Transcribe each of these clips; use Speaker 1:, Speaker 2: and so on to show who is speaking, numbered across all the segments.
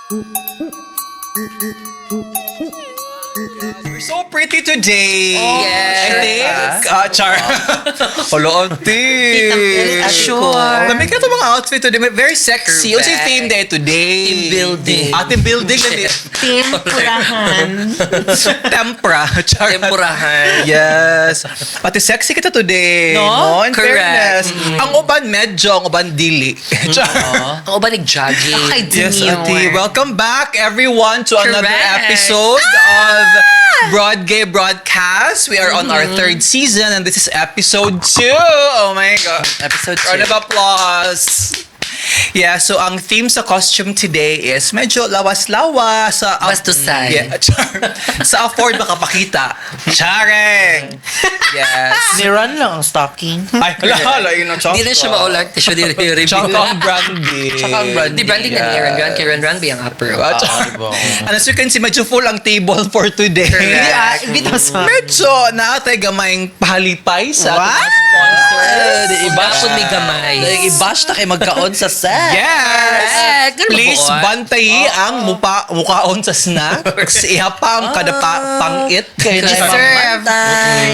Speaker 1: We're so pretty today.
Speaker 2: Yes.
Speaker 1: I think. Ah, char. Hello, auntie.
Speaker 2: Sure.
Speaker 1: Lamig ka ito mga outfit today. Very sexy. Yung
Speaker 2: Correct.
Speaker 1: Theme day today.
Speaker 2: Team building.
Speaker 1: Ah, team building. Lami.
Speaker 3: Tempurahan.
Speaker 1: Tempra. Char.
Speaker 2: Tempurahan.
Speaker 1: Yes. Pati sexy kita today.
Speaker 3: No?
Speaker 1: No? In
Speaker 2: Correct.
Speaker 1: fairness. Ang uban medyo, ang uban dili. Char.
Speaker 2: Ang uban nag-jogging.
Speaker 3: Okay,
Speaker 1: Yes,
Speaker 3: demure.
Speaker 1: Ate. Welcome back, everyone, to another
Speaker 2: Correct.
Speaker 1: Episode of Broad Gay Broadcast. We are on our third season, and this is episode 2. Oh my God.
Speaker 2: Episode
Speaker 1: Round
Speaker 2: 2.
Speaker 1: of applause. Yeah, so ang theme sa costume today is medyo lawas-lawas. Sa,
Speaker 2: Bastusay.
Speaker 1: Yeah, char. Sa afford makapakita. Charing! Yes.
Speaker 4: Niran lang ang stocking.
Speaker 1: Ay, hala, hala, yun ang
Speaker 2: Di na siya maulag. Siya di rin
Speaker 1: Tsaka ang brandy.
Speaker 4: Tsaka ang brandy.
Speaker 2: Di branding na ni Aaron Run. Kay Aaron Run ba yung upper?
Speaker 1: Ah, char. And as you can see, medyo full ang table for today.
Speaker 2: Correct.
Speaker 3: Hindi ah, bitaw sa...
Speaker 1: Medyo naatay gamayng pahalipay sa ating
Speaker 3: Wow!
Speaker 1: mga sponsors.
Speaker 4: Di
Speaker 2: Ibash may gamay.
Speaker 4: I-bash na kay magkaon sa set.
Speaker 1: Yes!
Speaker 2: Correct. Ganun ba
Speaker 1: Please
Speaker 2: buot?
Speaker 1: bantayi ang mupa, mukaon sa snacks. Iha pa ang kada pa, pangit.
Speaker 4: Kay
Speaker 3: Deserve.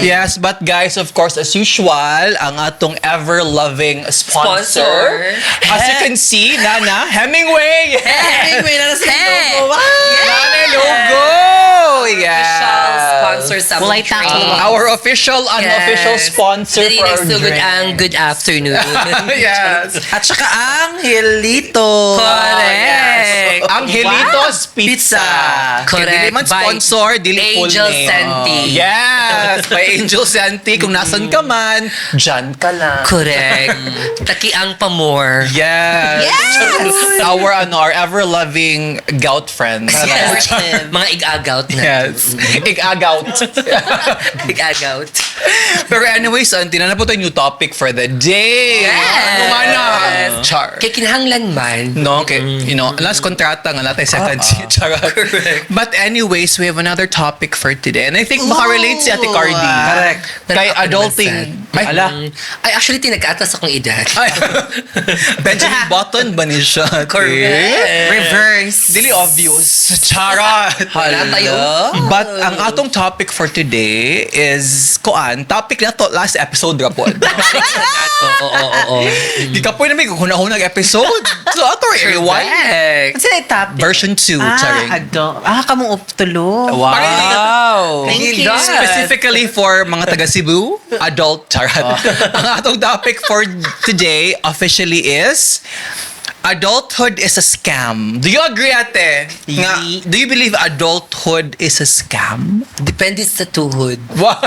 Speaker 1: Yes, but guys, of course, as usual, ang atong ever-loving sponsor.
Speaker 2: Sponsor.
Speaker 1: As you can see, Nana Hemingway!
Speaker 4: Anyway, na nasa
Speaker 2: Hey!
Speaker 4: logo. Wow!
Speaker 1: Nana logo! Yes!
Speaker 2: Official sponsor sa
Speaker 3: Walay
Speaker 2: among drink.
Speaker 3: tao.
Speaker 1: Our official, unofficial
Speaker 2: Yes.
Speaker 1: sponsor
Speaker 2: Dali
Speaker 1: for our
Speaker 2: nagsugod
Speaker 1: drink.
Speaker 2: ang good afternoon.
Speaker 1: Yes.
Speaker 4: At saka ang Hilito.
Speaker 2: Correct.
Speaker 1: Ang Helitos Pizza.
Speaker 4: Pizza.
Speaker 1: Kaya
Speaker 2: Correct.
Speaker 1: dili man
Speaker 2: By
Speaker 1: sponsor, dili full
Speaker 2: Angel
Speaker 1: name.
Speaker 2: Santi.
Speaker 1: Yes, by Angel Santi. Kung nasan ka man, dyan ka lang.
Speaker 2: Correct. Taki ang pamor.
Speaker 1: Yes.
Speaker 3: Yes!
Speaker 1: Our, ano, our ever-loving gout friends.
Speaker 2: Yes. Mga ig-agout na.
Speaker 1: Yes. Ig-agout.
Speaker 2: Ig-agout.
Speaker 1: Pero anyways, auntie, na po tayo new topic for the day.
Speaker 2: Yes.
Speaker 1: Ano man na? Char.
Speaker 2: Kay kinahanglan man.
Speaker 1: No, okay. Last kontrata nga natin second mm Charot.
Speaker 2: Correct.
Speaker 1: But anyways, we have another topic for today. And I think makarelate si Ate Cardi.
Speaker 4: Correct.
Speaker 1: Kay
Speaker 2: Ako naman
Speaker 1: adulting.
Speaker 2: sad.
Speaker 1: Ay,
Speaker 4: Ala.
Speaker 2: Ay, actually, tinag-atas akong edad.
Speaker 1: Ay. Benjamin Button ba ni siya? Ate?
Speaker 2: Correct.
Speaker 3: Reverse.
Speaker 1: Dili obvious. Charot.
Speaker 2: Wala tayo.
Speaker 1: But ang atong topic for today is, kuan, topic na to last episode ra pod.
Speaker 2: Ato, oo.
Speaker 1: Gikapoy na may hunahunag episode. So ato rewind.
Speaker 2: Correct.
Speaker 3: Ano sila yung topic?
Speaker 1: Version 2,
Speaker 3: Ah,
Speaker 1: charing.
Speaker 3: adult. Ah, kamong uptulo.
Speaker 4: Wow.
Speaker 3: Thank you.
Speaker 1: Specifically for mga taga Cebu, adult charot. Ang atong topic for today officially is adulthood is a scam. Do you agree, ate? Nga, do you believe adulthood is a scam?
Speaker 2: Depende sa tuhod.
Speaker 1: Wow.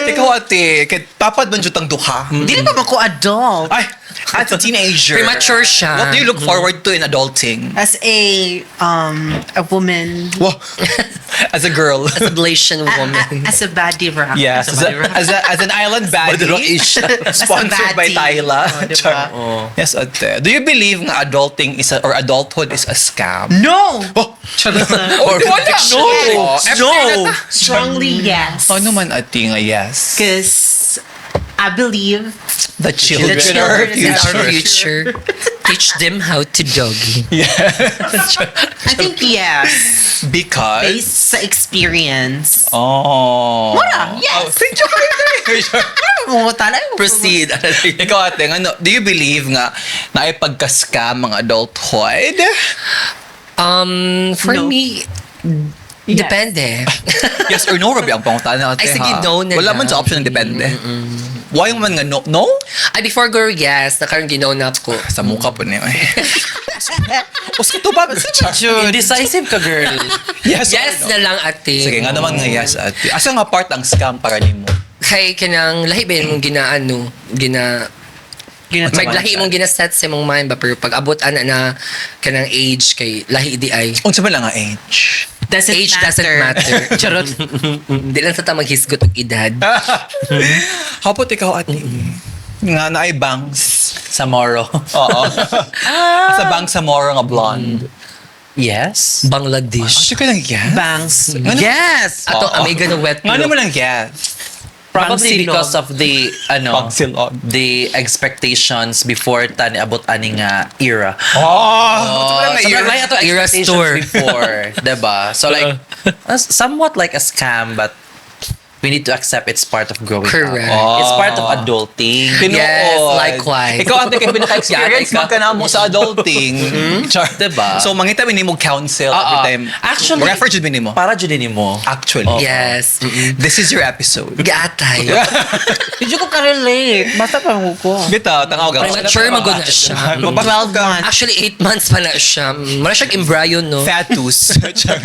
Speaker 1: Ikaw, ate, kay tapad man jud tang duha.
Speaker 3: Hindi na pa man ko adult.
Speaker 1: Ay, as a teenager.
Speaker 2: Premature siya.
Speaker 1: What do you look forward to in adulting?
Speaker 3: As a woman.
Speaker 1: Wow. As a girl.
Speaker 2: As a Blasian woman.
Speaker 3: As a baddie rock.
Speaker 1: Yes, as an island baddie.
Speaker 4: Rock Asia.
Speaker 1: Sponsored by
Speaker 3: baddie.
Speaker 1: Tyla.
Speaker 3: Oh, diba?
Speaker 1: Char. Yes, ate. Do you believe nga adulting is a, or adulthood is a scam?
Speaker 3: No!
Speaker 1: Oh, oh, wala. No.
Speaker 4: No.
Speaker 3: Strongly yes.
Speaker 1: Ano man ate nga yes.
Speaker 3: Because I believe
Speaker 1: The children,
Speaker 3: The children
Speaker 1: are our
Speaker 3: is
Speaker 2: Is
Speaker 1: future.
Speaker 2: our future. Teach them how to doggy.
Speaker 3: I think yes.
Speaker 1: Because
Speaker 3: Based sa experience.
Speaker 1: Oh.
Speaker 3: Mura, yes.
Speaker 1: Oh, thank you.
Speaker 3: Mungutala.
Speaker 2: Proceed.
Speaker 1: Ikaw ate, ano, do you believe nga na pagka-scam ang adulthood?
Speaker 2: For
Speaker 3: No.
Speaker 2: me, depende.
Speaker 1: Yes or no, Rabi, ang pangutana ate,
Speaker 2: Ay, sige,
Speaker 1: ha?
Speaker 2: no na
Speaker 1: Wala
Speaker 2: lang.
Speaker 1: man sa option ng depende. Why man nga no? No?
Speaker 2: Ay, before go, yes. Nakaroon ginaw na ako.
Speaker 1: Sa mukha po niya. Os ka tubag.
Speaker 4: Indecisive ka, girl.
Speaker 1: Yes, or
Speaker 2: Yes
Speaker 1: no?
Speaker 2: na lang, ate.
Speaker 1: Sige, nga naman nga yes, ate. Asa nga part ang scam para nimo?
Speaker 2: Kay kanang lahi ba mong ginaano, gina
Speaker 3: Gina-
Speaker 2: may lahi mong gina-set sa imong mind ba pero pag abot ana na kanang age kay lahi di ay
Speaker 1: Unsa man lang ang age?
Speaker 3: Doesn't
Speaker 2: age
Speaker 3: matter.
Speaker 2: doesn't matter.
Speaker 3: Charot.
Speaker 2: Di lang sa ta maghisgot og edad.
Speaker 1: How about ikaw, ate? Nga na ay bangs.
Speaker 4: Sa Moro.
Speaker 1: Oo. Sa bangs sa Moro nga blonde.
Speaker 4: Yes.
Speaker 2: Bangladesh.
Speaker 1: Ate ko lang yes.
Speaker 3: Bangs.
Speaker 1: Nga
Speaker 4: Yes!
Speaker 2: Ato
Speaker 1: Oo.
Speaker 2: amiga na wet
Speaker 1: Nga
Speaker 2: look.
Speaker 1: naman lang yes.
Speaker 4: Probably
Speaker 3: Pangsilog.
Speaker 4: because of the ano,
Speaker 1: Pangsilog.
Speaker 4: the expectations before tani abot ani nga era.
Speaker 1: Oh,
Speaker 4: So, like, ato
Speaker 2: Era
Speaker 4: expectations
Speaker 2: store.
Speaker 4: before, diba? So like, somewhat like a scam, but we need to accept it's part of growing
Speaker 2: Correct.
Speaker 4: up. It's part of adulting.
Speaker 1: Tinuod.
Speaker 2: Yes, likewise.
Speaker 1: Ikaw, ate, kay pinaka-experience man ka na mo sa adulting. Char.
Speaker 4: Diba?
Speaker 1: So, mangita mi nimo counsel every
Speaker 4: Oo.
Speaker 1: time.
Speaker 4: Actually,
Speaker 1: refer jud mi nimo.
Speaker 4: Para jud nimo.
Speaker 1: Actually.
Speaker 4: Oo.
Speaker 2: Yes.
Speaker 1: This is your episode.
Speaker 2: Gaatay.
Speaker 3: Hindi ko ka-relate. Basta pa mo ko.
Speaker 1: Bitaw, tangaw ka.
Speaker 2: Premature magod na siya.
Speaker 1: 12
Speaker 3: months.
Speaker 2: Actually, 8 months pa na siya. Wala siyang embryo, no?
Speaker 1: Fetus. Char.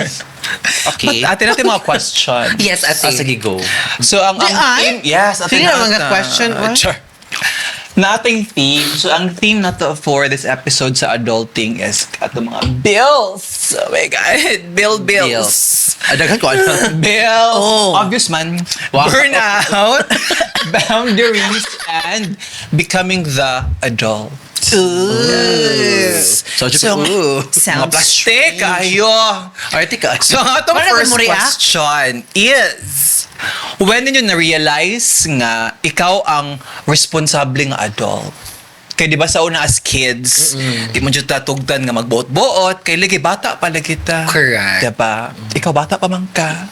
Speaker 4: Okay.
Speaker 1: But ate natin mga question.
Speaker 2: Yes, ate.
Speaker 4: Ah, sige, go.
Speaker 1: So, ang
Speaker 3: Di ay?
Speaker 1: theme, yes, ate
Speaker 3: Sige,
Speaker 1: nata.
Speaker 3: mga question, what?
Speaker 1: Char. Nating theme. So, ang theme na to for this episode sa adulting is ato mga bills. Oh my God. Bill bills.
Speaker 4: Ah, daghan ko ano.
Speaker 1: Bills.
Speaker 4: Oh.
Speaker 1: Obvious man.
Speaker 4: Wow.
Speaker 1: Burnout. Boundaries. And becoming the adult.
Speaker 3: Yes.
Speaker 4: So,
Speaker 3: So,
Speaker 4: ooh.
Speaker 1: Mga
Speaker 3: sounds
Speaker 1: plastic. Ayo.
Speaker 4: Arte ka.
Speaker 1: So, ang atong
Speaker 3: Wala ka
Speaker 1: first
Speaker 3: mo react?
Speaker 1: question is, when ninyo na-realize nga ikaw ang responsable nga adult? Kay di ba sa una as kids, di mo dyan tatugtan nga magbuot-buot, kay lagi bata pa lagi ta.
Speaker 2: Correct.
Speaker 1: Diba? Ikaw bata pa man ka.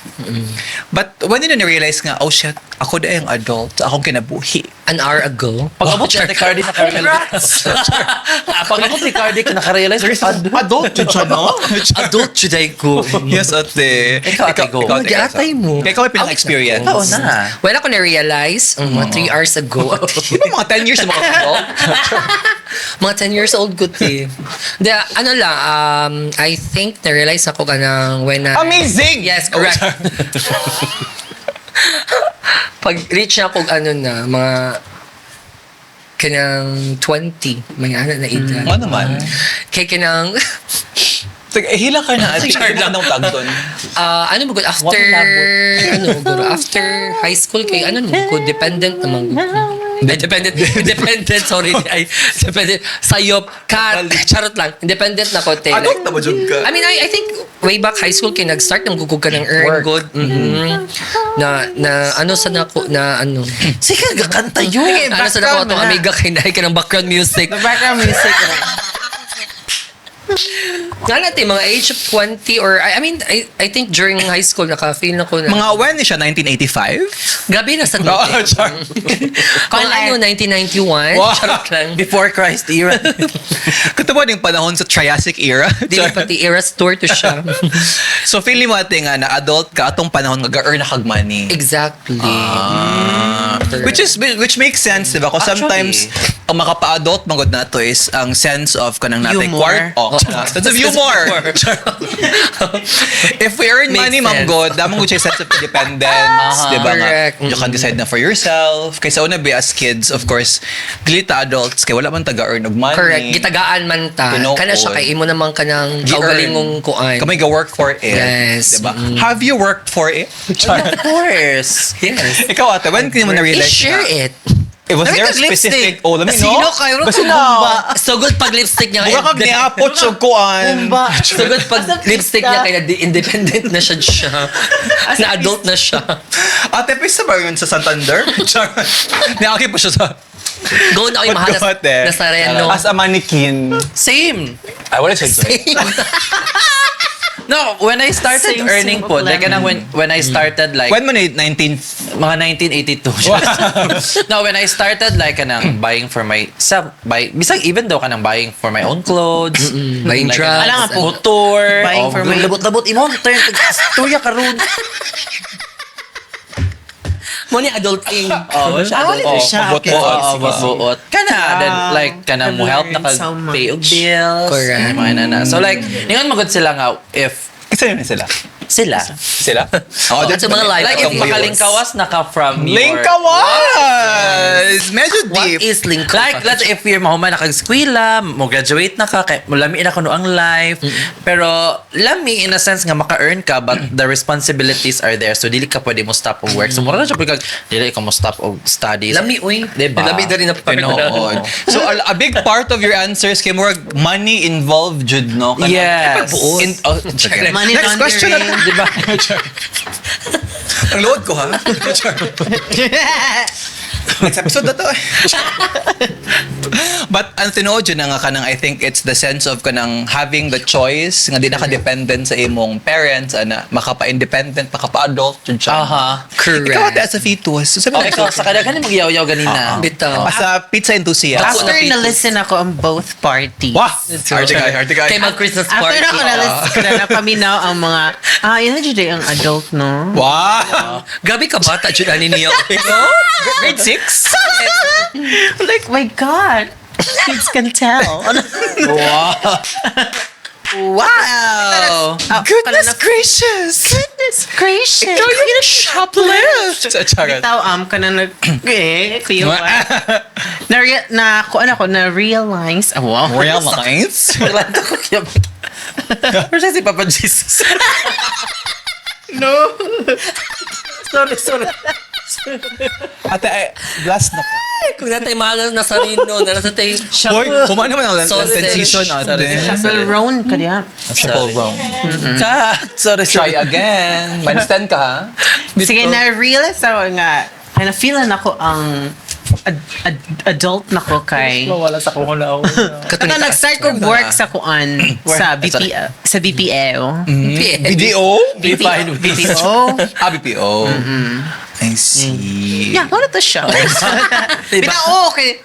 Speaker 1: But when ninyo na-realize nga, oh shit, ako na yung adult, akong kinabuhi.
Speaker 2: An hour ago.
Speaker 4: Pag abot ni Cardi naka-realize. Pag abot ni Cardi naka-realize.
Speaker 1: Adult yun siya, no?
Speaker 2: Adult today ko.
Speaker 1: Yes, ate.
Speaker 4: Ikaw, ate, go.
Speaker 1: Ikaw, ate,
Speaker 2: Mag-atay mo.
Speaker 1: Ikaw may pinaka-experience.
Speaker 4: Ikaw na.
Speaker 2: When ako na-realize, mga 3 hours ago,
Speaker 1: Di ba mga 10 years na mga adult?
Speaker 2: mga 10 years old ko, te. Hindi, ano lang, I think na-realize ako kanang when I...
Speaker 1: Amazing!
Speaker 2: Yes, correct. Pag reach na ako, ano na, mga kanang 20, may ano na edad.
Speaker 1: Ano naman?
Speaker 2: Kay kanang,
Speaker 1: Teka, eh, hila ka na. Ate. Char lang. Anong tag doon?
Speaker 2: Ah, ano mo gud after ano guro after high school kay ano mo gud dependent naman gud. Ay, dependent independent, sorry, ay dependent sayop cut, charot lang, independent na ko te.
Speaker 1: Adult na ba jud ka?
Speaker 2: I mean, I think way back high school kay nag-start ng gugug ka ng earn
Speaker 4: Work.
Speaker 2: good. Na na ano sa nako na ano.
Speaker 4: Sige, gakanta yun.
Speaker 3: Sige,
Speaker 2: Ano sa nako
Speaker 3: background
Speaker 2: atong
Speaker 3: mo na.
Speaker 2: amiga kay naay ka ng background music.
Speaker 3: The background music.
Speaker 2: Nga natin mga age of 20 or I mean I think during high school naka-feel na ko na.
Speaker 1: Mga when ni siya? 1985?
Speaker 2: Gabi na sa
Speaker 1: Oo, char.
Speaker 2: Mga ano, 1991?
Speaker 1: Wow.
Speaker 2: Charot lang.
Speaker 4: Before Christ era.
Speaker 1: Katuwa yung panahon sa Triassic era.
Speaker 2: Dili
Speaker 1: Char.
Speaker 2: pati Eras Tour to siya.
Speaker 1: So feeling mo ate nga na adult ka atong panahon nga ga-earn na kag money.
Speaker 2: Exactly.
Speaker 1: Ah. Which makes sense, di ba? Kasi
Speaker 4: Actually.
Speaker 1: sometimes ang makapa-adult magod na to is ang sense of kanang natay
Speaker 3: Humor.
Speaker 1: kwart. Oh, sense of humor. If we earn
Speaker 2: Makes
Speaker 1: money, ma'am
Speaker 2: sense.
Speaker 1: God, damang gud siya sense of independence, di ba nga?
Speaker 2: Correct.
Speaker 1: You can decide na for yourself. Kaysa una be as kids, of course, dili ta adults kay wala man taga-earn og money.
Speaker 2: Correct. Gitagaan man ta.
Speaker 1: Tinuod.
Speaker 2: Kana siya kay imo naman kanang
Speaker 1: Gi-earn.
Speaker 2: kaugalingong kuan.
Speaker 1: Kamay ga-work for it.
Speaker 2: Yes.
Speaker 1: Diba? Have you worked for it? Char.
Speaker 4: Of course.
Speaker 2: Yes.
Speaker 1: Ikaw ate, when mo na-realize
Speaker 2: I-share
Speaker 1: na-
Speaker 2: it.
Speaker 1: Eh, was
Speaker 3: Dami
Speaker 1: there a
Speaker 3: kag lipstick.
Speaker 1: specific... Oh, let me know.
Speaker 3: Sino kayo?
Speaker 1: Basta
Speaker 3: Kumba.
Speaker 2: So good pag lipstick niya.
Speaker 1: Mura kag niapot sa kuan.
Speaker 3: Kumba.
Speaker 2: So good pag lipstick niya kay independent na siya siya. Na adult na siya.
Speaker 1: Ate, pisa ba yun sa Santander? Char. Niaki pa siya sa...
Speaker 2: Go na kayo
Speaker 1: What
Speaker 2: mahal
Speaker 1: go, ate?
Speaker 2: Nazareno.
Speaker 1: As a mannequin.
Speaker 4: Same.
Speaker 1: I wala siya.
Speaker 4: No, when I started
Speaker 3: Same,
Speaker 4: earning
Speaker 3: same
Speaker 4: po,
Speaker 3: of
Speaker 4: like
Speaker 3: lemon.
Speaker 4: kanang when I started like
Speaker 1: When mo na 19...
Speaker 4: mga 1982. No, when I started like kanang buying for myself, buy bisag even though kanang buying for my own clothes,
Speaker 2: Buying
Speaker 4: like,
Speaker 2: drugs.
Speaker 3: Alam nga po.
Speaker 4: motor,
Speaker 3: Buying
Speaker 4: oh,
Speaker 3: for my-
Speaker 4: labot-labot imo turn istorya karon.
Speaker 2: Mo ni adulting.
Speaker 4: Oh, siya.
Speaker 3: Ah, wala
Speaker 4: Oh,
Speaker 3: siya. Okay.
Speaker 1: buot-buot.
Speaker 4: Oo, buot-buot. Kana, then like, kana
Speaker 3: I've
Speaker 4: mo help na
Speaker 3: learned
Speaker 4: kag
Speaker 3: so much.
Speaker 4: pay og bills.
Speaker 2: Correct.
Speaker 4: Mga na. So like, ningon magud sila nga if
Speaker 1: Kasi yun sila.
Speaker 4: sila.
Speaker 1: Sila? Oh,
Speaker 2: At sa mga live
Speaker 4: Like if
Speaker 2: viewers.
Speaker 4: makalingkawas na ka from your
Speaker 1: Lingkawas! Medyo
Speaker 2: What
Speaker 1: deep.
Speaker 2: is lingkawas?
Speaker 4: Like, let's say if you're mahuman na kag eskwela, mo graduate na ka, kay, lami na kuno ang life. Pero lami in a sense nga maka-earn ka but the responsibilities are there. So dili ka pwede mo stop og work. So mura na siya pag dili ka mo stop og studies.
Speaker 2: Lami, uy.
Speaker 4: Diba?
Speaker 2: Lami na rin na part.
Speaker 1: Tinuod. So, a big part of your answers kay murag money involved jud no? Kanang-
Speaker 4: Yes.
Speaker 2: Pagbuot.
Speaker 1: In, oh, sige.
Speaker 3: Money
Speaker 1: Next question na
Speaker 3: laundering.
Speaker 4: Diba?
Speaker 1: Ang load ko, ha? Next episode na to eh. But ang tinuod yun na nga kanang I think it's the sense of kanang having the choice nga di na ka dependent sa imong parents ana makapa-independent, makapa-adult jud siya.
Speaker 2: Correct.
Speaker 1: Ikaw ate as a fetus. So, sabi
Speaker 4: Oh,
Speaker 1: na
Speaker 4: ikaw, sa kadaghan magyaw-yaw ganina.
Speaker 2: Bitaw.
Speaker 1: As a pizza enthusiast.
Speaker 2: Ako
Speaker 3: After
Speaker 2: na
Speaker 3: na-listen ako ang both parties.
Speaker 1: Wah! Arte kay, arte kay.
Speaker 2: Kay mag-Christmas
Speaker 3: After
Speaker 2: party.
Speaker 3: na ako na-listen ko na, napaminaw ang mga, yun na dyan ang adult, no?
Speaker 1: Wow!
Speaker 2: Grabe ka bata, jud ani niya.
Speaker 1: Grade 6?
Speaker 3: Like, my God. Kids can tell.
Speaker 4: Wow. Wow.
Speaker 1: Goodness gracious!
Speaker 3: Goodness gracious.
Speaker 1: Ikaw yung shoplift! Sa charot.
Speaker 3: Bitaw, ka na nag... Eh, kuya. Na, na, kuan ako, na realize. Oh, wow.
Speaker 1: Realize?
Speaker 4: Wala ko kaya. Pero siya si Papa Jesus.
Speaker 3: No.
Speaker 4: Sorry, sorry.
Speaker 1: Ate, ay, blast na ka.
Speaker 2: Kung natay mahal na sarino, na nasa tay
Speaker 1: Hoy, kumain naman ang
Speaker 2: Sausage.
Speaker 1: Lenten season, ate.
Speaker 3: Chappell Roan ka diya.
Speaker 1: Chappell Roan.
Speaker 4: Ka, sorry,
Speaker 1: Try
Speaker 4: sorry.
Speaker 1: again. Minus 10 ka, ha?
Speaker 3: Sige, na-realize ako nga, na-feel na ako ang adult na ko kay...
Speaker 4: Wala sa kung wala ako.
Speaker 3: Kato nag-start ko work sa kuan sa BP, sa BPO.
Speaker 1: BDO?
Speaker 4: Define
Speaker 3: BPO.
Speaker 1: Ah, BPO. I see.
Speaker 3: Yeah, wala to siya. Bitaw, oh, okay.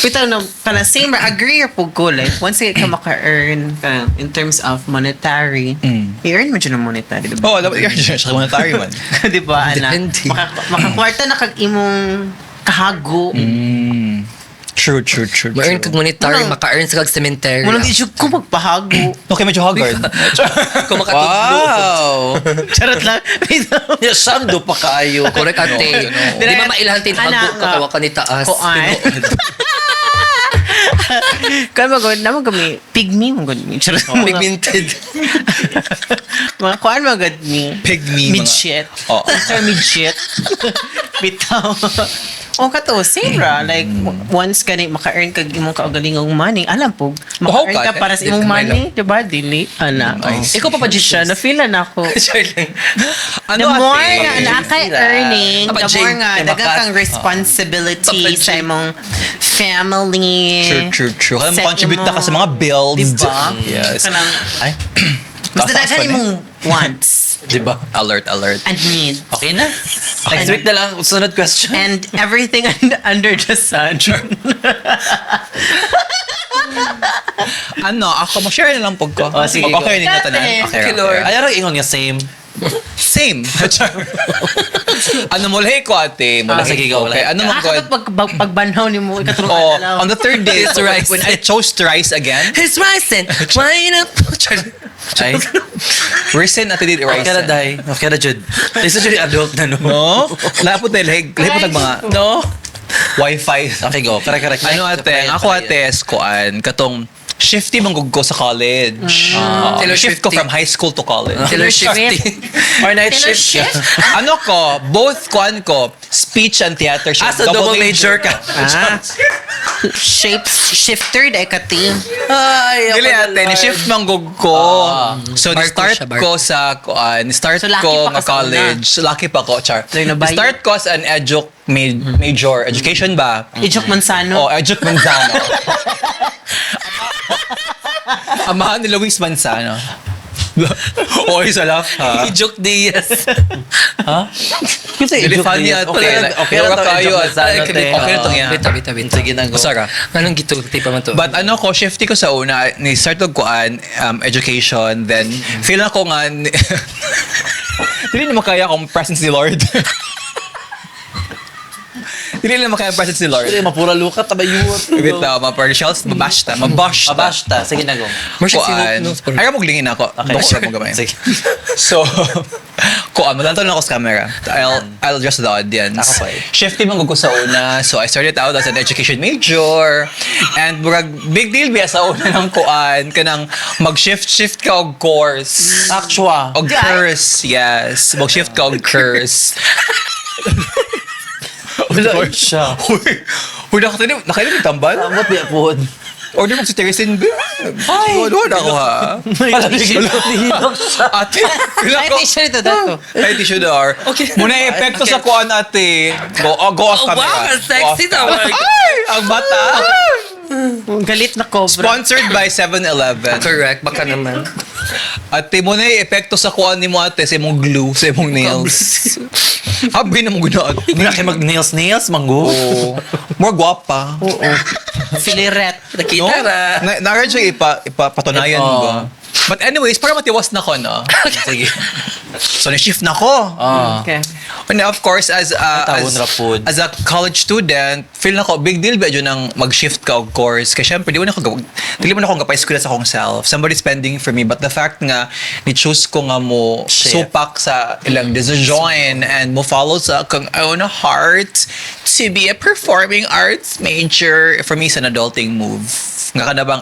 Speaker 3: Bitaw na, kana same, agree po ko, like, once ka maka-earn, kana, in terms of monetary, i-earn mo dyan ang monetary, diba?
Speaker 1: Oh, dapat i-earn siya. Monetary man.
Speaker 3: Di ba, ana?
Speaker 2: Depende.
Speaker 3: Makakwarta na kag imong kahago.
Speaker 1: True, true, true,
Speaker 2: Ma-earn kag monetary,
Speaker 3: Munang-
Speaker 2: maka-earn sa kag cemetery.
Speaker 3: Munang di siya ko magpahago.
Speaker 1: Okay, medyo haggard.
Speaker 2: Kung makatuglo.
Speaker 4: Wow.
Speaker 3: Charot lang. Bitaw.
Speaker 4: Yeah, sando pa kaayo.
Speaker 2: Correct, ate.
Speaker 1: No, no.
Speaker 2: Di ba mailhan tin
Speaker 3: Ana,
Speaker 2: hago ka kawa ka ni taas.
Speaker 3: Kuan. Kaya magod, naman kami, pygmy magod mi. Charot. Mga-
Speaker 2: Pigmented.
Speaker 3: Mga kuan magod mi.
Speaker 1: Pygmy.
Speaker 3: Midshit.
Speaker 1: Oo.
Speaker 3: Sir, midshit. Bitaw. O kato, same ra. Like, once ka na maka-earn kag imong kaugalingong money, alam po, maka-earn
Speaker 1: ka,
Speaker 3: ka para sa imong
Speaker 2: Dili ka
Speaker 3: money, diba? Dili, ana.
Speaker 1: I see.
Speaker 2: Ikaw, Papa Jesus.
Speaker 3: Siya, na-feel na ako.
Speaker 2: Charot lang.
Speaker 1: Ano,
Speaker 3: The more
Speaker 1: ate?
Speaker 3: nga naa kay earning,
Speaker 2: Papa
Speaker 3: the
Speaker 2: J,
Speaker 3: more nga
Speaker 4: kay
Speaker 3: daghang
Speaker 4: makat.
Speaker 3: kang responsibility
Speaker 2: Papa J.
Speaker 3: sa imong family.
Speaker 1: True, true, true. Kaya
Speaker 3: Sa
Speaker 1: contribute na ka sa mga bills.
Speaker 3: Diba?
Speaker 1: Yes.
Speaker 3: Kanang,
Speaker 4: Ay,
Speaker 3: basta
Speaker 1: Taas
Speaker 3: daghan
Speaker 1: pa na.
Speaker 3: imong wants
Speaker 4: di ba?
Speaker 1: Alert, alert.
Speaker 3: and needs.
Speaker 4: Okay na. Next week na lang, sunod question.
Speaker 3: And everything under the sun.
Speaker 1: Ano, ako, mag-share na lang po ko.
Speaker 4: Oh, sige, go.
Speaker 1: Okay, ninyo tanan.
Speaker 3: Ate.
Speaker 1: Okay,
Speaker 2: Okay,
Speaker 1: okay.
Speaker 2: Lord.
Speaker 4: Ay, araw ingon nga same.
Speaker 1: Same. Ano, mulahi ko, ate. Mulahi
Speaker 4: Ah, sige, go,
Speaker 1: ko. Okay,
Speaker 4: mulahi
Speaker 1: ano
Speaker 3: Ah,
Speaker 1: man ko?
Speaker 3: kapag pagbanhaw ni mo, ikatulong
Speaker 1: Oh,
Speaker 3: adlaw.
Speaker 1: on the third day,
Speaker 2: He's rising.
Speaker 1: when I chose to rise again,
Speaker 2: He's rising. Why not? Charot.
Speaker 4: Ay,
Speaker 1: risen ate did
Speaker 4: okay
Speaker 1: rise.
Speaker 4: na day. Okay na jud. This is really adult na no.
Speaker 1: No? Lahat po tayo, lahi po tag mga
Speaker 4: No.
Speaker 1: wifi.
Speaker 4: Okay, go. Correct, correct.
Speaker 1: Ano ate, ang ako ate, is kuan, katong shifty manggug ko sa college. Oo,
Speaker 2: Taylor
Speaker 1: shift ko
Speaker 2: Swifty.
Speaker 1: from high school to college.
Speaker 2: Taylor Shifty.
Speaker 4: Or night
Speaker 3: Taylor
Speaker 4: shift.
Speaker 3: Swift?
Speaker 1: Ano ko, both kuan ko, speech and theater.
Speaker 4: Ah, so double major ka.
Speaker 3: Ah. Shapes, shifter, dahil ka team.
Speaker 4: Ay,
Speaker 1: Dili ate, ni shift manggug ko. So
Speaker 2: Barko
Speaker 1: ni-start
Speaker 2: siya, barko.
Speaker 1: ko sa kuan, ni-start
Speaker 3: So, lucky
Speaker 1: ko
Speaker 3: pa
Speaker 1: nga
Speaker 3: ka sa una.
Speaker 1: college. So, lucky pa ko, char.
Speaker 3: So, nabayo.
Speaker 1: Start ko as an educ major, education ba?
Speaker 3: Ijok Manzano.
Speaker 1: Oh, Educ Manzano. Amahan ni Luis Manzano. Oy, sa laugh, ha?
Speaker 2: Joke Diaz.
Speaker 4: Kasi
Speaker 1: Dili funny ate.
Speaker 4: Okay, okay
Speaker 1: Ora
Speaker 4: na to,
Speaker 1: kayo,
Speaker 4: Ejok Manzano,
Speaker 1: ate.
Speaker 4: te.
Speaker 1: Okay na tong iya.
Speaker 2: Bitaw, bitaw, bitaw.
Speaker 4: Sige na, go.
Speaker 1: Sara.
Speaker 2: Anong gitulti pa man to?
Speaker 1: But ano ko, shifty ko sa una, ni-start ko kuan, education, then feel ako nga, dili na makaya akong presence ni Lord. Dili na makaya ang presence ni Lord.
Speaker 4: Dili, mapura luka, tabayuot.
Speaker 1: Bitaw, ma-partials, mabash ta, mabash ta.
Speaker 4: Mabash ta. Sige na, go.
Speaker 2: More siya
Speaker 1: Kuan.
Speaker 2: sinok, no?
Speaker 1: Ay, maglingin ako.
Speaker 4: Okay.
Speaker 1: Doko ra mo gamay.
Speaker 4: Sige.
Speaker 1: So, kuan, malantaw na ako sa camera. I'll address the audience.
Speaker 4: Ako pa eh.
Speaker 1: Shifty man ko sa una. So, I started out as an education major. And murag, big deal biya sa una ng kuan. Kanang mag-shift-shift ka og course.
Speaker 4: Actua.
Speaker 1: Og curse, yes. Mag-shift ka og curse.
Speaker 4: Wala siya.
Speaker 1: Huy, huy, nakatinim, nakainom yung tambal?
Speaker 4: Amot di po.
Speaker 1: Order mo si Teresin, babe. Ay! Wala ako ha. Ate, wala
Speaker 3: Ay,
Speaker 1: ko.
Speaker 3: tissue ito dato.
Speaker 1: Ay, tissue dar.
Speaker 2: Okay.
Speaker 1: Muna epekto sa kuan ate. Go, oh, go off
Speaker 2: Oh,
Speaker 1: camera.
Speaker 2: wow, ang
Speaker 1: Go
Speaker 2: sexy
Speaker 1: off camera.
Speaker 2: naman.
Speaker 1: Ay! Ang bata.
Speaker 3: Galit na cobra.
Speaker 1: Sponsored by 7-Eleven.
Speaker 2: Correct, baka naman.
Speaker 1: Ate mo na epekto sa kuan ni mo ate sa imong glue, sa imong nails. Habi na mo guna ate.
Speaker 4: Hindi na kayo mag-nails nails, manggo.
Speaker 1: Oo. More guwapa.
Speaker 3: Oo. Filiret.
Speaker 2: Nakita ra.
Speaker 1: Na, naran siya ipapatunayan
Speaker 4: Oo.
Speaker 1: ba? But anyways, para matiwas na ko, no?
Speaker 4: Sige.
Speaker 1: So, na-shift na ko.
Speaker 4: Ah.
Speaker 3: Okay.
Speaker 1: And of course, as a,
Speaker 4: Tawon
Speaker 1: as,
Speaker 4: ra pod.
Speaker 1: as a college student, feel na ko, big deal ba yun ang mag-shift ka of course. Kasi syempre, di mo na ako gapa-eskwela sa akong self. Somebody's spending for me. But the fact nga, ni-choose ko nga mo
Speaker 4: Shift.
Speaker 1: supak sa ilang decision and mo follow sa akong own heart to be a performing arts major. For me, it's an adulting move. Nga ka na bang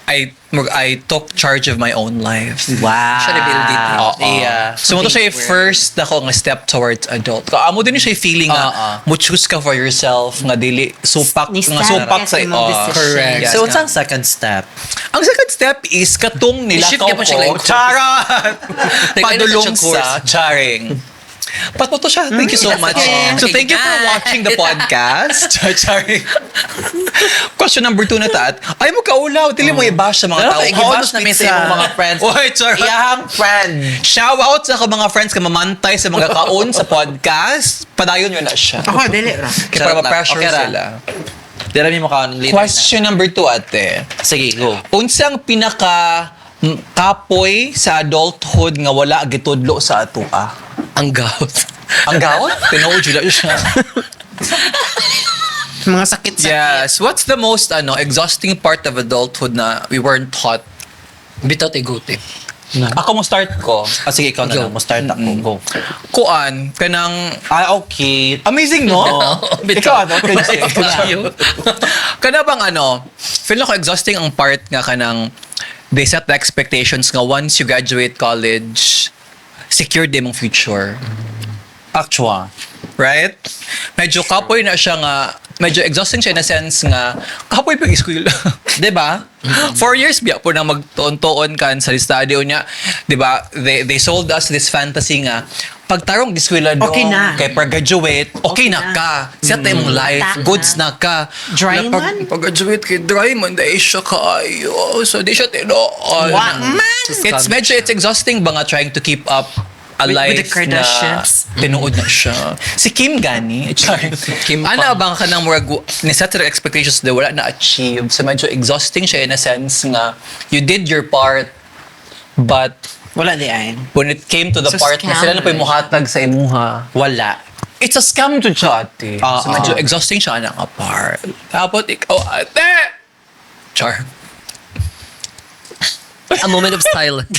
Speaker 1: I took charge of my own life.
Speaker 4: Wow.
Speaker 2: Siya rebuild it.
Speaker 1: Oo.
Speaker 4: Yeah.
Speaker 1: So, mo to siya yung first ako nga step towards adult. Ka amo din siya yung feeling nga
Speaker 4: Oo.
Speaker 1: mo choose ka for yourself nga dili supak
Speaker 3: Ni
Speaker 1: nga
Speaker 3: stand
Speaker 1: supak
Speaker 3: ka
Speaker 1: sa
Speaker 3: sa imong
Speaker 1: oo.
Speaker 3: decision.
Speaker 2: Correct.
Speaker 1: Yes,
Speaker 4: So, what's
Speaker 1: nga.
Speaker 4: ang second step?
Speaker 1: Ang second step is katong
Speaker 2: I-shift
Speaker 1: nilakaw
Speaker 2: niya pa siya
Speaker 1: ko.
Speaker 2: like course.
Speaker 1: Charot!
Speaker 2: Like, ano
Speaker 1: Padulong
Speaker 2: siya course?
Speaker 1: sa charing. Patmo to siya. Thank you so much.
Speaker 2: Okay.
Speaker 1: So thank you for
Speaker 2: Bye.
Speaker 1: watching the podcast. Charing. Question number 2 na taat. Ay mo kaulaw. Dili mo i-bash sa mga
Speaker 4: Pero
Speaker 1: tao.
Speaker 4: kay gibash na sa imong mga friends.
Speaker 1: Oy, charot.
Speaker 4: Iyahang friend.
Speaker 1: Shout out sa akong mga friends ka mamantay sa mga kaon sa podcast. Padayon yun na siya.
Speaker 3: Ako, dili ra.
Speaker 1: Kaya para
Speaker 4: Charot lang.
Speaker 1: ma-pressure
Speaker 4: Okay ra.
Speaker 1: sila.
Speaker 4: Di rami mo kaon later.
Speaker 1: Question number 2, ate.
Speaker 4: Na. Sige, go.
Speaker 1: Unsang pinaka kapoy sa adulthood nga wala gitudlo sa atua?
Speaker 2: Ang gout.
Speaker 1: Ang gawon? Tinuod jud na siya.
Speaker 3: Mga sakit-sakit.
Speaker 1: Yes. What's the most ano exhausting part of adulthood na we weren't taught?
Speaker 2: Bitaw tay gout eh.
Speaker 1: Ako mo start ko.
Speaker 4: Ah, sige, ikaw na
Speaker 2: Go.
Speaker 4: lang. Mo start ako. Go.
Speaker 1: Kuan kanang
Speaker 4: Ah, okay.
Speaker 1: amazing no?
Speaker 2: Bitaw.
Speaker 1: Ikaw ano? Can you say?
Speaker 2: Tayo.
Speaker 1: Kana bang ano, feel ko exhausting ang part nga kanang they set the expectations nga once you graduate college, secured din mong future.
Speaker 4: Actual.
Speaker 1: Right? Medyo kapoy na siya nga, medyo exhausting siya in a sense nga, kapoy pag eskwela.
Speaker 4: Di ba?
Speaker 1: 4 years biya po na magtuon-tuon kan sa study niya. 'Di ba? They sold us this fantasy nga pagtarong eskwela dong,
Speaker 3: Okay na.
Speaker 1: kay pag-graduate, okay, na
Speaker 3: na.
Speaker 1: ka. Set na imong life,
Speaker 3: Ta na.
Speaker 1: goods na ka.
Speaker 3: Dry
Speaker 1: Wala, pag,
Speaker 3: man.
Speaker 1: Pag-graduate kay dry man, dahil siya kaayo. So, di siya tinuon.
Speaker 3: Wa man!
Speaker 1: It's medyo, it's exhausting ba nga trying to keep up a
Speaker 3: With
Speaker 1: life
Speaker 3: the Kardashians.
Speaker 1: na tinuod na siya. Si Kim gani, char.
Speaker 2: Kim
Speaker 1: Ana
Speaker 2: Pang.
Speaker 1: bang kanang murag ni-set their expectations na wala na achieve. So medyo exhausting siya in a sense nga you did your part but
Speaker 3: Wala di ay.
Speaker 1: when it came to the
Speaker 3: So,
Speaker 1: part na
Speaker 3: scam
Speaker 1: sila na po yung muhatag sa imuha.
Speaker 4: Wala.
Speaker 1: It's a scam to siya, ate.
Speaker 4: Ah,
Speaker 1: So medyo exhausting siya na nga part. Tapos ikaw, ate! Char.
Speaker 2: A moment of silence.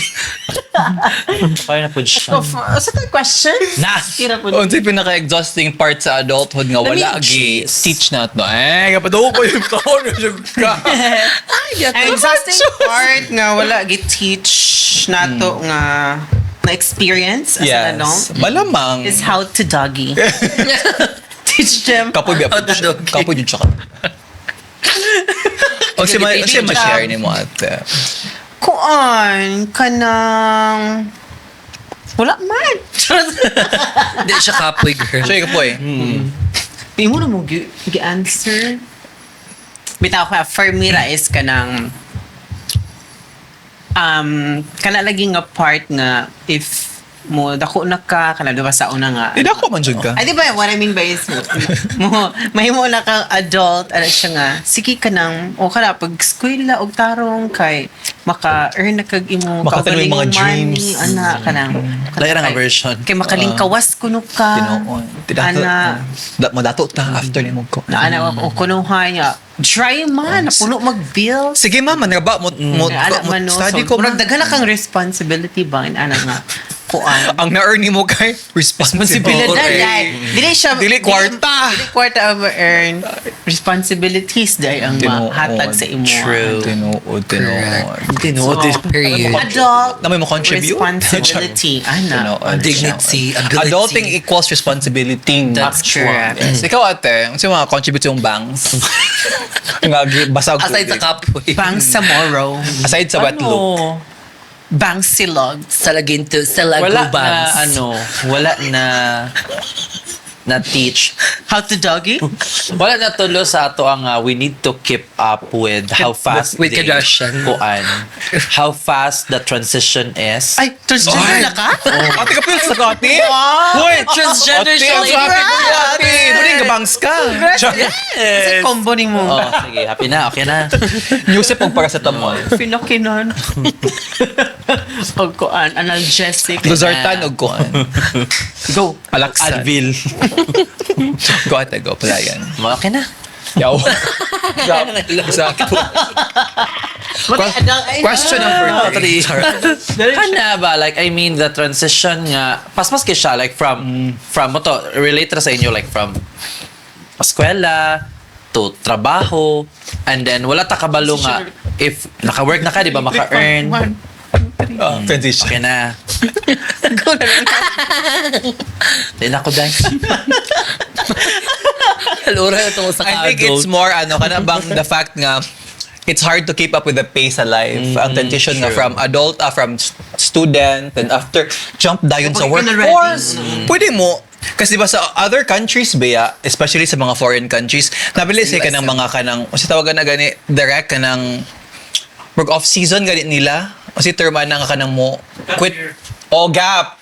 Speaker 4: Kaya na po siya.
Speaker 3: So, for, sa the question?
Speaker 4: Na!
Speaker 3: Tira po.
Speaker 1: Unsay pinaka-exhausting part sa adulthood nga wala
Speaker 4: Let me
Speaker 1: gi
Speaker 4: cheese.
Speaker 1: teach na to. Eh, kapag ko yung taon ka.
Speaker 3: Ang exhausting part nga wala gi-teach nato nga na experience as an adult
Speaker 1: Yes. Malamang.
Speaker 3: is how to doggy. Teach them.
Speaker 1: Kapoy biya po.
Speaker 2: How to doggy.
Speaker 1: Kapoy jud siya. O si ma si ma-share ni mo ate.
Speaker 3: Kuan kanang wala man.
Speaker 2: Hindi siya kapoy, girl.
Speaker 1: Siya kapoy.
Speaker 3: Di mo na mo gi-answer. Bitaw ko, for me ra is kanang kana lagi nga part nga if mo dako na ka kana di ba sa una nga
Speaker 1: Di dako man jud ka.
Speaker 3: Ay, di ba, what I mean by is, mo, mahimo na kang adult, ano siya nga, sige ka nang, o kana, pag eskwela, og tarong, kay, maka-earn na kag imo,
Speaker 1: Makatalo yung mga
Speaker 3: kaugalingong money,
Speaker 1: dreams.
Speaker 3: ana, kanang,
Speaker 4: Lahi ra nga version.
Speaker 3: Kay makalingkawas kuno ka.
Speaker 1: Tinuon. Tidato.
Speaker 3: Ana,
Speaker 1: Da madato ta after ni mo ko.
Speaker 3: na ana, o kunuhay niya. Dry man, napuno mag-bills.
Speaker 1: Sige ma'am, manraba mo mo,
Speaker 3: Ana
Speaker 1: mo
Speaker 3: man, no.
Speaker 1: study
Speaker 3: So,
Speaker 1: ko.
Speaker 3: murag daghan na kang responsibility ba, ana nga. kuan.
Speaker 1: Ang na-earn mo kay responsibility.
Speaker 3: Responsibilidad dai. Dili siya
Speaker 1: Dili kwarta.
Speaker 3: Dili kwarta ang ma-earn. Responsibilities dai ang
Speaker 1: Tinuod.
Speaker 3: mahatag sa imo.
Speaker 4: True.
Speaker 1: Tinuod, tinuod.
Speaker 4: Tinuod.
Speaker 3: So,
Speaker 2: Period.
Speaker 3: Adult
Speaker 1: Na may mo-contribute.
Speaker 3: responsibility. Ana.
Speaker 1: Tinuod.
Speaker 2: Dignity, ability.
Speaker 1: Adulting equals responsibility.
Speaker 2: That's
Speaker 3: Correct.
Speaker 1: Yes. Ikaw ate, ano yung mga contribute yung bangs? Nga, basag
Speaker 2: Aside sa kapoy.
Speaker 3: Bang Samoro.
Speaker 1: Aside sa wet look.
Speaker 4: Ano?
Speaker 3: Bang Silog.
Speaker 2: Sa laginto, sa
Speaker 4: Wala na,
Speaker 2: lagubans.
Speaker 4: ano, wala na na teach.
Speaker 3: How to doggy?
Speaker 4: Wala na tulo sa ato ang we need to keep up with how fast
Speaker 2: With
Speaker 4: they-
Speaker 2: Kardashian.
Speaker 4: kuan. How fast the transition is.
Speaker 3: Ay, transgender na ka?
Speaker 1: Ate ka pills na ka, ate? Hoy!
Speaker 2: Transgender
Speaker 1: Ate,
Speaker 2: siya.
Speaker 1: I'm so happy for you, ate. Muna yung gabangs ka.
Speaker 3: Kasi combo ni mo.
Speaker 4: Oh, sige, happy na, okay na.
Speaker 1: Newsip og paracetamol.
Speaker 3: Pinokinon. Og kuan, analgesic.
Speaker 1: Losartan og kuan.
Speaker 3: Go.
Speaker 1: Alaksan.
Speaker 4: Advil.
Speaker 1: Go ate, go. Palayan.
Speaker 4: Okay na.
Speaker 1: Yaw. Sakto. Question number three.
Speaker 4: Kana ba like I mean the transition nga paspas kay siya like from mo to relate ra sa inyo like from eskwela to trabaho and then wala ta kabalo nga if naka-work na ka di ba maka-earn
Speaker 3: One.
Speaker 1: Oh, transition.
Speaker 4: okay na.
Speaker 3: Go na lang.
Speaker 4: Di na ko dai.
Speaker 2: Alura na itong sa
Speaker 1: I think it's more ano kana bang the fact nga it's hard to keep up with the pace sa life. Ang transition nga
Speaker 4: true.
Speaker 1: from adult from student and after jump dayon sa
Speaker 3: Kapag ka na ready.
Speaker 1: workforce. Pwede mo kasi di ba sa other countries ba, especially sa mga foreign countries, nabili sila ka ng mga kanang, kasi tawagan na gani, direct ka ng, mag off season gani nila. Kasi term na nga kanang mo quit o gap.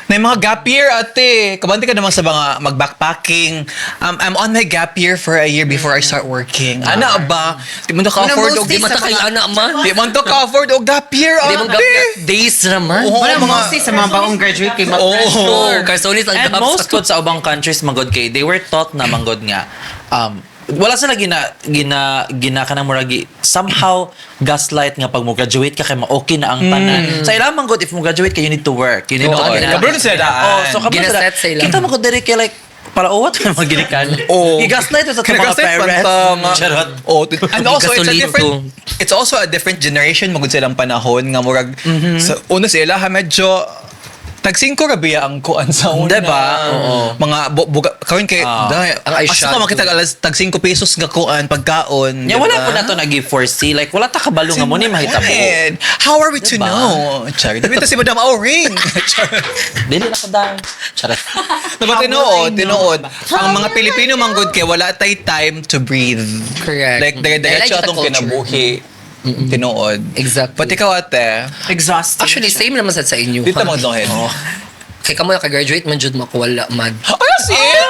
Speaker 1: Na yung mga gap year, ate. Kabante ka naman sa mga mag-backpacking. I'm on my gap year for a year before I start working. Ana ba? Di mo to ka-afford og
Speaker 2: Di
Speaker 3: Mostly
Speaker 2: mata
Speaker 3: sa
Speaker 2: kayo
Speaker 3: mga-
Speaker 2: anak man.
Speaker 1: Di mo to ka-afford og gap year,
Speaker 2: Di mo
Speaker 1: ate.
Speaker 2: gap days naman.
Speaker 1: Oo.
Speaker 3: Wala
Speaker 1: mga-
Speaker 3: mostly sa mga bagong graduate kay
Speaker 1: Oo.
Speaker 3: ma-pressure.
Speaker 2: Carsonis ang
Speaker 4: And
Speaker 2: gap
Speaker 4: most good sa ubang countries manggod kay they were taught na manggod nga wala sila gina gina gina kanang muragi somehow gaslight nga pag mo graduate ka kay ma-okay na ang tanan. Sa ilang manggod if mo graduate ka you need to work. You need to
Speaker 1: Oo.
Speaker 4: gina-
Speaker 1: Kabalo na sila daan.
Speaker 4: Oh, so kabalo sila.
Speaker 2: Ginaset sa ilang.
Speaker 4: Kita mo ko diri kay like para uwat man mga ginikan.
Speaker 1: Oo.
Speaker 4: Gi-gaslight sa mga
Speaker 1: Kinagaslight man
Speaker 4: parents.
Speaker 1: ta nga.
Speaker 4: Charot.
Speaker 1: Oh, and also it's a
Speaker 2: Gasolito.
Speaker 1: different it's also a different generation magud silang panahon nga murag sa una sila ha medyo tag 5 ra biya ang kuan sa una.
Speaker 4: Diba? Oo.
Speaker 1: Mga buga, karon kay
Speaker 4: Ah.
Speaker 1: dai
Speaker 2: Ang
Speaker 1: asa
Speaker 2: eyeshadow.
Speaker 1: ka makita alas tag 5 pesos nga kuan pagkaon.
Speaker 4: Nya wala
Speaker 1: diba?
Speaker 4: po na to nagi-foresee like wala ta kabalo nga mo ni mahitabo.
Speaker 1: Man, how are we to
Speaker 4: Diba?
Speaker 1: know? Char. Dito si Madam Auring. Char.
Speaker 4: Dili na ko dai. Charot.
Speaker 1: Diba tinuod, tinuod. Ang mga Pilipino manggod kay wala tay time to breathe.
Speaker 2: Correct.
Speaker 1: Like
Speaker 2: I
Speaker 1: dire-diretso
Speaker 2: like the
Speaker 1: atong
Speaker 2: culture.
Speaker 1: kinabuhi. Tinuod.
Speaker 2: Exactly.
Speaker 1: Pati ikaw ate,
Speaker 3: Exhausting.
Speaker 2: Actually,
Speaker 3: siya.
Speaker 2: same naman sad sa inyo.
Speaker 1: dito mga donghead.
Speaker 2: Kay kamo nakagraduate man jud mo ako wala man.
Speaker 1: Ay, siya!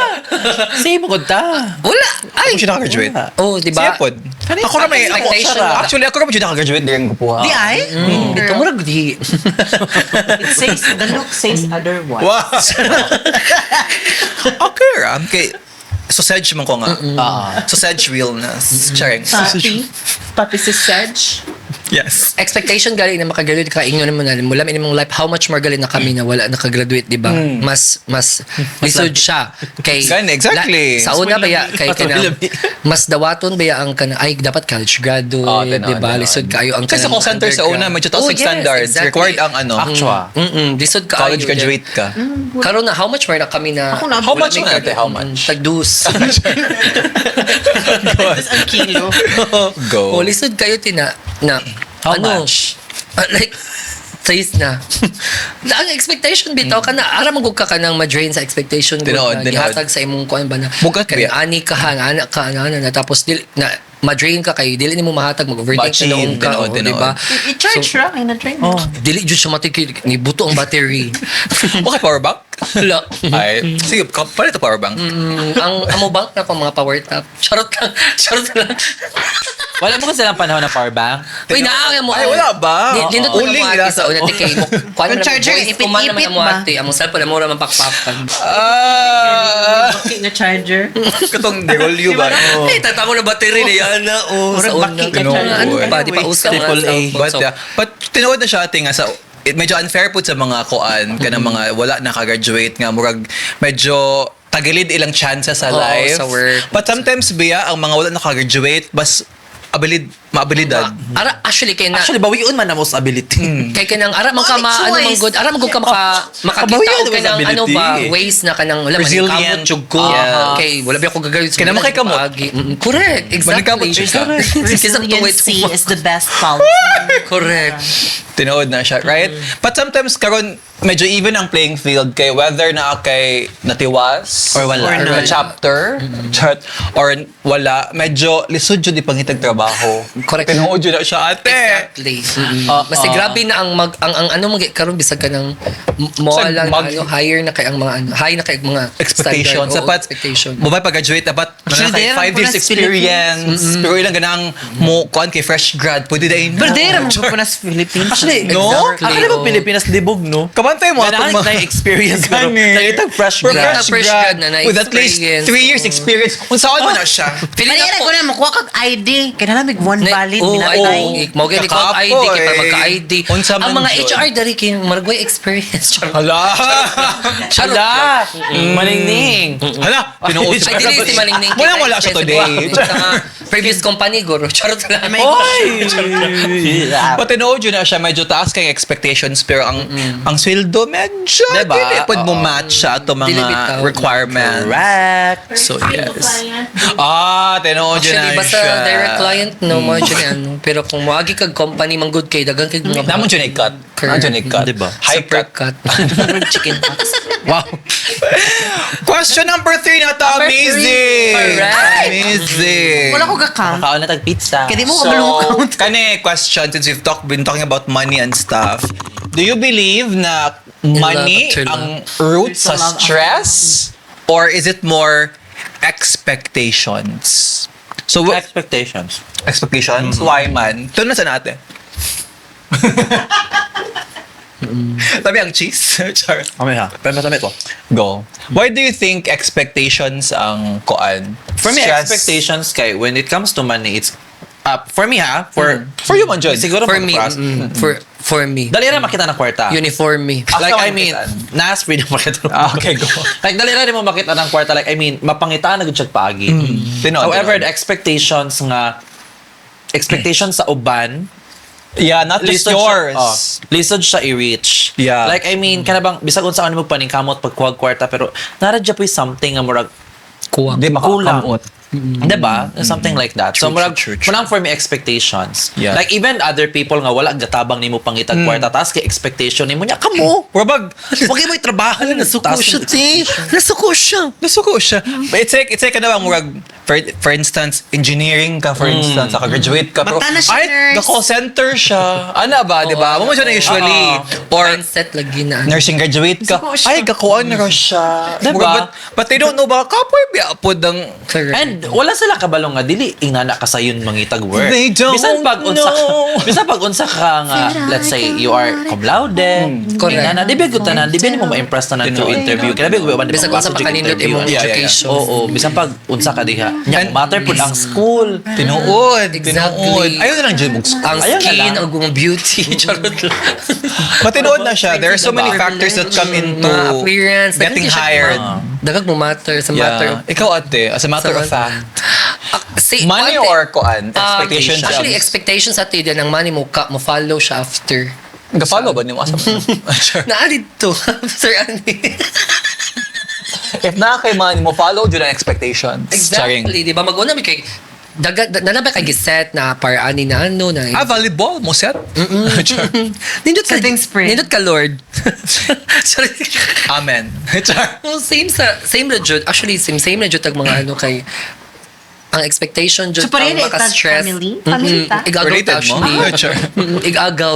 Speaker 4: Same mo ta.
Speaker 2: Wala. Ay.
Speaker 1: Ako siya nakagraduate.
Speaker 2: Oh, di
Speaker 1: Siya
Speaker 2: ba?
Speaker 1: pod. Ako ra may ako,
Speaker 2: Expectation.
Speaker 1: actually ako ra man jud nakagraduate diri ang gupuha.
Speaker 3: Di ay?
Speaker 2: Dito mo rag di.
Speaker 3: It says, the look says otherwise.
Speaker 1: Wow. Okay ra. Kay sausage man ko nga. Sausage realness. Charing.
Speaker 3: Papi. Papi si Sedge.
Speaker 1: Yes.
Speaker 2: Expectation gali na makagraduate ka ingon mo na mula imong life how much more gali na kami na wala nakagraduate di ba? Mas mas lisod siya kay
Speaker 1: Gani, exactly.
Speaker 2: La, sa una ba ya kay
Speaker 4: Mas
Speaker 2: kanang
Speaker 4: lami.
Speaker 2: mas dawaton ba ya ang kana ay dapat college graduate
Speaker 1: Oh, tinuod,
Speaker 2: di ba?
Speaker 1: tinuod.
Speaker 2: Lisod kayo ang
Speaker 1: Kasi sa
Speaker 2: kanang
Speaker 1: call center sa una,
Speaker 2: undergrad.
Speaker 1: medyo taas
Speaker 2: Oh,
Speaker 1: ang
Speaker 2: yes,
Speaker 1: standards.
Speaker 2: exactly.
Speaker 1: Required ang ano,
Speaker 4: Actual.
Speaker 2: Lisod kaayo.
Speaker 1: college graduate ka.
Speaker 2: Karon na how much more na kami na
Speaker 3: Ako na-
Speaker 1: How much
Speaker 2: Wala
Speaker 1: man
Speaker 2: may
Speaker 1: ate? How much?
Speaker 2: Tagdus.
Speaker 3: Tapos ang kilo.
Speaker 1: Go.
Speaker 2: Oh, lisod kayo tina na
Speaker 4: How
Speaker 2: ano,
Speaker 4: much?
Speaker 2: Like size na. Na ang expectation bitaw ka na ara man gud ka kanang ma-drain sa expectation gud
Speaker 1: Tinuod,
Speaker 2: na
Speaker 1: tinuod.
Speaker 2: gihatag sa imong kuan ba na
Speaker 1: Bugat
Speaker 2: kanang
Speaker 1: biya.
Speaker 2: ani ka han ana ka ana ana na tapos dili na ma-drain ka kay dili nimo mahatag mag-overthink
Speaker 1: Ma-achieve,
Speaker 2: ka noon ka
Speaker 1: tinuod,
Speaker 2: oh, di
Speaker 1: tinuod.
Speaker 2: ba?
Speaker 3: I-charge
Speaker 2: So,
Speaker 3: ra. Ay, na-drain.
Speaker 4: Oh.
Speaker 2: dili jud siya matikil ni buto ang battery.
Speaker 1: Okay, power bank?
Speaker 2: Wala.
Speaker 1: Ay, sige, palit to power bank.
Speaker 2: Ang amo bank na ko mga power tap. Charot lang. Charot lang.
Speaker 4: Wala mo kasi silang panahon na power bank.
Speaker 2: Uy, naa mo.
Speaker 1: Ay, wala ba?
Speaker 2: Di, nindot mo
Speaker 1: Uling
Speaker 2: na mo
Speaker 1: nila
Speaker 2: ate sa una ti kay mo. Kuan
Speaker 3: Ang
Speaker 2: mo
Speaker 3: charger,
Speaker 2: voice kuman naman
Speaker 3: ipit-ipit
Speaker 2: mo
Speaker 3: ba?
Speaker 2: ate. Among cellphone amo ra man pakpakan.
Speaker 1: Ah!
Speaker 3: Baki nga charger.
Speaker 1: Katong derolyo ba?
Speaker 2: Ay, tatamo na battery ni ana oh
Speaker 3: Murag
Speaker 2: sa una.
Speaker 3: baki ka
Speaker 1: charger.
Speaker 2: Ano ba di pa usa mga
Speaker 4: Triple A.
Speaker 2: cellphone.
Speaker 1: But,
Speaker 2: So,
Speaker 1: yeah, but tinuod na siya ate nga sa medyo unfair po sa mga kuan kanang mga wala nakagraduate nga murag medyo tagilid ilang chances sa
Speaker 2: Oo,
Speaker 1: life.
Speaker 2: sa work.
Speaker 1: But sometimes biya ang mga wala nakagraduate mas abilid maabilidad.
Speaker 2: Ara, actually, kay na,
Speaker 4: Actually, bawion man na mo sa ability.
Speaker 2: kay kanang ara man ka
Speaker 3: Oh, may
Speaker 2: ma, ano man
Speaker 3: choice.
Speaker 2: good, ara man gud ka makakita
Speaker 4: Kabawian
Speaker 2: og
Speaker 4: naman sa
Speaker 2: kanang ano
Speaker 4: ability.
Speaker 2: ba ways na kanang wala man
Speaker 1: Resilient.
Speaker 2: kamot jud ko.
Speaker 1: Yeah.
Speaker 2: Kay wala ba ako gagawin sa
Speaker 1: Kaya naman kay kamot.
Speaker 2: Correct, exactly.
Speaker 1: Maningkamot jud ka.
Speaker 2: Kaysa tuwid-
Speaker 3: Resiliency is the best policy.
Speaker 2: Correct.
Speaker 1: Tinuod na siya, right? But sometimes karon medyo even ang playing field kay whether na kay natiwas
Speaker 4: Or wala.
Speaker 1: or
Speaker 3: Or
Speaker 1: na
Speaker 3: not.
Speaker 1: chapter, chart, or wala, medyo lisod jud ipangitag trabaho.
Speaker 2: Correct.
Speaker 1: Tinuod jud na siya, ate.
Speaker 2: Exactly. Basta grabe na ang mag ang ano mag karon bisag ka ng mo
Speaker 1: Bisag
Speaker 2: lang ano higher na kay ang mga ano high na kay ang mga
Speaker 1: Expectation.
Speaker 2: standard. Oo,
Speaker 1: Sapat,
Speaker 2: expectation.
Speaker 1: Mabay pag-graduate, dapat
Speaker 3: Actually,
Speaker 1: na kay
Speaker 3: di
Speaker 1: 5
Speaker 3: naman
Speaker 1: years
Speaker 3: po na
Speaker 1: experience. Pero ilang ganang mo, kuan kay fresh grad, pwede dahil.
Speaker 3: Pero di naman po na sa Philippines.
Speaker 4: Actually,
Speaker 1: No?
Speaker 2: Exactly.
Speaker 4: Akala mo
Speaker 2: oo.
Speaker 4: Pilipinas libog, no?
Speaker 1: Kabantay mo
Speaker 4: Ganahan
Speaker 1: atong
Speaker 4: na yung experience pero
Speaker 1: Gani.
Speaker 4: nangitag fresh
Speaker 1: Pero
Speaker 4: grad.
Speaker 2: Fresh grad na
Speaker 1: with at least
Speaker 2: na-experience.
Speaker 1: 3 years experience. Unsaon man na siya?
Speaker 2: Feeling
Speaker 3: Mali
Speaker 2: ako
Speaker 3: ko na makuha kag ID. Kaya nalamig one
Speaker 2: Na-
Speaker 3: valid
Speaker 2: Oo,
Speaker 3: minatay.
Speaker 2: ay, oo. Mao gani ko
Speaker 1: Kakapoy.
Speaker 2: ID kay para magka-ID.
Speaker 1: Unsa man
Speaker 2: Ang mga
Speaker 1: jud.
Speaker 2: HR diri kay maragway experience. Charot.
Speaker 1: Hala!
Speaker 2: Charot.
Speaker 4: Hala! Maningning!
Speaker 1: Hala! Tinuod
Speaker 2: Ay, dili si Maningning.
Speaker 1: Walang wala siya today.
Speaker 2: Sa mga previous company, guro. Charot lang.
Speaker 4: Oy!
Speaker 1: But tinuod yun na siya, medyo taas kay expectations pero ang sweldo medyo
Speaker 4: Diba?
Speaker 1: dili pud mo
Speaker 4: Oo.
Speaker 1: match sa ato
Speaker 2: Dili
Speaker 1: mga
Speaker 2: bitaw.
Speaker 1: requirements.
Speaker 4: Correct.
Speaker 1: So yes. Ah, tinuod yun
Speaker 2: Actually,
Speaker 1: na
Speaker 2: basta
Speaker 1: siya.
Speaker 2: direct client, no, mo dyan ano. Pero kung moagi kag company, man good kay, dagang kay mga...
Speaker 1: Namon dyan i-cut. Namon dyan i-cut.
Speaker 4: Diba?
Speaker 1: High
Speaker 2: Super
Speaker 1: cut.
Speaker 2: cut.
Speaker 3: Chicken pox.
Speaker 1: Wow. Question number 3 na to. Amazing.
Speaker 2: Correct.
Speaker 1: Amazing.
Speaker 3: Wala ko ga-count.
Speaker 4: Kaon na tag pizza.
Speaker 3: Kaya di mo
Speaker 1: So,
Speaker 3: kabalo count.
Speaker 1: kani question since we've been talking about money and stuff. Do you believe na money
Speaker 2: love after love.
Speaker 1: ang root
Speaker 3: There's
Speaker 1: sa
Speaker 3: a love after
Speaker 1: stress or is it more expectations? So,
Speaker 4: Expectations.
Speaker 1: expectations? Why man? Ito na sa natin. Tabi ang cheese. Char.
Speaker 4: Kami ha. Pero masama ito.
Speaker 1: Go. Why do you think expectations ang koan?
Speaker 4: For me,
Speaker 1: Stress?
Speaker 4: expectations kay when it comes to money, it's for me ha, for
Speaker 1: For you man, Jud.
Speaker 4: siguro
Speaker 2: For me,
Speaker 4: for us.
Speaker 2: for me.
Speaker 4: Dali ra makita ng kwarta.
Speaker 2: Uniform me.
Speaker 4: Like,
Speaker 1: Asa
Speaker 4: I
Speaker 1: man
Speaker 4: mean,
Speaker 1: makitaan?
Speaker 4: nas freedom makita.
Speaker 1: Ah, okay, go.
Speaker 4: Like, dali ra mo makita ng kwarta. Like, I mean, mapangitaan na gud siya paagi.
Speaker 1: Tinuod,
Speaker 4: However,
Speaker 1: tinuod.
Speaker 4: the expectations nga, expectations sa uban,
Speaker 1: Yeah, not just
Speaker 4: lisod siya-
Speaker 1: yours.
Speaker 4: oh, lisod siya i-reach.
Speaker 1: Yeah.
Speaker 4: Like, I mean, kana bang, bisag unsa mo paningkamot pagkuhag kwarta, pero nara dya po'y something nga murag,
Speaker 2: Kuwang.
Speaker 1: Di
Speaker 4: kulang.
Speaker 1: makakamot.
Speaker 4: Diba? Something like that. So,
Speaker 1: True,
Speaker 4: murag,
Speaker 1: true, true, true.
Speaker 4: murag for me expectations.
Speaker 1: Yeah.
Speaker 4: Like, even other people nga wala gatabang nimo pangitag kwarta, taas kay expectation nimo niya, kamo!
Speaker 1: Rabag,
Speaker 4: Wag mo trabaho.
Speaker 2: Nasuko siya, te. Nasuko siya.
Speaker 1: Nasuko siya. But it's like ano bang murag, for instance, engineering ka, for instance, nakagraduate ka. Pero,
Speaker 3: Mata na siya,
Speaker 1: ay,
Speaker 3: nurse.
Speaker 1: the call center siya. Ano ba, di ba? Mo siya na usually. Or,
Speaker 2: Mindset lagi na. ano.
Speaker 1: nursing graduate ka.
Speaker 3: Nasuko siya.
Speaker 1: Ay, gakuan na siya.
Speaker 4: Diba?
Speaker 1: Murag, but they don't know ba, kapoy biya po ng
Speaker 2: Correct.
Speaker 4: And wala sila kabalo nga dili ingana ka sayon mangitag work.
Speaker 1: They don't
Speaker 4: bisan pag unsa ka,
Speaker 1: know.
Speaker 4: bisan pag unsa ka nga let's say you are cum laude.
Speaker 2: Correct.
Speaker 4: Ingana di ba gud tanan di ba nimo ma-impress tanan through interview. Kaya di ba
Speaker 2: Bisan unsa pa kanindot imong
Speaker 1: Yeah.
Speaker 2: education.
Speaker 4: Oo, bisan pag unsa ka diha. Nya matter pud ang school.
Speaker 1: Tinuod,
Speaker 2: Exactly.
Speaker 1: tinuod. Ayaw na lang dyan mag-school.
Speaker 2: Ang
Speaker 4: Ayaw na
Speaker 2: skin,
Speaker 4: lang.
Speaker 2: ang beauty. Charot lang.
Speaker 1: But tinuod na siya. There are so many
Speaker 3: Diba?
Speaker 1: factors that come into
Speaker 2: Mga appearance.
Speaker 1: getting hired.
Speaker 2: Dagag mo matter sa matter.
Speaker 1: Yeah. Ikaw ate, as a matter
Speaker 2: Sa
Speaker 1: of fact,
Speaker 2: Say,
Speaker 1: money
Speaker 2: ate,
Speaker 1: or kuan? Expectations.
Speaker 2: Actually, expectations ate din ang money mo ka mo follow siya after.
Speaker 1: Ga-follow ba nimo asa? Sure.
Speaker 2: Naa dito, Sir Andy.
Speaker 1: If naa kay money mo follow jud ang expectations. Charing.
Speaker 2: Exactly, di ba? Mag-una mi kay daga na na ba kay giset na para ani na ano na.
Speaker 1: Ah, volleyball mo set? Char.
Speaker 2: Nindot ka,
Speaker 3: Setting spring.
Speaker 2: Nindot ka Lord. Sorry.
Speaker 1: Amen. Char.
Speaker 2: Well, same sa same na jud. Actually, same same na jud tag mga ano kay ang expectation jud
Speaker 3: So, pareho
Speaker 2: ang
Speaker 3: na itag
Speaker 2: maka-stress.
Speaker 3: family? Family ta?
Speaker 2: Igagaw
Speaker 1: Related
Speaker 2: ta,
Speaker 1: mo?
Speaker 2: actually.
Speaker 1: Sure.
Speaker 2: Igagaw.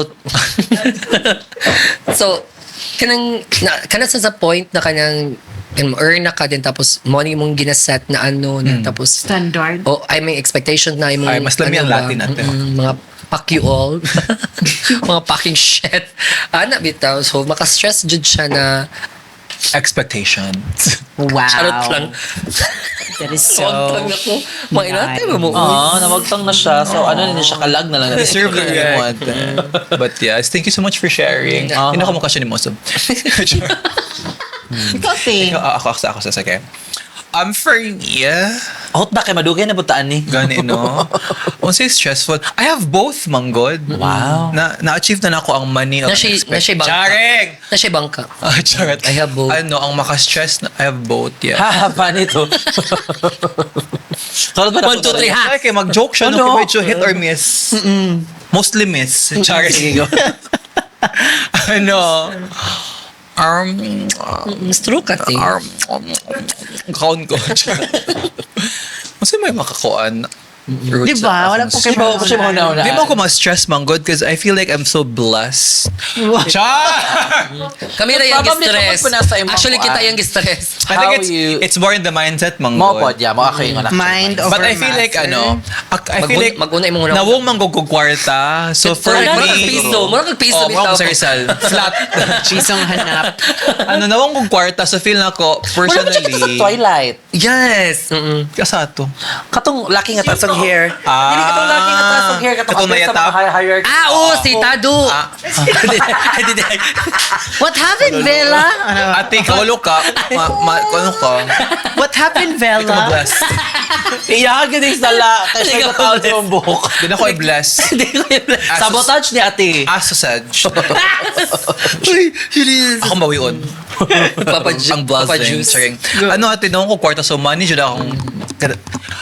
Speaker 2: So, kanang na, kanang sa point na kanang kanang earn na ka din tapos money mong ginaset na ano na tapos
Speaker 3: Standard.
Speaker 2: oh, I mean expectation na imong
Speaker 1: Ay, mas lami
Speaker 2: ano
Speaker 1: ang
Speaker 2: ba,
Speaker 1: Latin natin.
Speaker 2: mga fuck you all. Mga fucking shit. Ana bitaw. So maka-stress jud siya na
Speaker 1: Expectations.
Speaker 3: Wow.
Speaker 2: Charot lang.
Speaker 3: That is so
Speaker 2: Kontang ako. Mainate mo mo.
Speaker 4: Oo, nawagtang na siya. So, ano na siya, kalag na lang.
Speaker 1: Deserve na rin mo, ate. But yes, thank you so much for sharing. Hindi ako mukha siya ni Mosob.
Speaker 3: Ikaw, te.
Speaker 1: Ako, sige. For me,
Speaker 4: Hot ba kay madugay na butaan ni?
Speaker 1: gani, no? Unsa stressful. I have both, manggod.
Speaker 4: Wow.
Speaker 1: Na, na-achieve na nako ang money.
Speaker 2: Na siya bangka.
Speaker 1: Charing!
Speaker 2: Na siya bangka.
Speaker 1: Ah, charot.
Speaker 2: I have both.
Speaker 1: Ano, ang maka-stress na, I have both, yeah.
Speaker 4: Ha, funny to. Karot ba na
Speaker 2: One, two, three, ha?
Speaker 1: Ay, kay mag-joke siya, no?
Speaker 4: Ano?
Speaker 1: Kay medyo hit or miss. Mostly miss. Charing.
Speaker 4: Sige, go.
Speaker 1: Ano?
Speaker 2: Stroke ka, te.
Speaker 1: Kaon ko. Charot. Kasi may makakuan.
Speaker 3: Di ba? Wala po
Speaker 4: Siya
Speaker 3: kayo.
Speaker 4: ba siya mauna-una?
Speaker 1: Di mo ako ma-stress, man good, because I feel like I'm so blessed. Char!
Speaker 2: Kami ra yung
Speaker 4: Probably
Speaker 2: stress.
Speaker 4: tungkol po nasa imong
Speaker 2: Actually, kita
Speaker 4: kuan.
Speaker 2: yung stress.
Speaker 1: I think
Speaker 4: How
Speaker 1: it's,
Speaker 4: you-
Speaker 1: it's more in the mindset, man
Speaker 4: Mo
Speaker 1: good.
Speaker 4: pod, yeah. Mo ako yung anak.
Speaker 3: Mind over
Speaker 1: But I feel like,
Speaker 3: matter.
Speaker 1: ano, I feel like,
Speaker 2: Mag-una imong una.
Speaker 1: nawong manggugug kwarta. So, for
Speaker 2: Correct.
Speaker 1: me,
Speaker 2: Murag kag piso. Murag kag piso
Speaker 1: Oh,
Speaker 2: bitaw.
Speaker 1: murag sa Rizal. Flat.
Speaker 3: Chisong hanap.
Speaker 1: Ano, nawong kong kwarta. So, feel na ko,
Speaker 4: Wala ba
Speaker 1: personally.
Speaker 4: siya kita sa Twilight?
Speaker 2: Yes. Mm-mm.
Speaker 1: Kasa to?
Speaker 4: Katong laki nga taas ang hair.
Speaker 1: Ah.
Speaker 4: Dili katong laki nga taas ang hair. Katong
Speaker 1: Katong
Speaker 4: appear sa
Speaker 1: nayatap?
Speaker 4: mga hierarchy.
Speaker 2: Ah, oo, si Tado.
Speaker 1: Ah.
Speaker 2: Hindi, hindi.
Speaker 3: What happened, Bella? Ano?
Speaker 1: Ate, kawalo ka. Ano ka?
Speaker 3: What happened,
Speaker 1: Hindi ka
Speaker 3: Bella?
Speaker 1: ma-bless.
Speaker 4: Iya, gani sala. Kaya siya
Speaker 2: Hindi ka
Speaker 4: katawag
Speaker 2: ma-bless.
Speaker 4: yung buhok.
Speaker 1: Hindi na ako i-bless.
Speaker 2: Hindi ko yung
Speaker 4: Sabotage ni ate.
Speaker 1: Ah, sausage.
Speaker 2: Uy, serious.
Speaker 1: Ako mawion.
Speaker 2: Papa
Speaker 1: Ang
Speaker 2: Papa
Speaker 1: blessing.
Speaker 2: Juice.
Speaker 1: Charing. Ano ate, noong ko kwarta, so money jud akong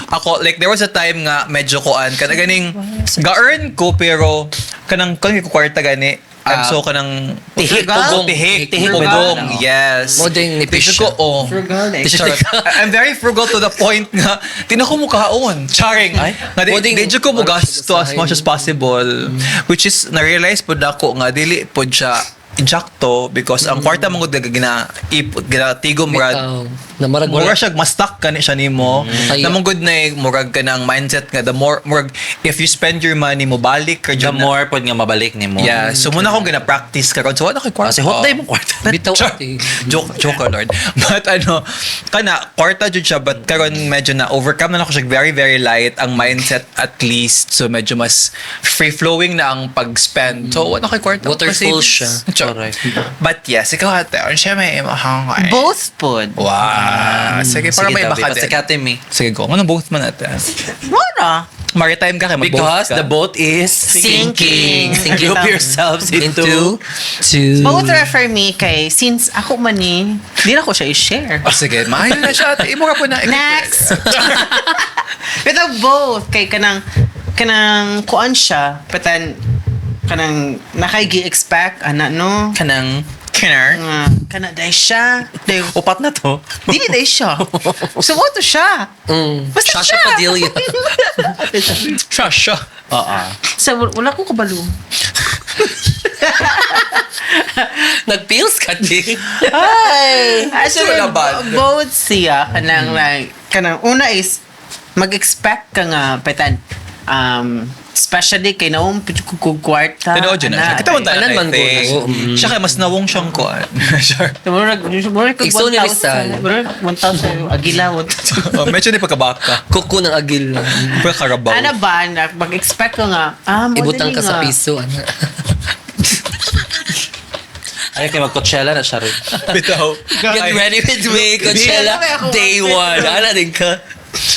Speaker 1: ako, like, there was a time nga medyo kuan, kana ganing, ga-earn ko, pero, kanang, kanang ko kwarta gani, I'm so kanang
Speaker 4: Tihik,
Speaker 1: pugong,
Speaker 2: pugong.
Speaker 1: tihik,
Speaker 4: Tihik,
Speaker 1: pugong, yes.
Speaker 2: Mo ding nipis
Speaker 1: Medyo ko,
Speaker 2: siya.
Speaker 1: oh.
Speaker 3: Frugal eh.
Speaker 1: Charot. I'm very frugal to the point nga, di na ko mukhaon. Charing.
Speaker 4: Ay.
Speaker 1: Nga, di,
Speaker 2: Mo ding-
Speaker 1: di jud ko mugasto as much as possible. Which is, na-realize po na ako nga, dili po siya injakto because ang kwarta mo gud gina ipot gina tigom murag
Speaker 2: Bitaw. Na marag
Speaker 1: murag
Speaker 2: wala.
Speaker 1: siya ma-stuck ka ni siya nimo.
Speaker 2: Ay.
Speaker 1: Na mong good na eh, murag ka ng mindset nga the more murag if you spend your money mo balik ka
Speaker 4: The
Speaker 1: jud na.
Speaker 4: more pod nga mabalik nimo.
Speaker 1: Yeah, so muna akong gina practice karon. So wala koy kwarta.
Speaker 4: Kasi hot day mo kwarta.
Speaker 2: Bitaw
Speaker 1: Char.
Speaker 2: ate.
Speaker 1: Joke, joke ka, Lord. But ano, kana, kwarta jud siya, but karon medyo na overcome na ako siya. Very, very light ang mindset at least. So medyo mas free-flowing na ang pag-spend. So wala koy kwarta.
Speaker 2: Waterfall siya.
Speaker 1: Char.
Speaker 4: Correct.
Speaker 1: But yes, ikaw ate, ano siya may imahang
Speaker 3: Both pod.
Speaker 1: Wow. Sige, para
Speaker 4: Sige,
Speaker 1: may
Speaker 4: Davi,
Speaker 1: baka din.
Speaker 4: pasikate mi.
Speaker 1: Sige, go. Anong both man ate?
Speaker 3: Wala.
Speaker 1: Maritime ka kay mag-both
Speaker 4: Because
Speaker 1: ka.
Speaker 4: the boat is
Speaker 3: Sinking.
Speaker 2: Sinking.
Speaker 4: Group yourselves into...
Speaker 2: Into two.
Speaker 3: Both are for me kay since ako man ni, di na ko siya i-share.
Speaker 1: Oh, sige, maayo na siya ate. Imo ka po na.
Speaker 3: Next. Pero both kay kanang kanang kuan siya patan kanang nakay-gi-expect ana no
Speaker 4: Kanang...
Speaker 1: Kinner.
Speaker 3: nga kana day siya day
Speaker 4: Upat na to.
Speaker 3: dili day siya so what to siya Basta
Speaker 2: Shasha
Speaker 3: siya.
Speaker 2: Padilla.
Speaker 1: Siya, siya.
Speaker 4: Oo.
Speaker 3: So wala ko kabalo.
Speaker 2: Nag-pills ka, di.
Speaker 4: Hi!
Speaker 3: Actually,
Speaker 1: Wala bad.
Speaker 3: both siya kanang like kanang una is mag-expect ka nga patan especially kay naong kung kwarta.
Speaker 1: Tinuod yun na siya. Kita mo tanan,
Speaker 2: Tanan
Speaker 1: I
Speaker 2: man ko.
Speaker 1: think.
Speaker 2: Oo, mm.
Speaker 1: Siya kay mas nawong siyang kuan. Sure.
Speaker 3: Murag murag kag
Speaker 2: Igsoon ni Rizal.
Speaker 3: 1,000. Murag 1,000 agila 1,000.
Speaker 1: Oh, medyo ni pagkabaka.
Speaker 2: Kuko ng agil.
Speaker 1: Pagkakarabaw.
Speaker 3: Ano ba na mag-expect ko nga mo
Speaker 2: Ibutang
Speaker 3: dali
Speaker 2: ka sa
Speaker 3: nga.
Speaker 2: piso. Ano?
Speaker 4: Ay, kay mag-Coachella na siya rin.
Speaker 1: Bitaw.
Speaker 2: Get ready with me, Coachella.
Speaker 3: Ay.
Speaker 2: Day one. Ala din ka.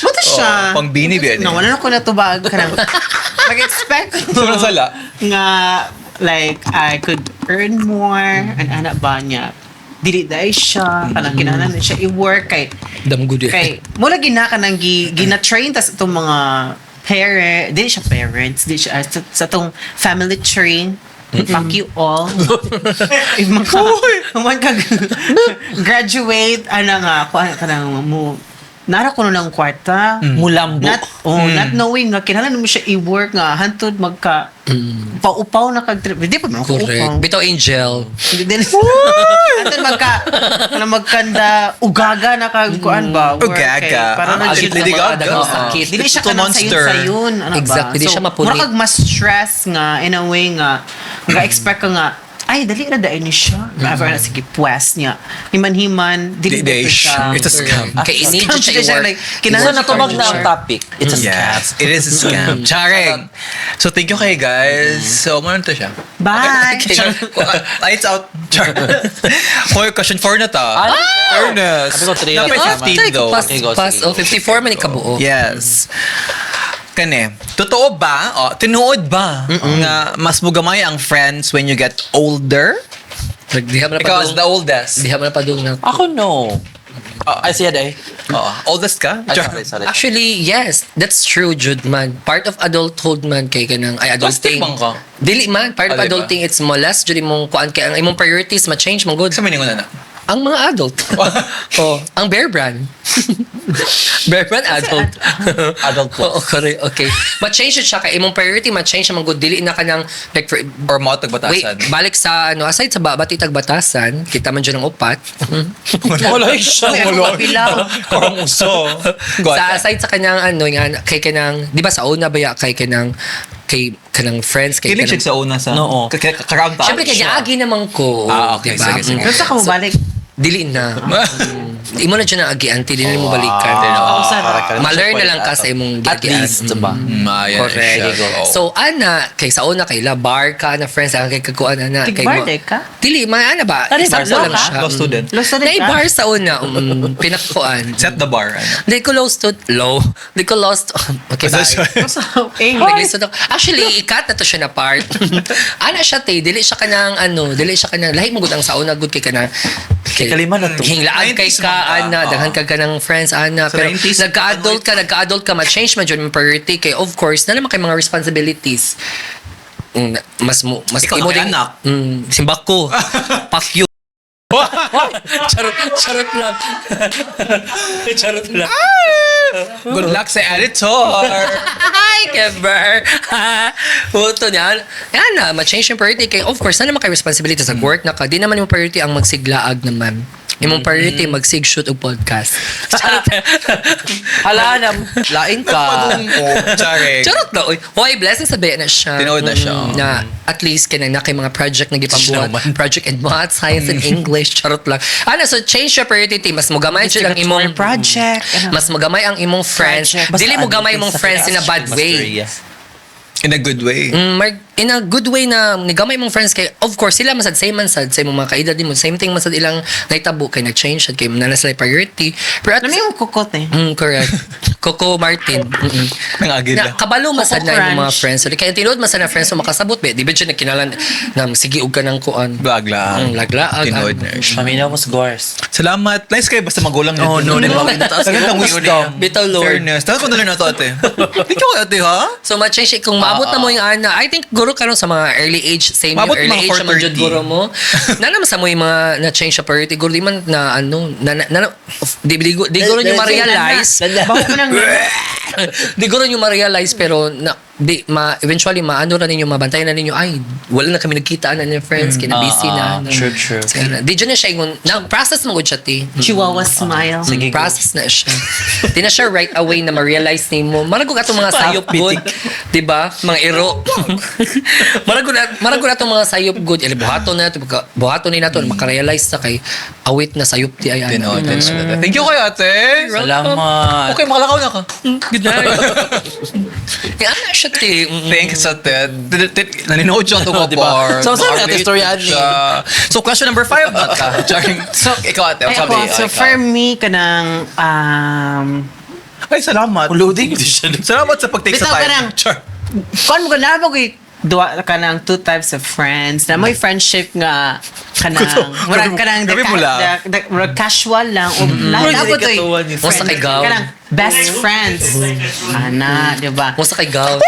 Speaker 3: Mo to siya.
Speaker 1: Oh, pang bini ba yan eh?
Speaker 3: No, wala na ko natubag kanang mag-expect ko
Speaker 1: Sobrang sala.
Speaker 3: nga like I could earn more and ana ba niya dili dai siya kanang kinahanglan na siya i-work kay
Speaker 2: Damgud eh.
Speaker 3: kay mula gina kanang gi, gina-train tas itong mga parent dili siya parents dili siya sa itong family tree. Fuck you all. If maka, man ka graduate ana nga kuan kanang mo nara ko ng kwarta.
Speaker 4: Mulambo.
Speaker 3: Not, oh, not knowing nga kinahanglan mo siya i-work nga hantud magka paupaw na kag trip. Hindi pa man ako upaw.
Speaker 2: Correct. Bitaw Angel.
Speaker 3: Hindi din. Hantud magka kana magkanda ugaga na kag kuan ba? Work
Speaker 1: Ugaga.
Speaker 3: kay Para
Speaker 1: Ah,
Speaker 3: na
Speaker 1: agit
Speaker 3: jud
Speaker 1: Lady
Speaker 2: mga
Speaker 1: Gaga.
Speaker 2: daghang sakit.
Speaker 3: Dili siya
Speaker 1: Ito
Speaker 3: kanang
Speaker 1: monster.
Speaker 3: sayon-sayon. Ano ba?
Speaker 2: Exactly, di siya mapunit.
Speaker 3: Mura kag mas stress nga in a way nga nga expect ka nga Ay, dali ra dai ni siya. Ever na, sige, pues niya. Himan-himan, dili
Speaker 1: Di-
Speaker 3: di
Speaker 1: di
Speaker 3: siya.
Speaker 1: It's a scam.
Speaker 2: Kay i-need
Speaker 3: Scam
Speaker 2: siya
Speaker 3: siya,
Speaker 2: i-work.
Speaker 3: like,
Speaker 4: So,
Speaker 3: kinahanglan
Speaker 4: natubag na ang topic. It's a scam.
Speaker 1: Yes, it is a scam. Charing. So, thank you kay guys. So, muna to siya.
Speaker 3: Bye!
Speaker 1: Okay. Char. Lights out. Char. Hoy, question 4 na ta.
Speaker 4: Ah!
Speaker 1: Fairness.
Speaker 4: Sabi ko, three
Speaker 1: Napay
Speaker 4: lang
Speaker 1: 15 though.
Speaker 2: Pas,
Speaker 4: Okay, go,
Speaker 2: pas,
Speaker 4: sige,
Speaker 2: oh,
Speaker 4: go.
Speaker 2: 54 man ikabuo.
Speaker 1: Yes. Kani, totoo ba, o, tinuod ba nga mas mugamay ang friends when you get older?
Speaker 2: Like, diha man na
Speaker 1: Ikaw as
Speaker 2: padung.
Speaker 1: the oldest.
Speaker 2: Diha man na padung na.
Speaker 4: Ako, no. Ay, siya day.
Speaker 1: Oo. Oldest ka?
Speaker 4: Ay, sorry, sorry.
Speaker 2: Actually, yes, that's true, Jude man. Part of adulthood man kay kanang ay
Speaker 1: Plastic
Speaker 2: adulting.
Speaker 1: man ka?
Speaker 2: Dili man, part of
Speaker 1: Ah, di ba?
Speaker 2: adulting it's mo less jud imong kuan kay ang imong priorities ma-change man good.
Speaker 1: Sa meaning na na.
Speaker 2: Ang mga adult. Oh, ang Bear Brand. Bear Brand adult.
Speaker 4: Adult po.
Speaker 2: Oo, correct. Okay. Ma-change jud siya kay imong priority ma-change man good dili na kanang like for,
Speaker 1: Or mo
Speaker 2: wait,
Speaker 1: tagbatasan.
Speaker 2: balik sa ano aside sa bati tagbatasan, kita man jud ang upat.
Speaker 4: Wala siya.
Speaker 3: Uy, ako kapilaw.
Speaker 1: Karong uso.
Speaker 2: Sa aside sa kanyang ano nga kay kanang di ba sa una ba ya kay kanang kay kanang friends kay
Speaker 1: Kilig
Speaker 2: kanang
Speaker 1: siya sa una sa.
Speaker 4: Oo.
Speaker 1: Karound ta.
Speaker 2: Siyempre kay giagi naman ko.
Speaker 1: Ah, okay.
Speaker 2: Di ba?
Speaker 1: Sige, sige.
Speaker 3: Pero sa ka mo balik?
Speaker 2: Dili na. Imo na dyan ang agian, dili na mo balikan.
Speaker 3: Oo, sarap.
Speaker 2: Ma-learn na lang ka sa imong
Speaker 4: At
Speaker 2: giagian.
Speaker 4: least, diba?
Speaker 1: Ayan
Speaker 2: Correct.
Speaker 1: siya. Oo.
Speaker 2: So ana kay sa una kay la bar ka na friends ang kay kakuan ana kay
Speaker 3: Tig-bar
Speaker 2: mo-
Speaker 3: day ka?
Speaker 2: Dili man ana ba?
Speaker 4: Tari, bar
Speaker 2: Example
Speaker 4: sa
Speaker 2: lang
Speaker 4: ka?
Speaker 2: siya.
Speaker 1: Law student.
Speaker 3: Law student
Speaker 2: Nay
Speaker 3: ka?
Speaker 2: bar sa una pinakakuan.
Speaker 1: Set the bar. Ano.
Speaker 2: Di ko low stud low. Di ko lost. Okay, bye.
Speaker 3: Eh,
Speaker 2: Naglisod ako. Actually, ikat na to siya na part. Ana siya te, dili siya kanang ano, dili siya kanang lahi mo gud ang sauna gud kay kanang kay,
Speaker 4: Kalima na to.
Speaker 2: Hinglaag kay
Speaker 1: 90s
Speaker 2: ka
Speaker 1: man ka.
Speaker 2: ana,
Speaker 1: Oo.
Speaker 2: daghan ka kanang friends ana,
Speaker 1: Sa
Speaker 2: pero
Speaker 1: 90s,
Speaker 2: nagka-adult ka, ma-change man jud imong priority kay of course na naman kay mga responsibilities. Mas mo mas
Speaker 1: Ikaw na
Speaker 2: imo
Speaker 1: kay anak.
Speaker 2: Simbak ko. Fuck you. Charot, charot lang. Charot lang.
Speaker 1: Good luck sa editor.
Speaker 2: Hi, Kember! Puto niya. Yan na, ma-change yung priority. Kay, of course, na naman kay responsibility sa work na ka. Di naman yung priority ang magsiglaag naman. Imong priority, magsig-shoot og podcast. Charot.
Speaker 4: Hala na, lain ka.
Speaker 1: Nagpadungko. Charing.
Speaker 2: Charot na. Uy, Hoy, blessing sa na siya.
Speaker 1: Tinuod na siya.
Speaker 2: Na at least kanang na kay mga project na gipambuhat.
Speaker 4: Snowman.
Speaker 2: Project in math, science, and English. Charot lang. Ano, so change your priority. Mas mogamay jud ang imong
Speaker 3: project. Ano?
Speaker 2: Mas mogamay ang imong friends.
Speaker 3: Project.
Speaker 2: Dili mo gamay imong friends in a bad way.
Speaker 1: In a good way.
Speaker 2: In a good way na nigamay mong friends kay of course sila masad same man sad sa imong mga kaedad nimo same thing man sad ilang nahitabo kay nag-change sad kay na sila priority pero at
Speaker 3: Alam mo yung kukot eh.
Speaker 2: Correct. Coco Martin.
Speaker 1: Nang agila.
Speaker 2: Na, kabalo masad
Speaker 3: Coco
Speaker 2: na imong mga
Speaker 3: Crunch.
Speaker 2: friends. So, kaya tinuod masad na friends so makasabot ba di ba siya nagkinalan na sige og ka ng kuan.
Speaker 1: Laglaag.
Speaker 2: Laglaag.
Speaker 1: Tinuod na siya.
Speaker 4: Paminaw mo sa gores.
Speaker 1: Salamat. Nice kayo basta magulang
Speaker 4: Oh, no, di ba? Taas
Speaker 1: Tagal ng wisdom.
Speaker 2: Bitaw, Lord.
Speaker 1: Fairness. Tagal ko na lang na to, ate. Thank you, ate, ha?
Speaker 2: So ma-change kung maabot na mo yung ana. I think guro karon sa mga early age same
Speaker 1: Maabot
Speaker 2: yung early
Speaker 1: mga
Speaker 2: age naman jud
Speaker 1: 4:30.
Speaker 2: guro mo. Na naman sa mo yung mga na-change sa priority guro di man na ano na, na, na di, di, di guro nyo ma-realize.
Speaker 3: Bago mo nang
Speaker 2: Di guro nyo ma-realize pero na, di ma eventually maano ra ninyo mabantayan na ninyo ay wala na kami nagkita na ni friends kina busy na.
Speaker 4: Ah,
Speaker 2: ano.
Speaker 4: true, true.
Speaker 2: So, yun na. Di dyan na siya ingon na process mo gud siya ti.
Speaker 3: Chihuahua smile.
Speaker 4: Sige, go.
Speaker 2: Process na siya. Di na siya right away na ma-realize nimo. Marag og atong mga sayop good, 'di ba? Mga iro. Marag og atong mga sayop good. Ili buhaton na nato, buhaton ni nato maka-realize sa kay awit na sayop ti ay ano.
Speaker 1: Tinuod na siya. Thank you kayo, ate.
Speaker 4: Salamat.
Speaker 1: Okay, makalakaw na ka.
Speaker 2: Good night. Yan na siya ti.
Speaker 1: Thanks, ate. Naninood siya ito
Speaker 4: Diba? So, sorry, ate, story ani.
Speaker 1: So, question number 5 na ka. Charing. So, ikaw, ate.
Speaker 3: Ay,
Speaker 1: Sabi,
Speaker 3: ako, so
Speaker 1: ikaw.
Speaker 3: for me, kanang,
Speaker 1: Ay, salamat.
Speaker 4: Loading ito siya.
Speaker 1: Salamat sa pag-take sa
Speaker 3: Bitaw
Speaker 1: time.
Speaker 3: ka nang-
Speaker 1: Char.
Speaker 3: kuan mo ka na mo kay duwa kanang two types of friends na may friendship nga kanang murag kanang
Speaker 1: Grabe mo lang.
Speaker 3: murag casual lang o lahat
Speaker 4: Murag
Speaker 3: ako to
Speaker 4: katuwa ni
Speaker 2: Mo sa kay gown.
Speaker 3: kanang best friends ana di ba
Speaker 2: Mo sa kay gown.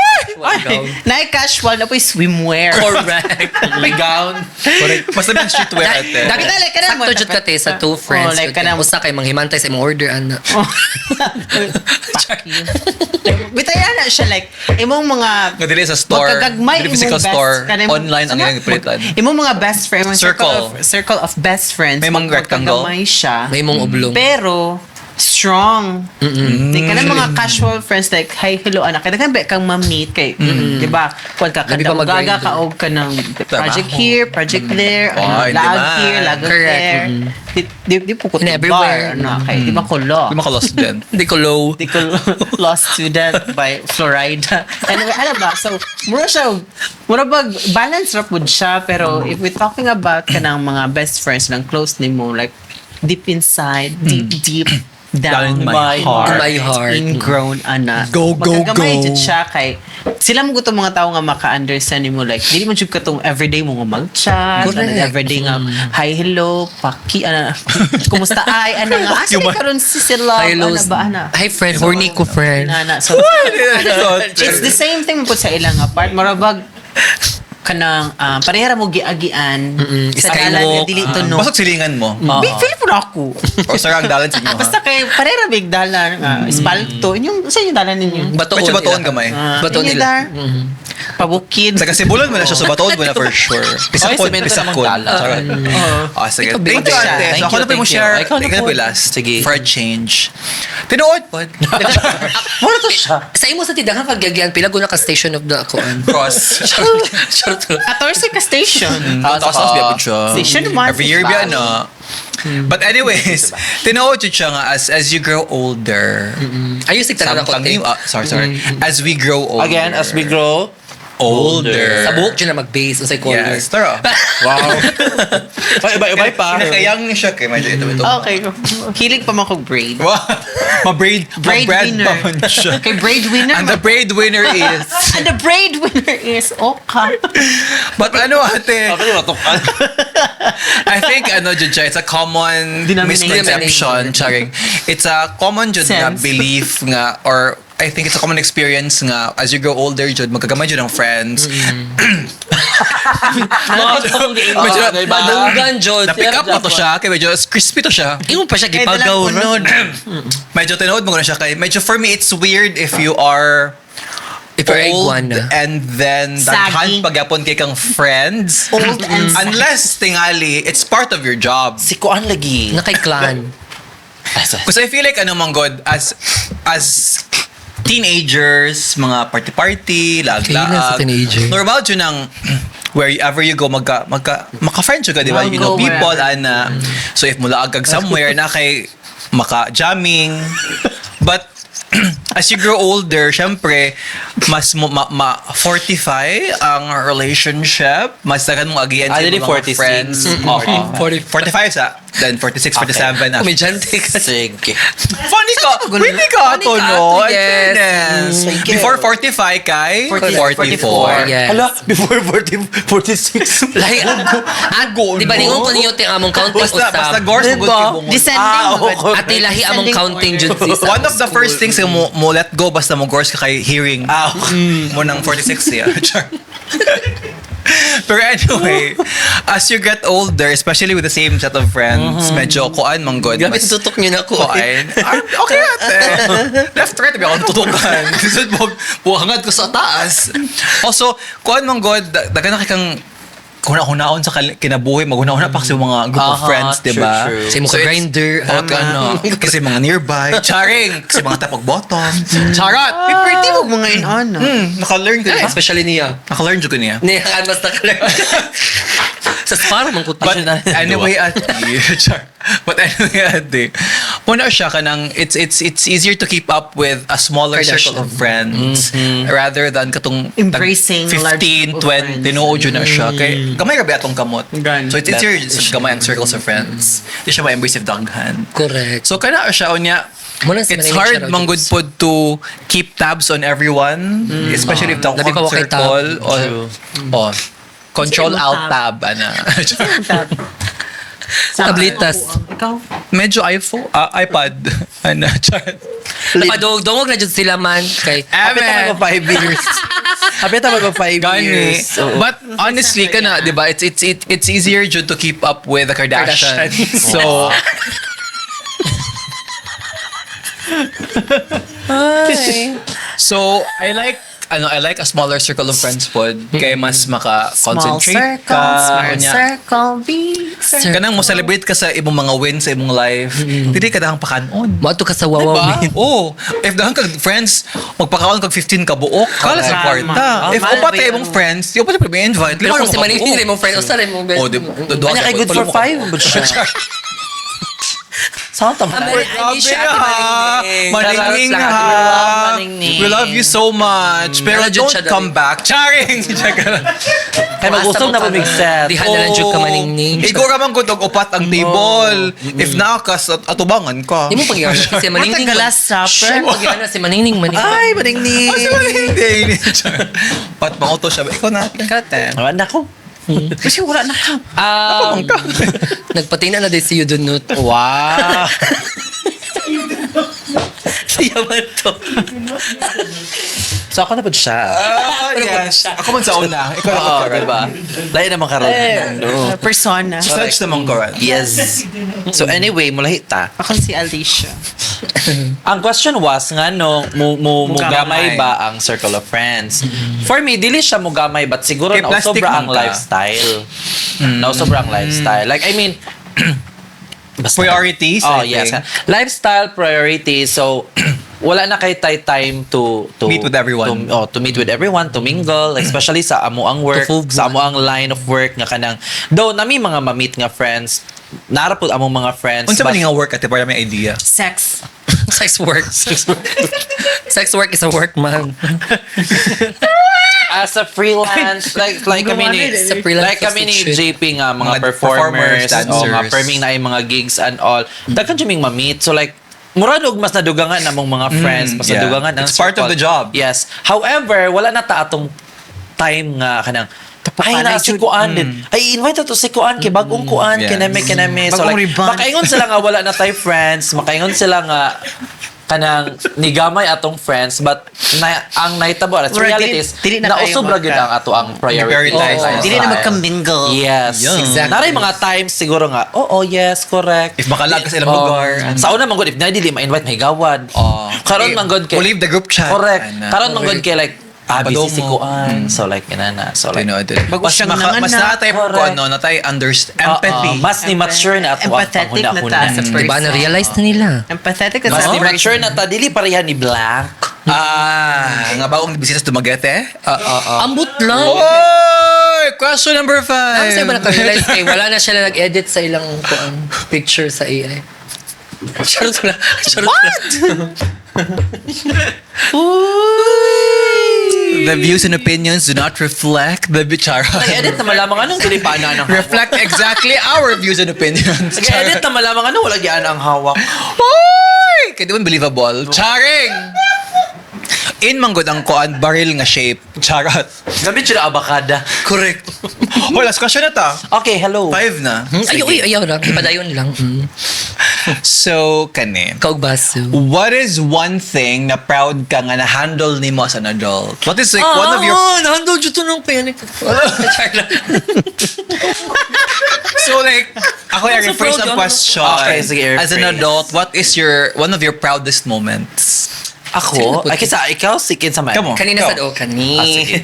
Speaker 3: Ay, na casual na po swimwear.
Speaker 2: Correct.
Speaker 4: May gown.
Speaker 2: Correct.
Speaker 1: Basta may streetwear, ate.
Speaker 2: Dagit,
Speaker 3: Like, kanang
Speaker 2: sakto jud ka te sa two friends.
Speaker 3: Oh, like,
Speaker 2: Jud ka.
Speaker 3: kanang-
Speaker 2: Usa kay manghimantay sa imong order ana.
Speaker 3: Fuck you. Bitay na siya like imong mga
Speaker 1: Nga dili sa store.
Speaker 3: Magkagagmay
Speaker 1: Dili
Speaker 3: imong
Speaker 1: physical
Speaker 3: best,
Speaker 1: store.
Speaker 3: kanang-
Speaker 1: Online ang iyang palitan.
Speaker 3: Imong mga best friend, imong
Speaker 1: Circle.
Speaker 3: circle of best friends.
Speaker 1: May mga rectangle.
Speaker 3: Magkagamay siya.
Speaker 2: May imong oblong.
Speaker 3: Pero strong. Like, kanang mga casual friends like, "Hi, hello, anak." Kaya ba kang ma-meet kay, di ba? Kung ka
Speaker 2: Labi pa
Speaker 3: kada
Speaker 2: mag-grind.
Speaker 3: gaga ka og ka ng project here, project there,
Speaker 1: Oh,
Speaker 3: ano,
Speaker 1: in
Speaker 3: lag
Speaker 1: demand.
Speaker 3: here, lag
Speaker 2: Correct.
Speaker 3: there. Di po ko
Speaker 2: In
Speaker 3: to
Speaker 2: everywhere.
Speaker 3: bar, ano, kay, di ba ko law?
Speaker 1: Di maka-lost din.
Speaker 2: Hindi ko low.
Speaker 3: Di ko lost student by Florida. Anyway, ano ba? So, mura siya, mura ba, balance ra pud siya, pero if we're talking about kanang mga best friends lang close nimo, like, deep inside, deep, deep down,
Speaker 1: Down in my heart.
Speaker 2: In my heart.
Speaker 3: Ingrown, ana.
Speaker 1: Go, go,
Speaker 3: Magkagamay
Speaker 1: go.
Speaker 3: jud siya kay sila mo gutong mga tao nga maka-understand nimo, like dili man jud katong everyday mo nga mag-chat,
Speaker 2: Correct.
Speaker 3: ano, everyday nga hi, hello, paki, ana, kumusta, ay, ana nga asa ni karon si sila,
Speaker 2: Hi,
Speaker 3: ana
Speaker 2: low.
Speaker 3: ba, ana.
Speaker 2: Hi, friend. Horny ko, friend.
Speaker 3: Ana, so it's the same thing po sa ilang nga part, marabag kanang parehara mo giagian sa dalan nga
Speaker 2: Skywalk.
Speaker 3: dili tuno.
Speaker 1: Pasok silingan mo.
Speaker 3: Big feel po na ako.
Speaker 1: O sarang dalan sa inyo, ha?
Speaker 3: Basta kay parehara big dalan nga espalto. Inyong sa inyong dalan ninyo?
Speaker 2: Batoon
Speaker 1: Medyo batoon
Speaker 2: nila.
Speaker 1: gamay.
Speaker 3: Ah,
Speaker 2: Batoon
Speaker 3: inyo
Speaker 2: nila.
Speaker 3: dar? Pabukid.
Speaker 1: Sa Kasibulon mo na siya, so batoon mo na for sure. Pisakon,
Speaker 4: Okay, semento
Speaker 1: pisakon.
Speaker 4: namang dala.
Speaker 1: Charot. Ah, sige.
Speaker 2: Ikaw,
Speaker 1: Thank you,
Speaker 2: babe.
Speaker 1: ate.
Speaker 4: Thank
Speaker 1: So, ako
Speaker 4: you,
Speaker 1: na po yung
Speaker 4: thank you.
Speaker 1: share.
Speaker 4: Ikaw na
Speaker 1: Ikaw na
Speaker 4: po.
Speaker 1: po yung last.
Speaker 4: Sige.
Speaker 1: For a change. Tinuod po.
Speaker 4: Mura to siya.
Speaker 2: Sa imo sa tindahan kagyagian pila guna ka station of the kuan.
Speaker 1: Cross.
Speaker 2: Charot. Charot.
Speaker 3: 14 ka station.
Speaker 1: Tapos tapos biya po siya.
Speaker 3: Station one,
Speaker 1: Every year biya na. But anyways, tinuod jud siya nga as you grow older.
Speaker 2: Ayos sig tanan ako.
Speaker 1: Samtang
Speaker 2: te.
Speaker 1: sorry, sorry. As we grow older.
Speaker 4: Again, as we grow
Speaker 1: older.
Speaker 2: Sa buhok dyan na mag-base unsay color.
Speaker 1: Yes, tara.
Speaker 4: Wow. Ay, iba-iba pa.
Speaker 1: Kinakayang ni siya kay medyo ito ito.
Speaker 3: Okay. Hilig pa man kog braid.
Speaker 1: Wow. Ma-braid,
Speaker 3: Braid
Speaker 1: ma-bread
Speaker 3: winner.
Speaker 1: pa man siya.
Speaker 3: Kay braid winner.
Speaker 1: And the braid winner is...
Speaker 3: And the braid winner is Oka.
Speaker 1: But ano ate,
Speaker 4: Ako yung matukan.
Speaker 1: I think ano jud siya, it's a common
Speaker 3: Denominator.
Speaker 1: misconception, charing. It's a common jud nga
Speaker 3: Sense.
Speaker 1: belief nga or I think it's a common experience nga as you grow older jud magkagamay jud ang friends. Medyo
Speaker 4: diba?
Speaker 2: Madunggan jud.
Speaker 1: Na-pick up mo to siya kay medyo crispy to siya.
Speaker 2: Imo pa siya
Speaker 3: Kay dalang
Speaker 2: gipagaw.
Speaker 3: unod.
Speaker 1: Medyo tinuod mo na siya kay medyo for me it's weird if you are
Speaker 2: If you're
Speaker 1: old
Speaker 2: iguana.
Speaker 1: and then
Speaker 3: Saggy.
Speaker 1: daghan pagyapon kay kang friends.
Speaker 3: Old and saggy.
Speaker 1: Unless tingali, it's part of your job.
Speaker 4: Si Kuan lagi.
Speaker 2: Na kay clan.
Speaker 1: Because I feel like ano man God, as teenagers, mga party-party,
Speaker 2: Kailan
Speaker 1: lag-lag.
Speaker 2: sa teenager?
Speaker 1: Normal yun ang wherever you go, maka-friends ka, di ba?
Speaker 3: I'll
Speaker 1: You know
Speaker 3: go
Speaker 1: people,
Speaker 3: wherever.
Speaker 1: ana. So if mulaag kag somewhere, na kay maka-jamming. But as you grow older, syempre, mas mo, ma-fortify ang relationship. Mas daghan mong agian sa
Speaker 4: Ah, dili
Speaker 1: imong mga
Speaker 4: 46.
Speaker 1: friends. Oo.
Speaker 2: 45.
Speaker 1: 45 sa. Then 46, 47. after.
Speaker 2: Komedyante ka.
Speaker 4: Sige.
Speaker 1: Funny ka! Pwede ka
Speaker 2: Funny
Speaker 1: ato,
Speaker 2: ka
Speaker 1: no?
Speaker 2: ato,
Speaker 1: In
Speaker 2: yes.
Speaker 1: fairness.
Speaker 4: Sige.
Speaker 1: Before 45 kay 44.
Speaker 2: Yes.
Speaker 4: Hala, before 40, 46.
Speaker 2: Lahi, at, di ba ningon ko ninyo ting among counting
Speaker 1: Basta, basta
Speaker 2: usab.
Speaker 1: gores,
Speaker 4: Diba?
Speaker 1: mugod kay bungon.
Speaker 3: Descending.
Speaker 4: Ah,
Speaker 3: magod.
Speaker 4: okay.
Speaker 2: Ate lahi among
Speaker 3: Descending
Speaker 2: counting
Speaker 3: order.
Speaker 2: jud sis.
Speaker 1: One of the first things nga mo let go basta mo gores ka kay hearing.
Speaker 4: Ah,
Speaker 1: Mo ng 46 siya. Char. Pero anyway, as you get older, especially with the same set of friends, medyo kuan man god.
Speaker 2: Grabe
Speaker 1: mas-
Speaker 2: tutok niyo na ako.
Speaker 1: Kuan. Ah, okay ate. Left, right, abi akong tutukan. Lisod mo, buhangad ko sa taas. Also, kuan man god, dagan na kay kang huna-hunaon sa kinabuhi, maghuna-huna pa kasi mga group of
Speaker 4: Aha,
Speaker 1: friends, di ba?
Speaker 4: true, true.
Speaker 2: Sa imo ka
Speaker 1: it's-
Speaker 2: grinder.
Speaker 1: Oh, ka, ano, kasi mga nearby. Charing! Kasi mga tapag bottom. Charot!
Speaker 3: May pretty mo mga in-on. no?
Speaker 1: Naka-learn ko
Speaker 2: Ay,
Speaker 1: niya.
Speaker 2: especially niya.
Speaker 1: Naka-learn ko niya.
Speaker 2: Niya, mas naka-learn. Sa Spar, man ko.
Speaker 1: But anyway, ate, char. But anyway, ate, muna siya kanang it's easier to keep up with a smaller
Speaker 2: Kardashian.
Speaker 1: circle of friends rather than katong
Speaker 3: Embracing large
Speaker 1: 15,
Speaker 3: group of
Speaker 1: 20,
Speaker 3: friends.
Speaker 1: tinuod yun na siya. Kay gamay ra ba atong kamot.
Speaker 3: Gan.
Speaker 1: So it's easier sa gamay ang circles of friends. Di siya ma-embrace if daghan.
Speaker 2: Correct.
Speaker 1: So kana siya unya
Speaker 2: Muna sa
Speaker 1: it's
Speaker 2: mga
Speaker 1: hard
Speaker 2: siya raw,
Speaker 1: manggod
Speaker 2: Jobs.
Speaker 1: pod to keep tabs on everyone, especially if the
Speaker 2: Labi pa wa kay tab.
Speaker 1: circle or
Speaker 4: True.
Speaker 1: oh, control
Speaker 3: Sino
Speaker 1: alt tab ana.
Speaker 3: Tab.
Speaker 2: Tablitas.
Speaker 3: Ikaw?
Speaker 1: Medyo iPhone, iPad ana. Charot.
Speaker 2: Napadungog na jud sila man kay
Speaker 4: Hapit na
Speaker 1: Amen.
Speaker 4: mag 5 years. Hapit na mag 5
Speaker 1: Gani.
Speaker 4: years. Oo.
Speaker 1: But honestly kana, 'di ba? It's easier jud to keep up with the Kardashians.
Speaker 2: Kardashians.
Speaker 1: So So, I like ano, I like a smaller circle of friends pod kay mas
Speaker 3: Small
Speaker 1: maka-concentrate
Speaker 3: circle,
Speaker 1: ka.
Speaker 3: small
Speaker 1: Unya,
Speaker 3: circle, big circle.
Speaker 1: kanang mo celebrate ka sa imong mga wins sa imong life. Dili ka dahang pakanon.
Speaker 2: Moadto ka sa Wawa
Speaker 1: Diba?
Speaker 2: Min.
Speaker 1: Oh, if dahang kag friends, magpakaon kag 15 ka buok, kala sa
Speaker 3: Tama.
Speaker 1: kwarta. If
Speaker 3: Mahal
Speaker 1: upat
Speaker 3: ba
Speaker 1: kay
Speaker 3: yun?
Speaker 1: imong friends, di upat pa invite.
Speaker 2: Pero
Speaker 1: Lima
Speaker 2: kung si
Speaker 1: mo ka
Speaker 2: Maningning
Speaker 1: buok.
Speaker 2: mong friend, usa rin mong best.
Speaker 1: Oh, di
Speaker 4: Anya kay good for five ba siya? Sa tama.
Speaker 2: Amay, I miss you, Ate Maningning.
Speaker 1: Maningning
Speaker 2: Charot lang,
Speaker 1: ha.
Speaker 2: Ate
Speaker 4: We love Maningning.
Speaker 1: We love you so much. Pero
Speaker 2: Pero jud
Speaker 1: don't
Speaker 2: siya
Speaker 1: come
Speaker 2: dali.
Speaker 1: back. Charing!
Speaker 4: Kay mag-usog na bumig set.
Speaker 2: Diha na lang jud ka, Maningning.
Speaker 1: Ikaw ra man gud og upat ang table. If naa ka sa atubangan ka.
Speaker 2: Di mo pag si Maningning.
Speaker 3: What a last supper.
Speaker 2: Siya pag si Maningning Maningning.
Speaker 4: Ay, Maningning.
Speaker 1: Ah, si Maningning. Pat manguto siya. Ikaw na. Kate.
Speaker 4: Ah, nako.
Speaker 3: Kasi wala na ka.
Speaker 2: Nagpatina na din si Yudunut.
Speaker 4: Wow. Siya man to. So ako na po siya.
Speaker 1: Ah, yes. Ako man sa una. Ikaw na
Speaker 4: Oo,
Speaker 1: karon.
Speaker 4: diba? Lain naman karon. No.
Speaker 3: Persona.
Speaker 1: Search naman karon.
Speaker 4: Yes. So anyway, mulahi ta.
Speaker 3: Ako si Alicia.
Speaker 4: Ang question was nga no, mo
Speaker 3: Mugamay.
Speaker 4: mugamay ba ang circle of friends? For me, dili siya mugamay but siguro
Speaker 1: Kay plastic
Speaker 4: nausobra
Speaker 1: man
Speaker 4: ang
Speaker 1: ka.
Speaker 4: lifestyle. Nausobra ang lifestyle. Like I mean, basta-
Speaker 1: Priorities,
Speaker 4: Oh,
Speaker 1: I
Speaker 4: yes.
Speaker 1: think.
Speaker 4: Lifestyle priorities. So wala na kay tay time to
Speaker 1: Meet with everyone.
Speaker 4: To, oh, to meet with everyone, to mingle, especially sa amo ang work,
Speaker 2: To
Speaker 4: sa amo ang line of work nga kanang though nami mga ma-meet nga friends, nara pud among mga friends.
Speaker 1: Unsa man
Speaker 4: but-
Speaker 1: nga work ate para may idea?
Speaker 3: Sex.
Speaker 2: Sex work. Sex work is a work, man.
Speaker 4: As a freelance, like kami ni
Speaker 2: Sa freelance
Speaker 4: like kami ni
Speaker 2: prostitute.
Speaker 4: JP nga mga
Speaker 1: Mga
Speaker 4: performers,
Speaker 1: performers,
Speaker 4: o mga
Speaker 1: dancers.
Speaker 4: perming na yung mga gigs and all, daghan jud ming ma-meet. So like mura og mas nadugangan namong mga friends, mas nadugangan ang
Speaker 1: It's part of
Speaker 4: circle.
Speaker 1: the job.
Speaker 4: Yes. However, wala na ta atong time nga kanang ay
Speaker 3: Tapukan
Speaker 4: na
Speaker 3: ay
Speaker 4: si
Speaker 3: jud.
Speaker 4: kuan din. Ay invite to si kuan kay bagong kuan kineme kineme. So
Speaker 3: Bagong
Speaker 4: like
Speaker 3: ribbon.
Speaker 4: makaingon sila nga wala na tay friends, makaingon sila nga kanang nigamay atong friends, but na, ang nahitabo as
Speaker 3: Mura,
Speaker 4: reality
Speaker 3: dili-
Speaker 4: is
Speaker 3: dili na kayo
Speaker 4: nausob ra gyud
Speaker 3: magka-
Speaker 4: ang ato ang priority.
Speaker 1: Prioritize.
Speaker 4: Oo.
Speaker 3: Dili na magka-mingle.
Speaker 4: Yes.
Speaker 1: Yeah.
Speaker 2: Exactly.
Speaker 4: Naray mga times siguro nga, oo, yes, correct.
Speaker 1: If makalag ka sa ilang
Speaker 4: Oo.
Speaker 1: lugar, ano.
Speaker 4: Sa una man gud, if na dili ma-invite mahigawad.
Speaker 1: Oo.
Speaker 4: Karon
Speaker 1: Eh,
Speaker 4: man gud kay
Speaker 1: we'll leave the group chat.
Speaker 4: Correct.
Speaker 1: Ana.
Speaker 4: Karon man gud kay like busy si
Speaker 1: Padomo.
Speaker 4: kuan. So like inana. So like
Speaker 1: Tinuod.
Speaker 3: Bago
Speaker 1: Mas
Speaker 3: siyang
Speaker 1: maka, mas
Speaker 3: nanganak.
Speaker 1: natay ko
Speaker 4: Correct.
Speaker 1: ano, natay understand
Speaker 4: Oo,
Speaker 1: empathy.
Speaker 4: mas ni mature na ato ang
Speaker 3: Empathetic na ta
Speaker 4: panghuna-huna.
Speaker 3: as a person.
Speaker 2: Diba, na-realize na nila.
Speaker 3: Empathetic as
Speaker 4: Mas
Speaker 3: a
Speaker 4: ni
Speaker 3: person.
Speaker 4: mature na ta dili pareha ni Blank.
Speaker 1: Nga bagong bisita sa Dumaguete?
Speaker 2: Ambot lang.
Speaker 1: Oy! Question number 5.
Speaker 2: Ang sa'yo ba naka-realize kay wala na siya na nag-edit sa ilang kuan, picture sa AI. Charot lang. Charot lang.
Speaker 1: The views and opinions do not reflect the bichara.
Speaker 4: Nag-edit na malamang anong dili pa na ang hawak.
Speaker 1: Reflect exactly our views and opinions.
Speaker 4: Nag-edit na malamang ano wala gyud ang hawak.
Speaker 1: Oy! Kaya di man believable. Charing! In manggod ang kuan baril nga shape. Charot.
Speaker 4: Gamit siya na abakada.
Speaker 1: Correct. Oh, last question na ta.
Speaker 4: Okay, hello.
Speaker 1: 5 na.
Speaker 2: Ay, uy, ayaw lang. Ipadayon lang.
Speaker 1: So, kani.
Speaker 2: Kaugbaso.
Speaker 1: What is one thing na proud ka nga na-handle nimo as an adult? What is like one of your
Speaker 2: Ah, nahandle dito ng panic. Char lang.
Speaker 1: So like, ako
Speaker 2: I'm
Speaker 1: I
Speaker 2: so
Speaker 1: rephrase
Speaker 2: proud,
Speaker 1: ang
Speaker 2: ano?
Speaker 1: question.
Speaker 4: Okay, sige,
Speaker 1: As an
Speaker 4: rephrase.
Speaker 1: adult, what is your one of your proudest moments?
Speaker 4: Ako? Ay, kisa, ikaw, si kinsa man.
Speaker 1: Come on.
Speaker 2: Kanina
Speaker 1: Ikaw.
Speaker 2: sa o, kani.
Speaker 4: Ah, sige.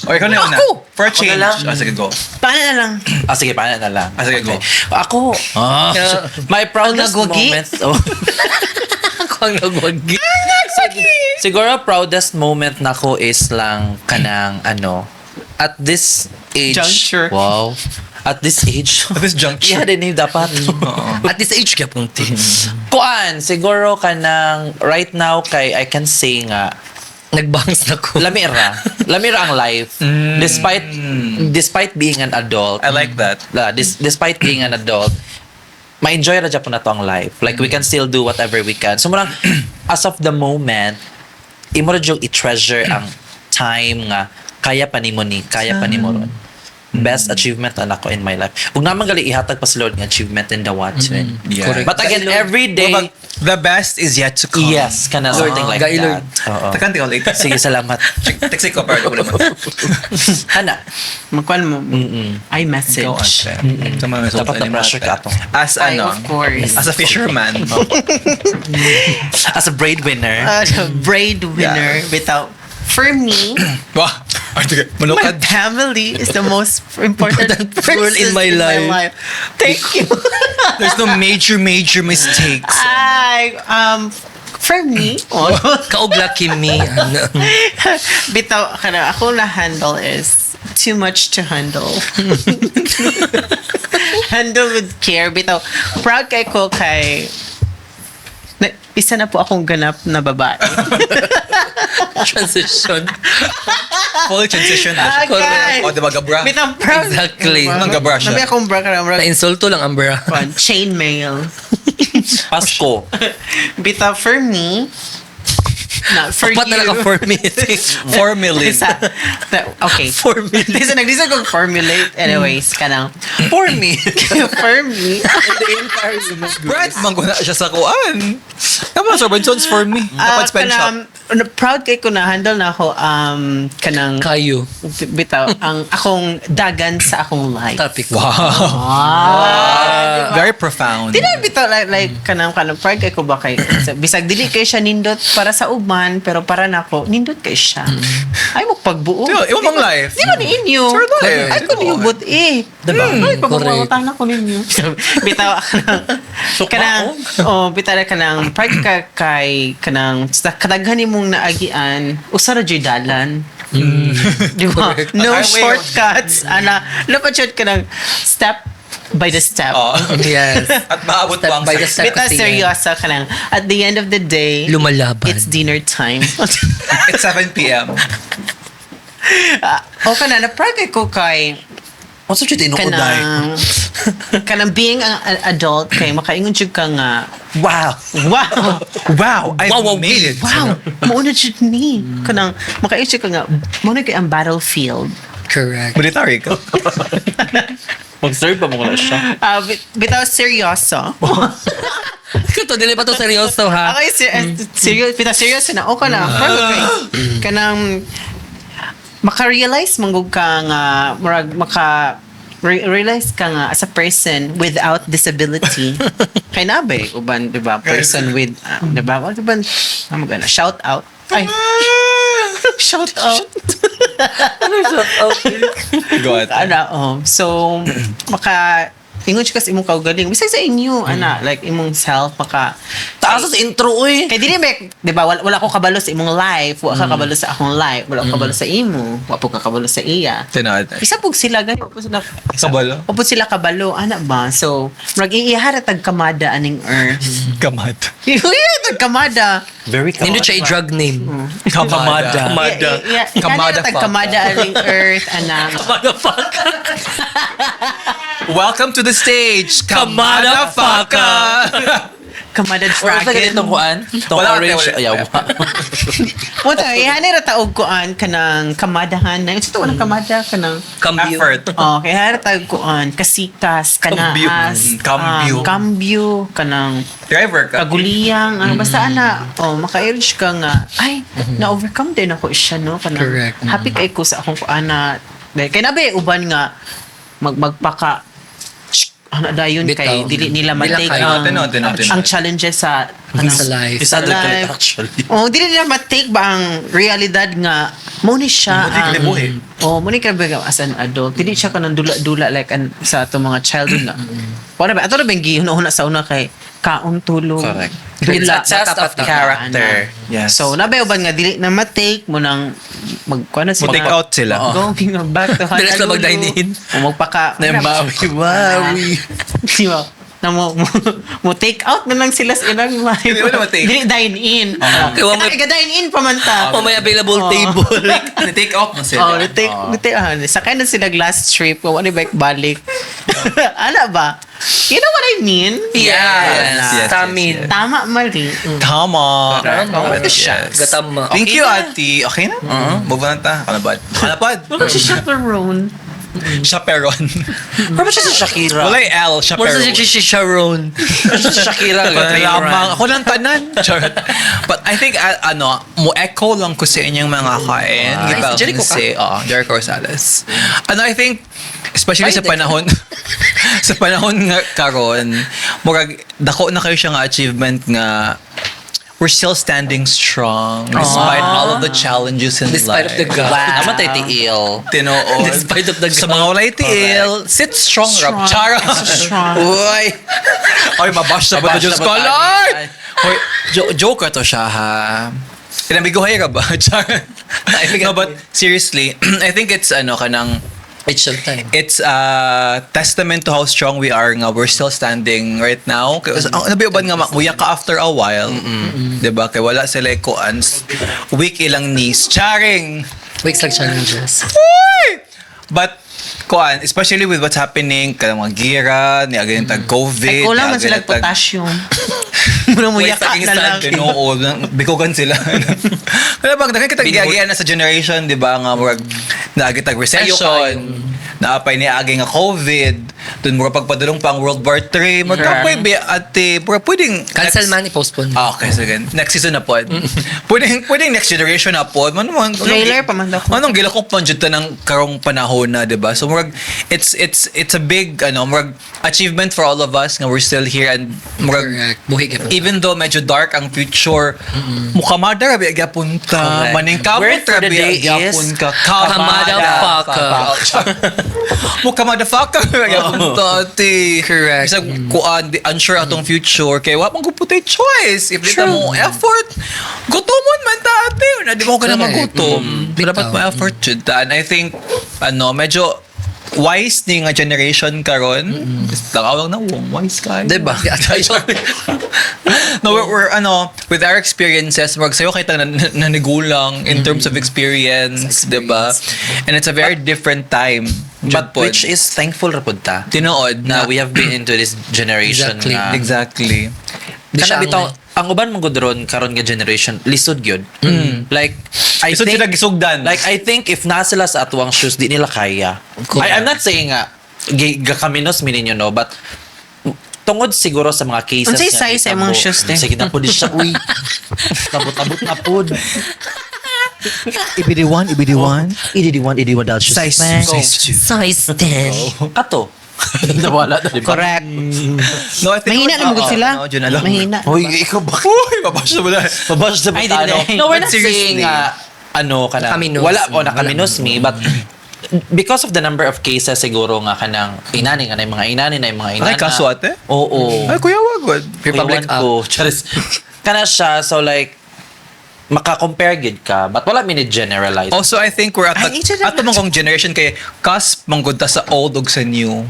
Speaker 1: O ikaw na una.
Speaker 2: Ako!
Speaker 1: For a
Speaker 4: Ako na
Speaker 1: change.
Speaker 4: lang.
Speaker 1: Ah, sige, go.
Speaker 3: Paano na lang?
Speaker 4: Ah, sige, paano na lang?
Speaker 1: Ah, sige, go.
Speaker 4: Ako,
Speaker 1: Ah.
Speaker 4: my proudest
Speaker 3: Ang nagwagi?
Speaker 4: moments. Oh.
Speaker 2: Ako ang nagwagi.
Speaker 4: Siguro, proudest moment nako is lang kanang, ano, at this age.
Speaker 1: Juncture.
Speaker 4: Wow. At this age.
Speaker 1: At this juncture.
Speaker 4: Yeah, din eh, dapat.
Speaker 2: At this age ka punti.
Speaker 4: Kuan, siguro kanang right now kay I can say nga
Speaker 2: Nagbangs na ko.
Speaker 4: lamira. Lamira ang life. Despite being an adult.
Speaker 1: I like that.
Speaker 4: Despite being an adult, ma-enjoy ra japon na to ang life. Like we can still do whatever we can. So murang as of the moment, imo ra jud i-treasure ang time nga kaya pa nimo ni, kaya pa nimo ron. Best achievement na nako in my life. Ug naman gali ihatag pa si Lord nga achievement in the watchman.
Speaker 1: Yeah.
Speaker 2: Correct.
Speaker 4: But again, every day,
Speaker 1: Well, but the best is yet to come.
Speaker 4: yes, kana something like
Speaker 2: Gai,
Speaker 4: that.
Speaker 2: Lord.
Speaker 4: Oo.
Speaker 1: Takan ko later.
Speaker 4: Sige, salamat.
Speaker 1: Text ko para ko naman.
Speaker 4: Hana.
Speaker 3: Magkuan mo. I message.
Speaker 1: Ikaw, ate. Sa mga results
Speaker 4: Dapat
Speaker 1: ni
Speaker 4: na-pressure
Speaker 1: Mate.
Speaker 4: ka ato.
Speaker 1: As
Speaker 3: Ay,
Speaker 1: ano?
Speaker 3: of course.
Speaker 1: As a fisherman.
Speaker 4: As a breadwinner.
Speaker 3: Breadwinner without For me,
Speaker 1: Wah! Ay, sige.
Speaker 3: my
Speaker 1: Manukad.
Speaker 3: family is the most important
Speaker 2: Important role
Speaker 3: person
Speaker 2: in my life.
Speaker 3: Thank you.
Speaker 1: There's no major, major mistakes.
Speaker 3: I, for me, oh,
Speaker 2: Kaog lucky me. Ano.
Speaker 3: Bitaw, kana, ako na handle is too much to handle. Handle with care. Bitaw, proud kay ko kay na, isa na po akong ganap na babae.
Speaker 2: Transition.
Speaker 1: Full transition na siya.
Speaker 3: Okay.
Speaker 1: O, diba, gabra?
Speaker 3: Bitaw, proud.
Speaker 2: Exactly.
Speaker 1: Anong gabra siya?
Speaker 3: Nabi akong bra, kanang bra.
Speaker 2: Na-insulto lang ang bra.
Speaker 3: Chainmail.
Speaker 4: Pasko.
Speaker 3: Bitaw, for me, not for
Speaker 2: Dapat
Speaker 3: you.
Speaker 2: na lang ka for me.
Speaker 1: 4 million.
Speaker 3: Okay.
Speaker 2: Formulate.
Speaker 3: Listen, nag-listen kong formulate. Anyways, kanang
Speaker 4: For me.
Speaker 3: for me.
Speaker 1: Brad, mangguna siya sa kuan. Tama, Sir Robinson's for me.
Speaker 3: Ah,
Speaker 1: Dapat spend shop.
Speaker 3: kanang, ano, proud kay ko na handle na ako kanang
Speaker 2: Kayo.
Speaker 3: bitaw ang akong dagan sa akong life.
Speaker 2: Topic.
Speaker 1: Wow.
Speaker 3: Ah,
Speaker 1: Very profound.
Speaker 3: Di na bitaw like kanang proud kay ko ba kay bisag dili kay siya nindot para sa uban pero para nako nindot kay siya. Ay mo pagbuo.
Speaker 1: Di ba, imo mang life.
Speaker 3: Di ba ni inyo?
Speaker 1: Sure life.
Speaker 3: Ay ko niyubot eh.
Speaker 2: Diba?
Speaker 3: Ay,
Speaker 2: Correct.
Speaker 3: pagpapangutana ko ninyo. Bitaw kanang kanang oh bitaw na kanang proud ka kay kanang sa kadaghan nimong naagian usa ra jud dalan. Di ba?
Speaker 2: Correct.
Speaker 3: No
Speaker 1: Highway.
Speaker 3: shortcuts. Ana, lapad jud kanang step by the step.
Speaker 1: Oo.
Speaker 2: Yes.
Speaker 1: At maabot
Speaker 2: Step
Speaker 1: po ang
Speaker 2: by the
Speaker 1: success.
Speaker 2: step.
Speaker 3: Bitaw
Speaker 2: kasi yan.
Speaker 3: seryoso kanang at the end of the day,
Speaker 2: Lumalaban.
Speaker 3: it's dinner time.
Speaker 1: It's 7 p.m.
Speaker 3: O kana na proud kay ko kay
Speaker 4: What's up, tinuod ay?
Speaker 3: kanang being an adult kay makaingon jud ka nga
Speaker 4: Wow.
Speaker 3: wow.
Speaker 1: Wow, I
Speaker 2: Wow, wow,
Speaker 1: made it.
Speaker 3: Wow, mao na jud ni kanang makaingon jud ka nga mao na kay ang battlefield.
Speaker 2: Correct.
Speaker 1: Military ka.
Speaker 4: Mag-serve pa mo na siya.
Speaker 3: Ah, bitaw seryoso.
Speaker 2: Ito, dili pa to seryoso ha.
Speaker 3: Okay, serious, bitaw seryoso na okay na. Proud kay kanang maka-realize manggug ka nga murag maka realize ka nga as a person without disability kay na ba eh, uban di ba person with di ba what uban ano magana shout out ay shout out.
Speaker 1: Go ahead.
Speaker 3: Ana oh so maka ingon siya kasi imong kaugaling bisag sa inyo ana like imong self maka
Speaker 4: Taas sa intro, uy.
Speaker 3: kay dili may, di ba, wala ko kabalo sa imong life, wala ka kabalo sa akong life, wala ko kabalo sa imo, wala po ka kabalo sa iya.
Speaker 1: Tinod.
Speaker 3: Isa pug sila gani, wa po sila
Speaker 1: Kabalo?
Speaker 3: wa po sila kabalo, ana ba? So, murag iihara tag kamada aning earth.
Speaker 1: Kamad.
Speaker 3: Iihara tag kamada.
Speaker 4: Very
Speaker 2: Nindot siya i-drug name.
Speaker 1: Kamada.
Speaker 2: Kamada.
Speaker 1: Kamada
Speaker 3: Kamada tag kamada aning earth ana.
Speaker 2: Motherfucker.
Speaker 1: Welcome to the stage,
Speaker 2: Kamada
Speaker 1: Kamada Faka!
Speaker 3: Kamada
Speaker 4: Or sa
Speaker 3: dragon.
Speaker 4: ganitong kuan? Itong
Speaker 1: Wala,
Speaker 4: orange.
Speaker 1: wala.
Speaker 4: Ayaw.
Speaker 3: Mo ta ihani ra taog kuan kanang kamadahan na. Ito walang kamada kanang
Speaker 2: Cambio.
Speaker 1: Effort.
Speaker 3: Oh, kaya hara tag kuan kasikas, kanaas,
Speaker 1: Kambyo. Kambyo.
Speaker 3: kambyo, kanang
Speaker 1: Driver ka.
Speaker 3: kaguliyang, ano, basta ana, oh, maka-urge ka nga, ay, na-overcome din ako siya, no? Kanang,
Speaker 2: Correct.
Speaker 3: Happy kay ko sa akong kuana. Dahil kay nabi, uban nga, magpaka, ano dayon
Speaker 2: Bitaw.
Speaker 3: kay dili nila
Speaker 2: Dila
Speaker 3: ma-take
Speaker 2: kayo.
Speaker 3: ang,
Speaker 1: Tinuod, tinuod, tinuod.
Speaker 3: ang challenges sa ano,
Speaker 2: Sa life.
Speaker 4: Isa
Speaker 3: Sa life.
Speaker 4: actually.
Speaker 3: Oh, dili nila ma-take ba ang realidad nga mo ni siya
Speaker 1: Mo ni
Speaker 3: ang
Speaker 1: kalibuhi.
Speaker 3: Oh, mo ni kalibuhi as an adult. Dili siya kanang dula-dula like an, sa ato mga childhood nga. Wala ba? Ato na ba yung gihuna-huna sa una kay kaon tulog.
Speaker 4: Correct.
Speaker 3: Dula.
Speaker 4: It's a test of
Speaker 3: Bata pa,
Speaker 4: character.
Speaker 3: ana.
Speaker 1: Yes.
Speaker 3: So, nabayo ba nga dili na ma-take mo nang mag kuan na sila.
Speaker 1: Mo take out sila.
Speaker 3: Going back to
Speaker 2: Dili sila
Speaker 3: Honolulu.
Speaker 2: mag-dine in.
Speaker 3: O magpaka
Speaker 4: Bawi, bawi.
Speaker 3: Di ba? Na mo take out na lang sila sa ilang life.
Speaker 1: Hindi mo na ma-take.
Speaker 3: Dili dine in.
Speaker 2: Kaya wa may-
Speaker 3: Kaya dine in pa man ta.
Speaker 2: O may available table.
Speaker 1: Take out mo sila.
Speaker 3: Oh, take take ah, sakay na sila last trip. Wa ni bike balik. Ala ba? You know what I mean?
Speaker 2: Yes.
Speaker 1: Yes, yes,
Speaker 2: Tamin.
Speaker 1: yes.
Speaker 3: Tama mali.
Speaker 1: Tama.
Speaker 2: Tama.
Speaker 1: Yes.
Speaker 2: Gatama.
Speaker 1: Thank you, Ati. Okay na? Move on na ta. Kalapad. Kalapad.
Speaker 3: Wala si chaperone.
Speaker 1: Chaperon.
Speaker 4: Pero ba siya si Shakira?
Speaker 1: Wala yung L,
Speaker 2: More sa
Speaker 1: chaperon.
Speaker 2: si Sharon.
Speaker 4: Siya si Shakira.
Speaker 1: Lamang. Ako lang tanan. Charot. But I think, ano, mo echo lang ko sa inyong mga kain.
Speaker 2: Ay,
Speaker 1: Giba,
Speaker 2: si Jericho ka?
Speaker 1: Kasi, oo, Jericho Rosales. Ano, I think, especially
Speaker 2: Ay,
Speaker 1: sa
Speaker 2: teka.
Speaker 1: panahon, sa panahon nga karon, murag, dako na kayo siya nga achievement nga, we're still standing strong despite all of the challenges in
Speaker 2: Despite
Speaker 1: life.
Speaker 2: of the God.
Speaker 3: Wow.
Speaker 4: Naman tayo tiil.
Speaker 1: Tinuod.
Speaker 2: Despite of the
Speaker 1: Sa mga walay tiil, sit strong,
Speaker 3: Strong.
Speaker 1: rap. Chara.
Speaker 3: Strong.
Speaker 4: Uy!
Speaker 1: Oy, mabash na ba
Speaker 4: Mabash
Speaker 1: ito, Diyos
Speaker 4: na
Speaker 1: ko?
Speaker 4: ba tayo?
Speaker 1: Lord! Hoy, joker to siya, ha? Pinamiguhay ka ba? Char. No, but seriously, I think it's ano, kanang,
Speaker 2: It's your time.
Speaker 1: it's a testament to how strong we are nga we're still standing right now. Kaya, ang nabi uban nga muya ka after a while. 'Di ba? Kay wala sila kuan weak ilang knees. Charing.
Speaker 2: Weeks like challenges.
Speaker 1: Uy! But kuan, especially with what's happening kanang mga gira, ni agin tag COVID,
Speaker 3: Ay, kulang man
Speaker 1: niagi
Speaker 3: sila
Speaker 1: na tag-
Speaker 3: potassium. Muna mo
Speaker 1: Wait,
Speaker 3: yaka
Speaker 1: saging
Speaker 3: na lang.
Speaker 1: sad, tinuod. Bikugan sila. Kaya bang, daghan kitang giagian na sa generation, di ba, nga murag naagi tag recession, naapay ni agi nga COVID, dun murag pagpadulong pa ang World War III, murag kapoy bi ate, murag pwedeng
Speaker 2: Cancel
Speaker 1: next-
Speaker 2: man, i-postpone.
Speaker 1: Ah, okay, sige. Next season na pod. Pwedeng next generation na pod. Man, man,
Speaker 3: Trailer pa man daw.
Speaker 1: Anong gilakop man jud ta ng karong panahon na, 'di ba? So murag it's a big ano, murag achievement for all of us nga we're still here and murag
Speaker 2: Correct. Buhi ka pa.
Speaker 1: even though medyo dark ang future, mukamada ra biya gyapon ta.
Speaker 4: Correct.
Speaker 1: Maningkamot
Speaker 4: Word for
Speaker 1: ra
Speaker 4: the
Speaker 1: biya
Speaker 4: day is
Speaker 1: gyapon ka.
Speaker 2: Kamadafaka.
Speaker 1: Mukamadafaka ra gyapon ta, ate.
Speaker 2: Correct.
Speaker 1: Bisag kuan di unsure atong future kay wa man gud putay choice. If di ta mo effort, gutomon man ta ate. Una di mo ka na
Speaker 2: Correct.
Speaker 1: magutom. So, dapat
Speaker 2: Bitaw.
Speaker 1: mo effort jud ta. And I think ano medyo wise ni nga generation karon. Takawang na wong wise kayo.
Speaker 4: Diba?
Speaker 1: No, we're ano, with our experiences, mag sayo kay tang nanigulang in terms of experience, 'di ba? And it's a very different time.
Speaker 4: But
Speaker 1: Jud pod.
Speaker 4: which is thankful ra pud ta.
Speaker 1: Tinuod
Speaker 4: Na
Speaker 1: na
Speaker 4: we have been into this generation
Speaker 2: Exactly.
Speaker 4: nga.
Speaker 1: Exactly.
Speaker 2: Di
Speaker 4: Kana
Speaker 2: siya
Speaker 4: bitaw
Speaker 2: ang-
Speaker 4: ang uban man gud ron karon nga generation lisod gyud. Like I
Speaker 1: Lisod
Speaker 4: think
Speaker 1: sila gisugdan.
Speaker 4: Like I think if naa sila sa atuang shoes di nila kaya.
Speaker 2: Correct.
Speaker 4: I'm not saying nga gakaminos mi ninyo no, but tungod siguro sa mga cases
Speaker 3: Unsay
Speaker 4: nga
Speaker 3: size sa imong
Speaker 4: nahitabo.
Speaker 3: shoes, te?
Speaker 4: Sige na pud siya uy. Tabot-tabot na pud.
Speaker 1: EBD1, EBD1.
Speaker 4: EDD1, ED1 dal shoes.
Speaker 1: Size
Speaker 4: man.
Speaker 1: size
Speaker 2: Size 10.
Speaker 4: Kato. Nawala na, di ba?
Speaker 3: Correct.
Speaker 1: 2. No, I think
Speaker 3: Mahina na magud sila.
Speaker 1: No, Jun, alam.
Speaker 3: Mahina.
Speaker 4: Uy, ikaw ba?
Speaker 1: Uy, babash na wala.
Speaker 4: Babash na ba
Speaker 3: Ay,
Speaker 4: tayo?
Speaker 3: di, di.
Speaker 4: No, we're
Speaker 1: But
Speaker 4: not saying
Speaker 1: seriously.
Speaker 4: ano ka na.
Speaker 2: Nakaminos.
Speaker 4: Wala, o nakaminos me, but because of the number of cases siguro nga kanang inani nga na yung mga inani na yung mga inana.
Speaker 1: Ay, kaso ate?
Speaker 4: Oo.
Speaker 1: Ay, kuya, wagod.
Speaker 2: Republic
Speaker 4: Ewan ko. Charis. Kana siya, so like, maka-compare gid ka, but wala mi ni generalize.
Speaker 1: Also, I think we're at
Speaker 3: Ay, ito
Speaker 1: the,
Speaker 3: na-
Speaker 1: ato mong kong generation kay cusp manggod ta sa old ug sa new.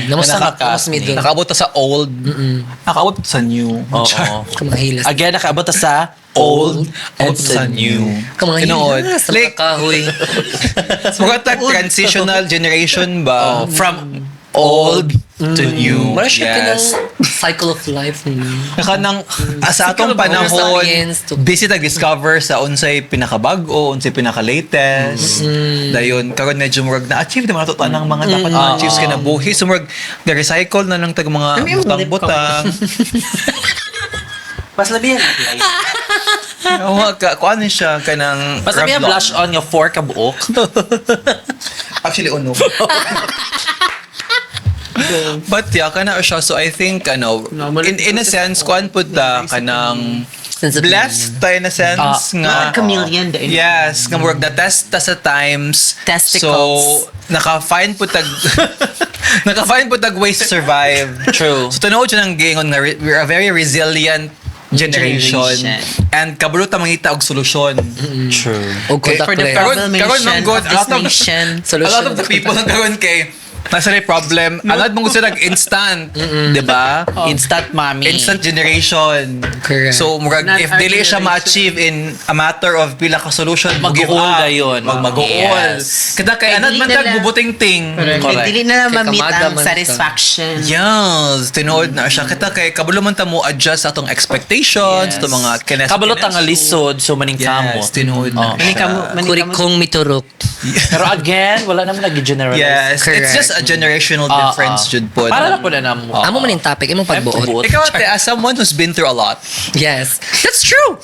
Speaker 2: Namusta
Speaker 4: Naka-
Speaker 2: ka? Mas middle.
Speaker 1: Nakaabot ta sa old. Nakaabot ta sa new.
Speaker 4: Oo.
Speaker 1: Char.
Speaker 2: Kamahilas.
Speaker 4: Again, nakaabot ta sa old and
Speaker 1: Abot ta sa new.
Speaker 2: Kamahilas.
Speaker 1: Tinuod.
Speaker 2: Like,
Speaker 1: Like,
Speaker 2: kahoy.
Speaker 1: mga tag transitional generation ba?
Speaker 4: Oh, from old to new.
Speaker 2: Mara siya
Speaker 1: Yes.
Speaker 2: kanang cycle of life.
Speaker 1: Naka nang, sa atong
Speaker 2: Cycle of
Speaker 1: panahon,
Speaker 2: science to-
Speaker 1: busy tag-discover sa unsay pinakabag-o, unsay pinaka-latest. Dayon, karon medyo murag na-achieve naman ato tanang mga dapat ma-achieve sa kinabuhi. So murag, ga-recycle na lang tag mga
Speaker 3: Ano yung lip
Speaker 1: butang-butang.
Speaker 4: Mas labi ang
Speaker 1: Oo, ka, kuan siya kanang
Speaker 4: Mas labi ang
Speaker 1: Revlon.
Speaker 4: blush on nga 4 ka buok.
Speaker 1: Actually, uno. But yeah, kana siya. So I think, ano, in a sense, kuan pud ta kanang
Speaker 2: Sensitive.
Speaker 1: blessed ta in a sense nga.
Speaker 3: Mga chameleon din.
Speaker 1: Yes, nga murag na test ta sa times.
Speaker 3: Testicles.
Speaker 1: So, naka-find po tag ways to survive.
Speaker 4: True.
Speaker 1: So tinuod siya ng giingon nga we're a very resilient generation.
Speaker 3: Generation.
Speaker 1: And kabalo ta mangita og solusyon.
Speaker 4: True.
Speaker 2: O contact
Speaker 3: For the
Speaker 2: lens.
Speaker 1: Karon
Speaker 3: problem
Speaker 1: karon man
Speaker 3: nation
Speaker 1: god,
Speaker 3: of this nation.
Speaker 1: a lot of the people ang karon kay nasa na problem. A lot mong gusto nag instant, 'di ba?
Speaker 4: Instant mommy.
Speaker 1: Instant generation.
Speaker 2: Correct.
Speaker 1: So murag
Speaker 3: Not
Speaker 1: if
Speaker 3: our
Speaker 1: dili siya
Speaker 3: generation.
Speaker 1: ma-achieve in a matter of pila ka solution,
Speaker 4: Mag-uol
Speaker 1: mag-give up.
Speaker 4: dayon.
Speaker 1: Mag-uol.
Speaker 4: Yes.
Speaker 1: Kada kay
Speaker 3: Kay
Speaker 1: anad
Speaker 3: dili
Speaker 1: man
Speaker 3: na
Speaker 1: tag
Speaker 3: lang.
Speaker 1: bubuting ting.
Speaker 3: Kay
Speaker 4: Correct.
Speaker 3: dili na lang
Speaker 2: Kay
Speaker 3: ma-meet
Speaker 2: kamada
Speaker 3: ang
Speaker 2: man ta.
Speaker 3: satisfaction.
Speaker 1: Yes, tinuod na siya. Kita kay kabalo man ta mo adjust sa atong expectations,
Speaker 3: Yes.
Speaker 1: to mga kenes.
Speaker 4: Kabalo ta nga lisod, so maning kamo.
Speaker 1: Yes, tinuod na
Speaker 4: Oh.
Speaker 1: siya.
Speaker 3: Maning
Speaker 2: Kuri
Speaker 3: kamo.
Speaker 2: kong miturok.
Speaker 4: Pero again, wala naman nag-generalize.
Speaker 1: Yes, it's
Speaker 2: Correct.
Speaker 1: just a generational difference, jud po.
Speaker 4: Para lang po na namo.
Speaker 2: Amo man yung topic, imong pagbuot.
Speaker 4: Buot.
Speaker 1: Ikaw, ate, as someone who's been through a lot,
Speaker 2: Yes. That's true.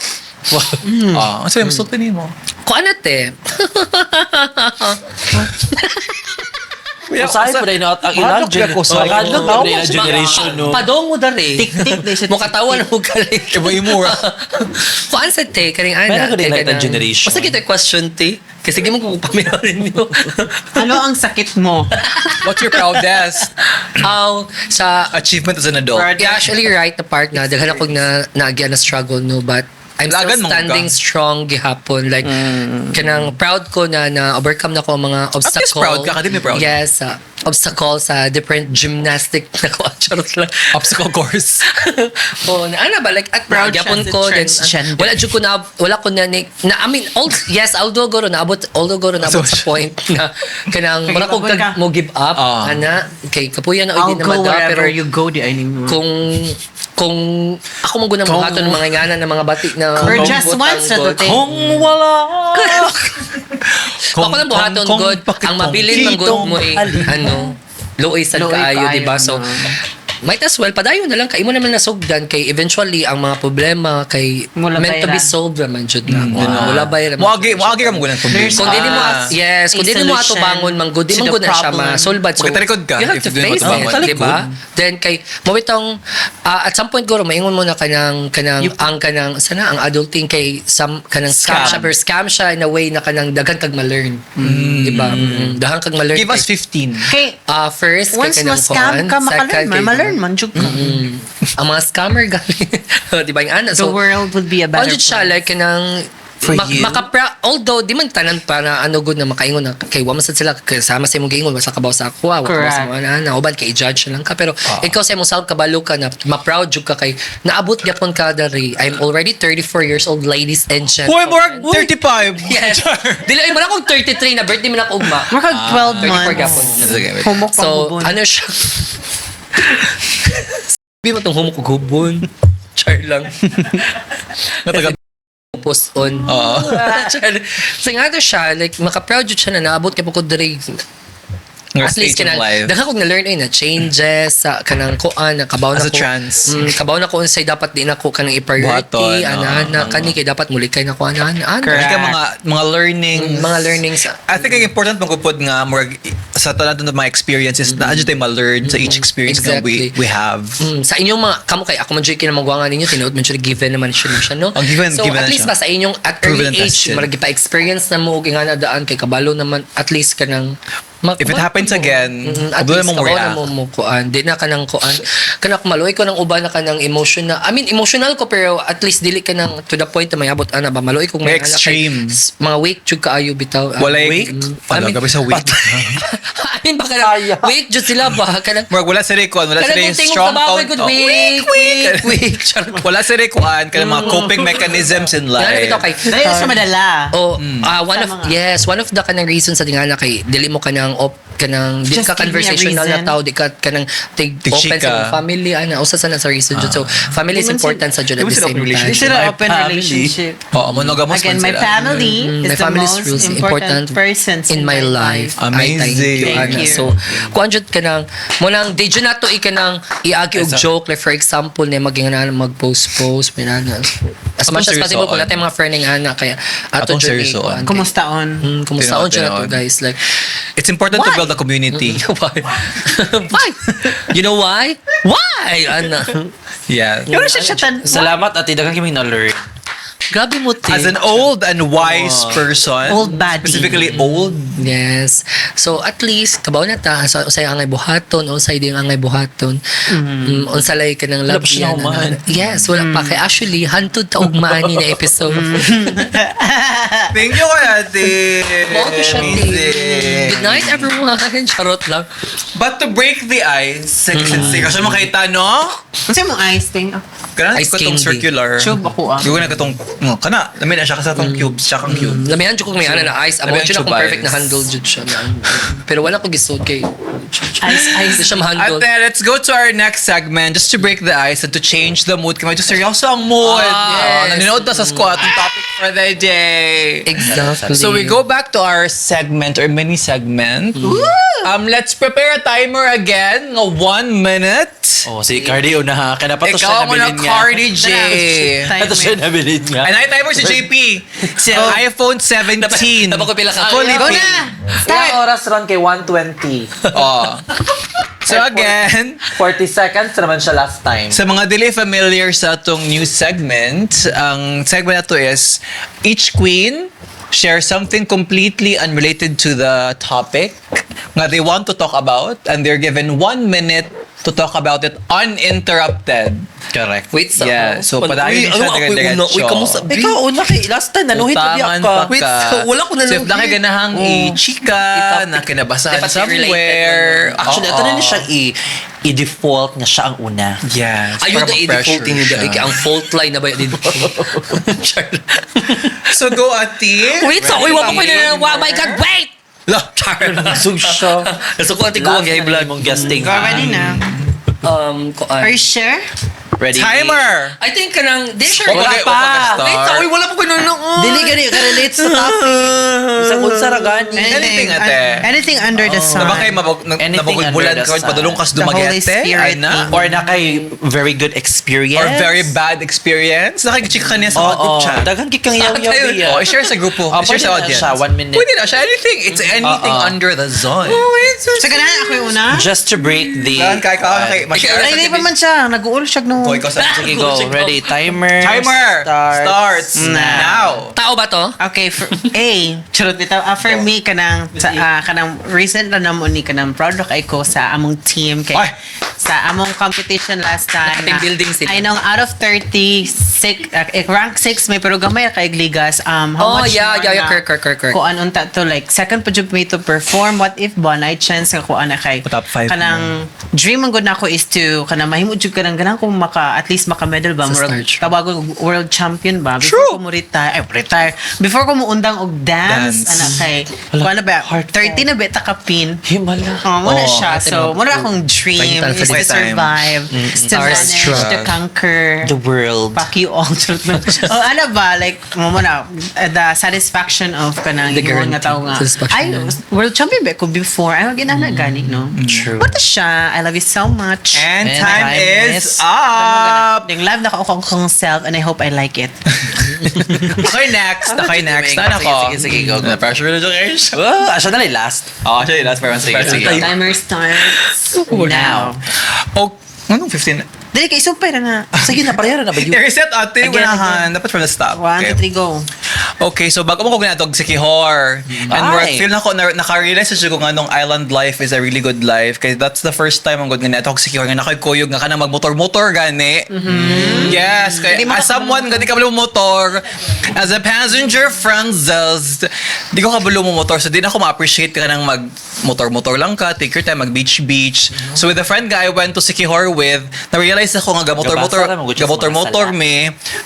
Speaker 1: ah, ano sa'yo, mas sulti mo?
Speaker 2: Kuan te.
Speaker 4: Usahay pa din ang ilang
Speaker 1: Mahadlok ko sa
Speaker 4: Mahadlok pa din ilang generation, no?
Speaker 2: Padong mo dari.
Speaker 3: Tik-tik na siya.
Speaker 2: Mukatawa na mo galing.
Speaker 1: Iba imo ra.
Speaker 2: Kuan sa te, kaning ana.
Speaker 4: Meron ko din
Speaker 2: kay
Speaker 4: like
Speaker 2: kanang-
Speaker 4: that generation.
Speaker 2: Basta kita question te. Kasi sige mo kung pamilarin niyo.
Speaker 3: Ano ang sakit mo?
Speaker 1: What's your proudest
Speaker 2: Aw, sa
Speaker 1: achievement as an adult?
Speaker 3: Proud-
Speaker 2: Yeah, actually right na part na daghan ako na naagyan na struggle, no, but I'm still
Speaker 1: Lagan mo ka.
Speaker 2: standing strong gihapon, like kanang proud ko na na overcome na ko ang mga obstacle.
Speaker 1: Least proud ka, di proud.
Speaker 2: Yes, obstacle sa different gymnastic na ko, charot lang.
Speaker 1: Obstacle course.
Speaker 2: Oh, na ana ba, like at
Speaker 3: Proud siya
Speaker 2: gyapon
Speaker 3: sa
Speaker 2: ko then
Speaker 3: transgender.
Speaker 2: wala jud ko na wala ko na, ni, na I mean all, yes, although goro naabot
Speaker 1: So,
Speaker 2: sa point na kanang wala ko
Speaker 3: Kay
Speaker 2: kag
Speaker 3: ka.
Speaker 2: mo give up,
Speaker 1: Ah.
Speaker 2: ana kay kapuya na
Speaker 3: I'll
Speaker 2: oy di na
Speaker 3: go
Speaker 2: mada
Speaker 3: wherever
Speaker 2: pero
Speaker 3: you go. Di ay mo.
Speaker 2: Kung ako man guna
Speaker 1: Kung-
Speaker 2: mo ng mga ingana ng mga bati na
Speaker 3: Or just
Speaker 2: butang
Speaker 3: once na
Speaker 2: God.
Speaker 3: to te.
Speaker 4: Kung wala.
Speaker 2: Kung, ako lang buhaton
Speaker 1: kung
Speaker 2: god, ang mabilin man god mo eh, ano, luoy sad
Speaker 3: Luoy
Speaker 2: kaayo,
Speaker 3: kaayo,
Speaker 2: di ba? So
Speaker 3: no.
Speaker 2: might as well padayon na lang kay imo naman nasugdan kay eventually ang mga problema kay
Speaker 3: Mula
Speaker 2: meant to be
Speaker 3: bayra.
Speaker 2: solved naman jud na. Mula bayra.
Speaker 1: Moagi, moagi ka mo gulang problema.
Speaker 3: There's
Speaker 2: Kung dili mo
Speaker 3: Ah.
Speaker 2: yes, kung
Speaker 3: A
Speaker 2: dili mo
Speaker 3: solution
Speaker 2: atubangon man gud, di
Speaker 3: to
Speaker 2: man
Speaker 3: the
Speaker 2: gud na siya
Speaker 3: problem.
Speaker 2: ma-solve. So
Speaker 1: Magkatalikod ka
Speaker 2: you have
Speaker 1: if
Speaker 2: to
Speaker 1: di mo
Speaker 2: face
Speaker 1: atubangon.
Speaker 2: it, di ba? Then kay mo itong at some point guro maingon mo na kanang ang kanang sana ang adulting kay some kanang scam,
Speaker 1: Scam.
Speaker 2: siya pero scam siya in a way na kanang daghan kag ma-learn. Di ba? Daghan kag ma-learn.
Speaker 1: Give us
Speaker 2: Kay-
Speaker 1: 15.
Speaker 3: Kay,
Speaker 2: First kay
Speaker 3: once
Speaker 2: kanang
Speaker 3: ma-scam
Speaker 2: kuan,
Speaker 3: ka, makalearn
Speaker 2: second,
Speaker 3: man.
Speaker 2: kay-
Speaker 3: Ma-learn man, jud ka.
Speaker 2: Ang mga scammer galing. Di ba yung ana?
Speaker 3: The
Speaker 2: So,
Speaker 3: world would be a better
Speaker 2: ano siya,
Speaker 3: place.
Speaker 2: like, kanang,
Speaker 1: For you?
Speaker 2: makapra, although, di man tanan pa na ano good na makaingon na, kay wa man sad sila, kasama sa imong giingon, basta kabaw sa ako, wa kabaw sa
Speaker 3: Correct.
Speaker 2: mga ana, uban kay i-judge na lang ka. Pero, ikaw sa imong self, kabalo ka na, ma-proud jud ka kay, naabot gyapon ka dari. I'm already 34 years old, ladies and
Speaker 1: Uy,
Speaker 2: gentlemen.
Speaker 1: Mark, 35.
Speaker 2: Yes. Dili, ay, mura akong 33 na birthday man ako ugma.
Speaker 3: Makag 12
Speaker 2: 34
Speaker 3: months.
Speaker 2: gyapon.
Speaker 1: Sige, wait.
Speaker 3: Humok
Speaker 2: So,
Speaker 3: pang hubon.
Speaker 2: ano siya? Sabi mo itong humok og hubon. Char lang.
Speaker 1: Natagal.
Speaker 2: Post on.
Speaker 1: Oo.
Speaker 2: Char. So nga to siya, like, maka-proud jud siya na naabot kay ko diri.
Speaker 1: Nga
Speaker 2: At least
Speaker 1: stage of
Speaker 2: kanang,
Speaker 1: life.
Speaker 2: daghan kog na-learn ay na changes sa kanang kuan na kabaw na
Speaker 1: As a
Speaker 2: ko.
Speaker 1: trans.
Speaker 2: Kabaw na ko unsay dapat di na ko kanang i-priority,
Speaker 1: Buhaton,
Speaker 2: ana ana kani kay dapat mulikay na ko ana ana. Ana.
Speaker 1: Correct. Mga mga learnings.
Speaker 2: Mga learnings.
Speaker 1: I think ang important mong nga murag sa tanan ng mga experiences na adyo tayo ma-learn sa each experience nga we have.
Speaker 2: Sa inyong mga kamo kay ako man jud kinamagwangan ninyo tinuod man jud given naman siya siya, no.
Speaker 1: Oh, given-
Speaker 2: So
Speaker 1: given
Speaker 2: at
Speaker 1: na
Speaker 2: least
Speaker 1: siya.
Speaker 2: ba sa inyong at
Speaker 1: Proven
Speaker 2: early
Speaker 1: and
Speaker 2: age
Speaker 1: tested.
Speaker 2: marag pa-experience na mo og ingana daan kay kabalo naman at least kanang
Speaker 1: If it happens again,
Speaker 2: at
Speaker 1: kabalo
Speaker 2: least
Speaker 1: mong
Speaker 2: kabaw na
Speaker 1: react.
Speaker 2: mo mo kuan di na kanang kuan kanang maluoy ko ng uban na kanang emotion na, I mean, emotional ko pero at least dili ka nang to the point na mayabot ana ba maluoy kog
Speaker 1: May
Speaker 2: may ana kay
Speaker 1: extreme.
Speaker 2: mga weak jud kaayo bitaw.
Speaker 1: Walay
Speaker 4: Wake?
Speaker 2: I
Speaker 1: Ano
Speaker 2: mean,
Speaker 1: gabi sa weak.
Speaker 2: I mean baka weak jud sila ba kanang
Speaker 1: Murag wala sila kuan, wala sila
Speaker 2: kanang
Speaker 1: yung
Speaker 2: kung tingog
Speaker 1: strong
Speaker 2: sa baboy good
Speaker 1: oh,
Speaker 2: weak weak weak. Charot.
Speaker 1: Wala sila kuan kanang mga coping mechanisms in
Speaker 2: Yan
Speaker 1: life.
Speaker 2: bitaw kay
Speaker 3: Dahil siya madala.
Speaker 2: Oh, one
Speaker 3: Sa
Speaker 2: of
Speaker 3: mga-
Speaker 2: yes, one of the kanang reasons sa tingana kay dili mo kanang op kanang di
Speaker 3: Just
Speaker 2: ka
Speaker 3: give me a
Speaker 2: conversational na
Speaker 3: reason.
Speaker 2: tao, di ka kanang take
Speaker 1: Tig
Speaker 2: open sa
Speaker 1: chika.
Speaker 2: imong family ana usa sa na sa reason jud. So family is
Speaker 3: Di man
Speaker 2: important sa jud
Speaker 1: di
Speaker 2: at
Speaker 1: man
Speaker 2: the
Speaker 1: sila
Speaker 2: same
Speaker 1: open
Speaker 2: time.
Speaker 3: Di
Speaker 1: relationship.
Speaker 3: sila
Speaker 4: My
Speaker 3: open
Speaker 4: family.
Speaker 3: relationship.
Speaker 1: Oo, monogamous
Speaker 3: Again,
Speaker 1: man
Speaker 3: my
Speaker 1: sila.
Speaker 3: family is
Speaker 2: My
Speaker 3: the
Speaker 2: family is
Speaker 3: most
Speaker 2: really
Speaker 3: important
Speaker 2: important
Speaker 3: persons
Speaker 2: in my life. I thank
Speaker 1: Amazing.
Speaker 2: you,
Speaker 3: Thank
Speaker 2: ana.
Speaker 3: you.
Speaker 2: So, kuan jud ka nang mo nang di jud nato ikanang iagi og
Speaker 1: Esa.
Speaker 2: joke, like for example ni maging ana mag-post post may ana. As
Speaker 1: Atong
Speaker 2: much as possible kung
Speaker 1: seryosoon.
Speaker 2: natin mga friend ng ana kaya ato
Speaker 1: Atong
Speaker 2: jud ni
Speaker 1: seryosoon.
Speaker 2: kuan.
Speaker 3: Kumusta on?
Speaker 2: Kumusta
Speaker 1: Tinuod,
Speaker 2: on jud nato
Speaker 1: tinuod.
Speaker 2: guys, like
Speaker 1: It's important to
Speaker 3: Why?
Speaker 1: build a community.
Speaker 2: Why? Why? You know why? Why? Ana.
Speaker 1: Yeah.
Speaker 3: Pero siya siya tan-
Speaker 4: Salamat at daghan kami na-learn.
Speaker 2: Grabe mo, te.
Speaker 1: As an old and wise person,
Speaker 3: Old baddie.
Speaker 1: specifically old,
Speaker 2: Yes. So at least kabaw na ta sa usay angay buhaton, unsay di ang angay buhaton. Unsa lay ka ng
Speaker 4: Wala
Speaker 2: love
Speaker 4: pa siya
Speaker 2: yan,
Speaker 4: nahuman.
Speaker 2: ana. Yes, wala pa kay actually hantod ta ugma ani na episode.
Speaker 1: Thank you, Kuya Ate.
Speaker 2: Mao to siya, te.
Speaker 1: Amazing.
Speaker 2: Good night, everyone. Charot lang.
Speaker 1: But to break the ice, since kasi makita, no?
Speaker 3: Unsa imong ice thing?
Speaker 1: Kana
Speaker 2: Ice
Speaker 1: ko tong
Speaker 2: candy.
Speaker 1: circular.
Speaker 3: Tube ako, ah.
Speaker 1: Gawin na katong, no, kana, lamin na siya kasi atong cubes, siya kang cube.
Speaker 2: Lamihan jud ko may ana na ice. Amo
Speaker 1: Lamihan
Speaker 2: jud
Speaker 1: jud
Speaker 2: akong perfect
Speaker 1: ice.
Speaker 2: na handle jud siya. Pero wala ko gisod kay
Speaker 3: Ice, ice.
Speaker 2: Di siya ma-handle.
Speaker 1: Ate, let's go to our next segment just to break the ice and to change the mood. Kaya medyo seryoso ang mood.
Speaker 2: Ah, yes.
Speaker 1: Nanonood na sa squat ang topic for the day.
Speaker 2: Exactly.
Speaker 1: So we go back to our segment or mini segment. Let's prepare a timer again. Nga 1 minute.
Speaker 4: Oh, si Cardi una ha. Kaya dapat to siya
Speaker 1: Ikaw mo na,
Speaker 4: nabilin nga.
Speaker 1: Cardi J.
Speaker 3: Timer.
Speaker 4: Ito siya nabilin niya.
Speaker 1: And I timer si JP. Si iPhone 17.
Speaker 2: Dapat ko pila ka.
Speaker 1: Fully
Speaker 3: Go
Speaker 1: paid.
Speaker 3: na!
Speaker 4: Ilang oras ron kay 1:20?
Speaker 1: Oh. So again,
Speaker 4: 40 seconds naman siya last time.
Speaker 1: sa mga dili familiar sa atong new segment, ang segment na to is each queen share something completely unrelated to the topic nga they want to talk about, and they're given 1 minute to talk about it uninterrupted.
Speaker 4: Correct.
Speaker 2: Wait sa.
Speaker 1: Yeah, so padayon
Speaker 2: Uy,
Speaker 1: siya
Speaker 2: ano, ako'y una. Uy,
Speaker 1: diretso.
Speaker 2: kamusta?
Speaker 4: Ikaw, una kay last time, nanuhit na biya
Speaker 1: Utangan
Speaker 4: ka.
Speaker 1: pa
Speaker 2: Wait,
Speaker 1: ka.
Speaker 2: so wala ko
Speaker 1: So if
Speaker 2: nanuhit.
Speaker 1: nakaganahang i-chika, na kinabasahan
Speaker 2: Dapat related
Speaker 1: somewhere.
Speaker 4: Actually,
Speaker 1: Oo.
Speaker 4: ito na siya i-default na siya ang una.
Speaker 1: Yes.
Speaker 2: Ayun
Speaker 1: para
Speaker 2: na i-default
Speaker 1: ma-pressure
Speaker 2: nila.
Speaker 1: siya.
Speaker 2: Ang fault line na ba yun? Char.
Speaker 1: So go, Ate.
Speaker 2: Wait, so, uy, wala ko na. Oh my God, wait!
Speaker 1: La.
Speaker 2: Char.
Speaker 4: Sug siya.
Speaker 2: Nasuko ate ko ang
Speaker 4: Last na
Speaker 2: high blood.
Speaker 4: mong guesting.
Speaker 3: Go, ready na.
Speaker 2: Kuan.
Speaker 3: Are you sure?
Speaker 4: Ready?
Speaker 1: Timer!
Speaker 2: I think kanang, di sure.
Speaker 1: Wala
Speaker 4: pa.
Speaker 2: Wait, sa, uy, wala pa ko nanonood.
Speaker 4: Dili gani ka-relate sa topic. Bisag unsa ra gani.
Speaker 1: Anything, ate.
Speaker 3: Anything under the sun.
Speaker 1: Na ba kayo
Speaker 4: Anything
Speaker 1: nabagulbulan
Speaker 4: under the
Speaker 1: ka?
Speaker 4: sun.
Speaker 1: Padulong kas
Speaker 3: The Holy
Speaker 1: Dumaguete?
Speaker 3: Spirit
Speaker 1: Ay na?
Speaker 3: thing.
Speaker 4: Or na kay very good experience.
Speaker 1: Or very bad experience? Nakikichika ka niya sa
Speaker 4: Oo.
Speaker 1: group chat.
Speaker 4: Daghan gid kang yaw-yaw biya.
Speaker 1: Oh, share sa grupo.
Speaker 4: Oh,
Speaker 1: Share
Speaker 4: pwede
Speaker 1: sa
Speaker 4: na
Speaker 1: audience.
Speaker 4: siya, 1 minute.
Speaker 1: Pwede na siya. Anything. It's anything
Speaker 4: Oo.
Speaker 1: under the sun.
Speaker 3: So, ganahan ako yung una?
Speaker 4: Just to break the
Speaker 1: Kailangan kay kay ma-share.
Speaker 3: Ay, hindi pa man siya. Nag-uul siya no.
Speaker 1: Go, ikaw sa
Speaker 4: Sige, go. Ready. Timer.
Speaker 1: Timer
Speaker 4: Starts.
Speaker 1: starts now.
Speaker 2: Tao ba to?
Speaker 3: Okay, for A, charot bitaw. For me kanang sa, kanang recent na namo ni kanang proud ra kay ko sa among team kay
Speaker 1: Ay!
Speaker 3: sa among competition last time.
Speaker 2: Naka-team building sila.
Speaker 3: I know out of 36 rank 6 may pero gamay ra kay ligas. How
Speaker 2: Oh,
Speaker 3: much
Speaker 2: yeah,
Speaker 3: more
Speaker 2: yeah,
Speaker 3: na
Speaker 2: correct.
Speaker 3: Kuan unta to like second pa jud me to perform, what if ba na chance nga kuan na kay
Speaker 1: Top five
Speaker 3: kanang dream man gud nako is to kanang mahimo jud kanang ganang kung maka at least maka medal ba
Speaker 2: Sa
Speaker 3: murag
Speaker 2: Star Trek.
Speaker 3: tawagon og world champion ba before
Speaker 1: True.
Speaker 3: ko mo retire, ay retire, before ko muundang og dance,
Speaker 1: Dance.
Speaker 3: ana kay kuan na ba 30 na ba ta kapin.
Speaker 4: Himala.
Speaker 3: Oh, muna
Speaker 1: Oh,
Speaker 3: siya.
Speaker 2: ate
Speaker 3: So,
Speaker 2: mo.
Speaker 3: muna akong dream
Speaker 2: Vital
Speaker 3: is to
Speaker 1: time.
Speaker 3: survive, is to manage,
Speaker 1: Starstruck.
Speaker 3: to conquer.
Speaker 4: The world.
Speaker 3: Fuck you all. Charot na. Oh, ano ba? Like, mo na, the satisfaction of kanang
Speaker 2: The
Speaker 3: imo nga tao nga.
Speaker 2: Satisfaction
Speaker 3: Ay,
Speaker 2: na.
Speaker 3: world champion ba ko before? Ay, ginana gani, no?
Speaker 4: True.
Speaker 3: What siya? I love you so much.
Speaker 1: And,
Speaker 4: And
Speaker 1: time,
Speaker 4: time
Speaker 1: is
Speaker 4: is
Speaker 1: up.
Speaker 3: Yung love na ko akong self and I hope I like it.
Speaker 1: Okay, next. Okay, next. Ano
Speaker 4: Sige,
Speaker 1: ko?
Speaker 4: sige, sige, go, go.
Speaker 1: Na-pressure na dyan kayo.
Speaker 4: Oh, siya na lang last.
Speaker 1: Oh, actually, last parang
Speaker 4: Sige, sige.
Speaker 3: Timer starts now.
Speaker 1: Oh, anong 15?
Speaker 3: Dili kay sumpay na na.
Speaker 4: Sige na, pareha na ba yun?
Speaker 1: I-reset ate,
Speaker 4: Again,
Speaker 1: unahan. Dapat from the stop.
Speaker 3: One,
Speaker 1: Okay.
Speaker 3: two, three, go.
Speaker 1: Okay, so bago mo ko ginatog si Kihor. And
Speaker 4: Ay.
Speaker 1: feel na ko, na, naka-realize na siya kung anong island life is a really good life. Kaya that's the first time ang good nga natog si Kihor nga nakakuyog nga ka na magmotor-motor gani. Yes, kaya
Speaker 3: Hindi mo
Speaker 1: as someone nga di ka kabalo motor, as a passenger Francis, di ko kabalo mo motor. So di na ako ma-appreciate ka nang mag motor-motor lang ka, take your time, mag beach-beach. So with a friend nga I went to Sikihor with, na-realize ako nga ga-motor-motor,
Speaker 4: Gabasa ra, mo,
Speaker 1: ga-motor-motor
Speaker 4: mga sala.
Speaker 1: me.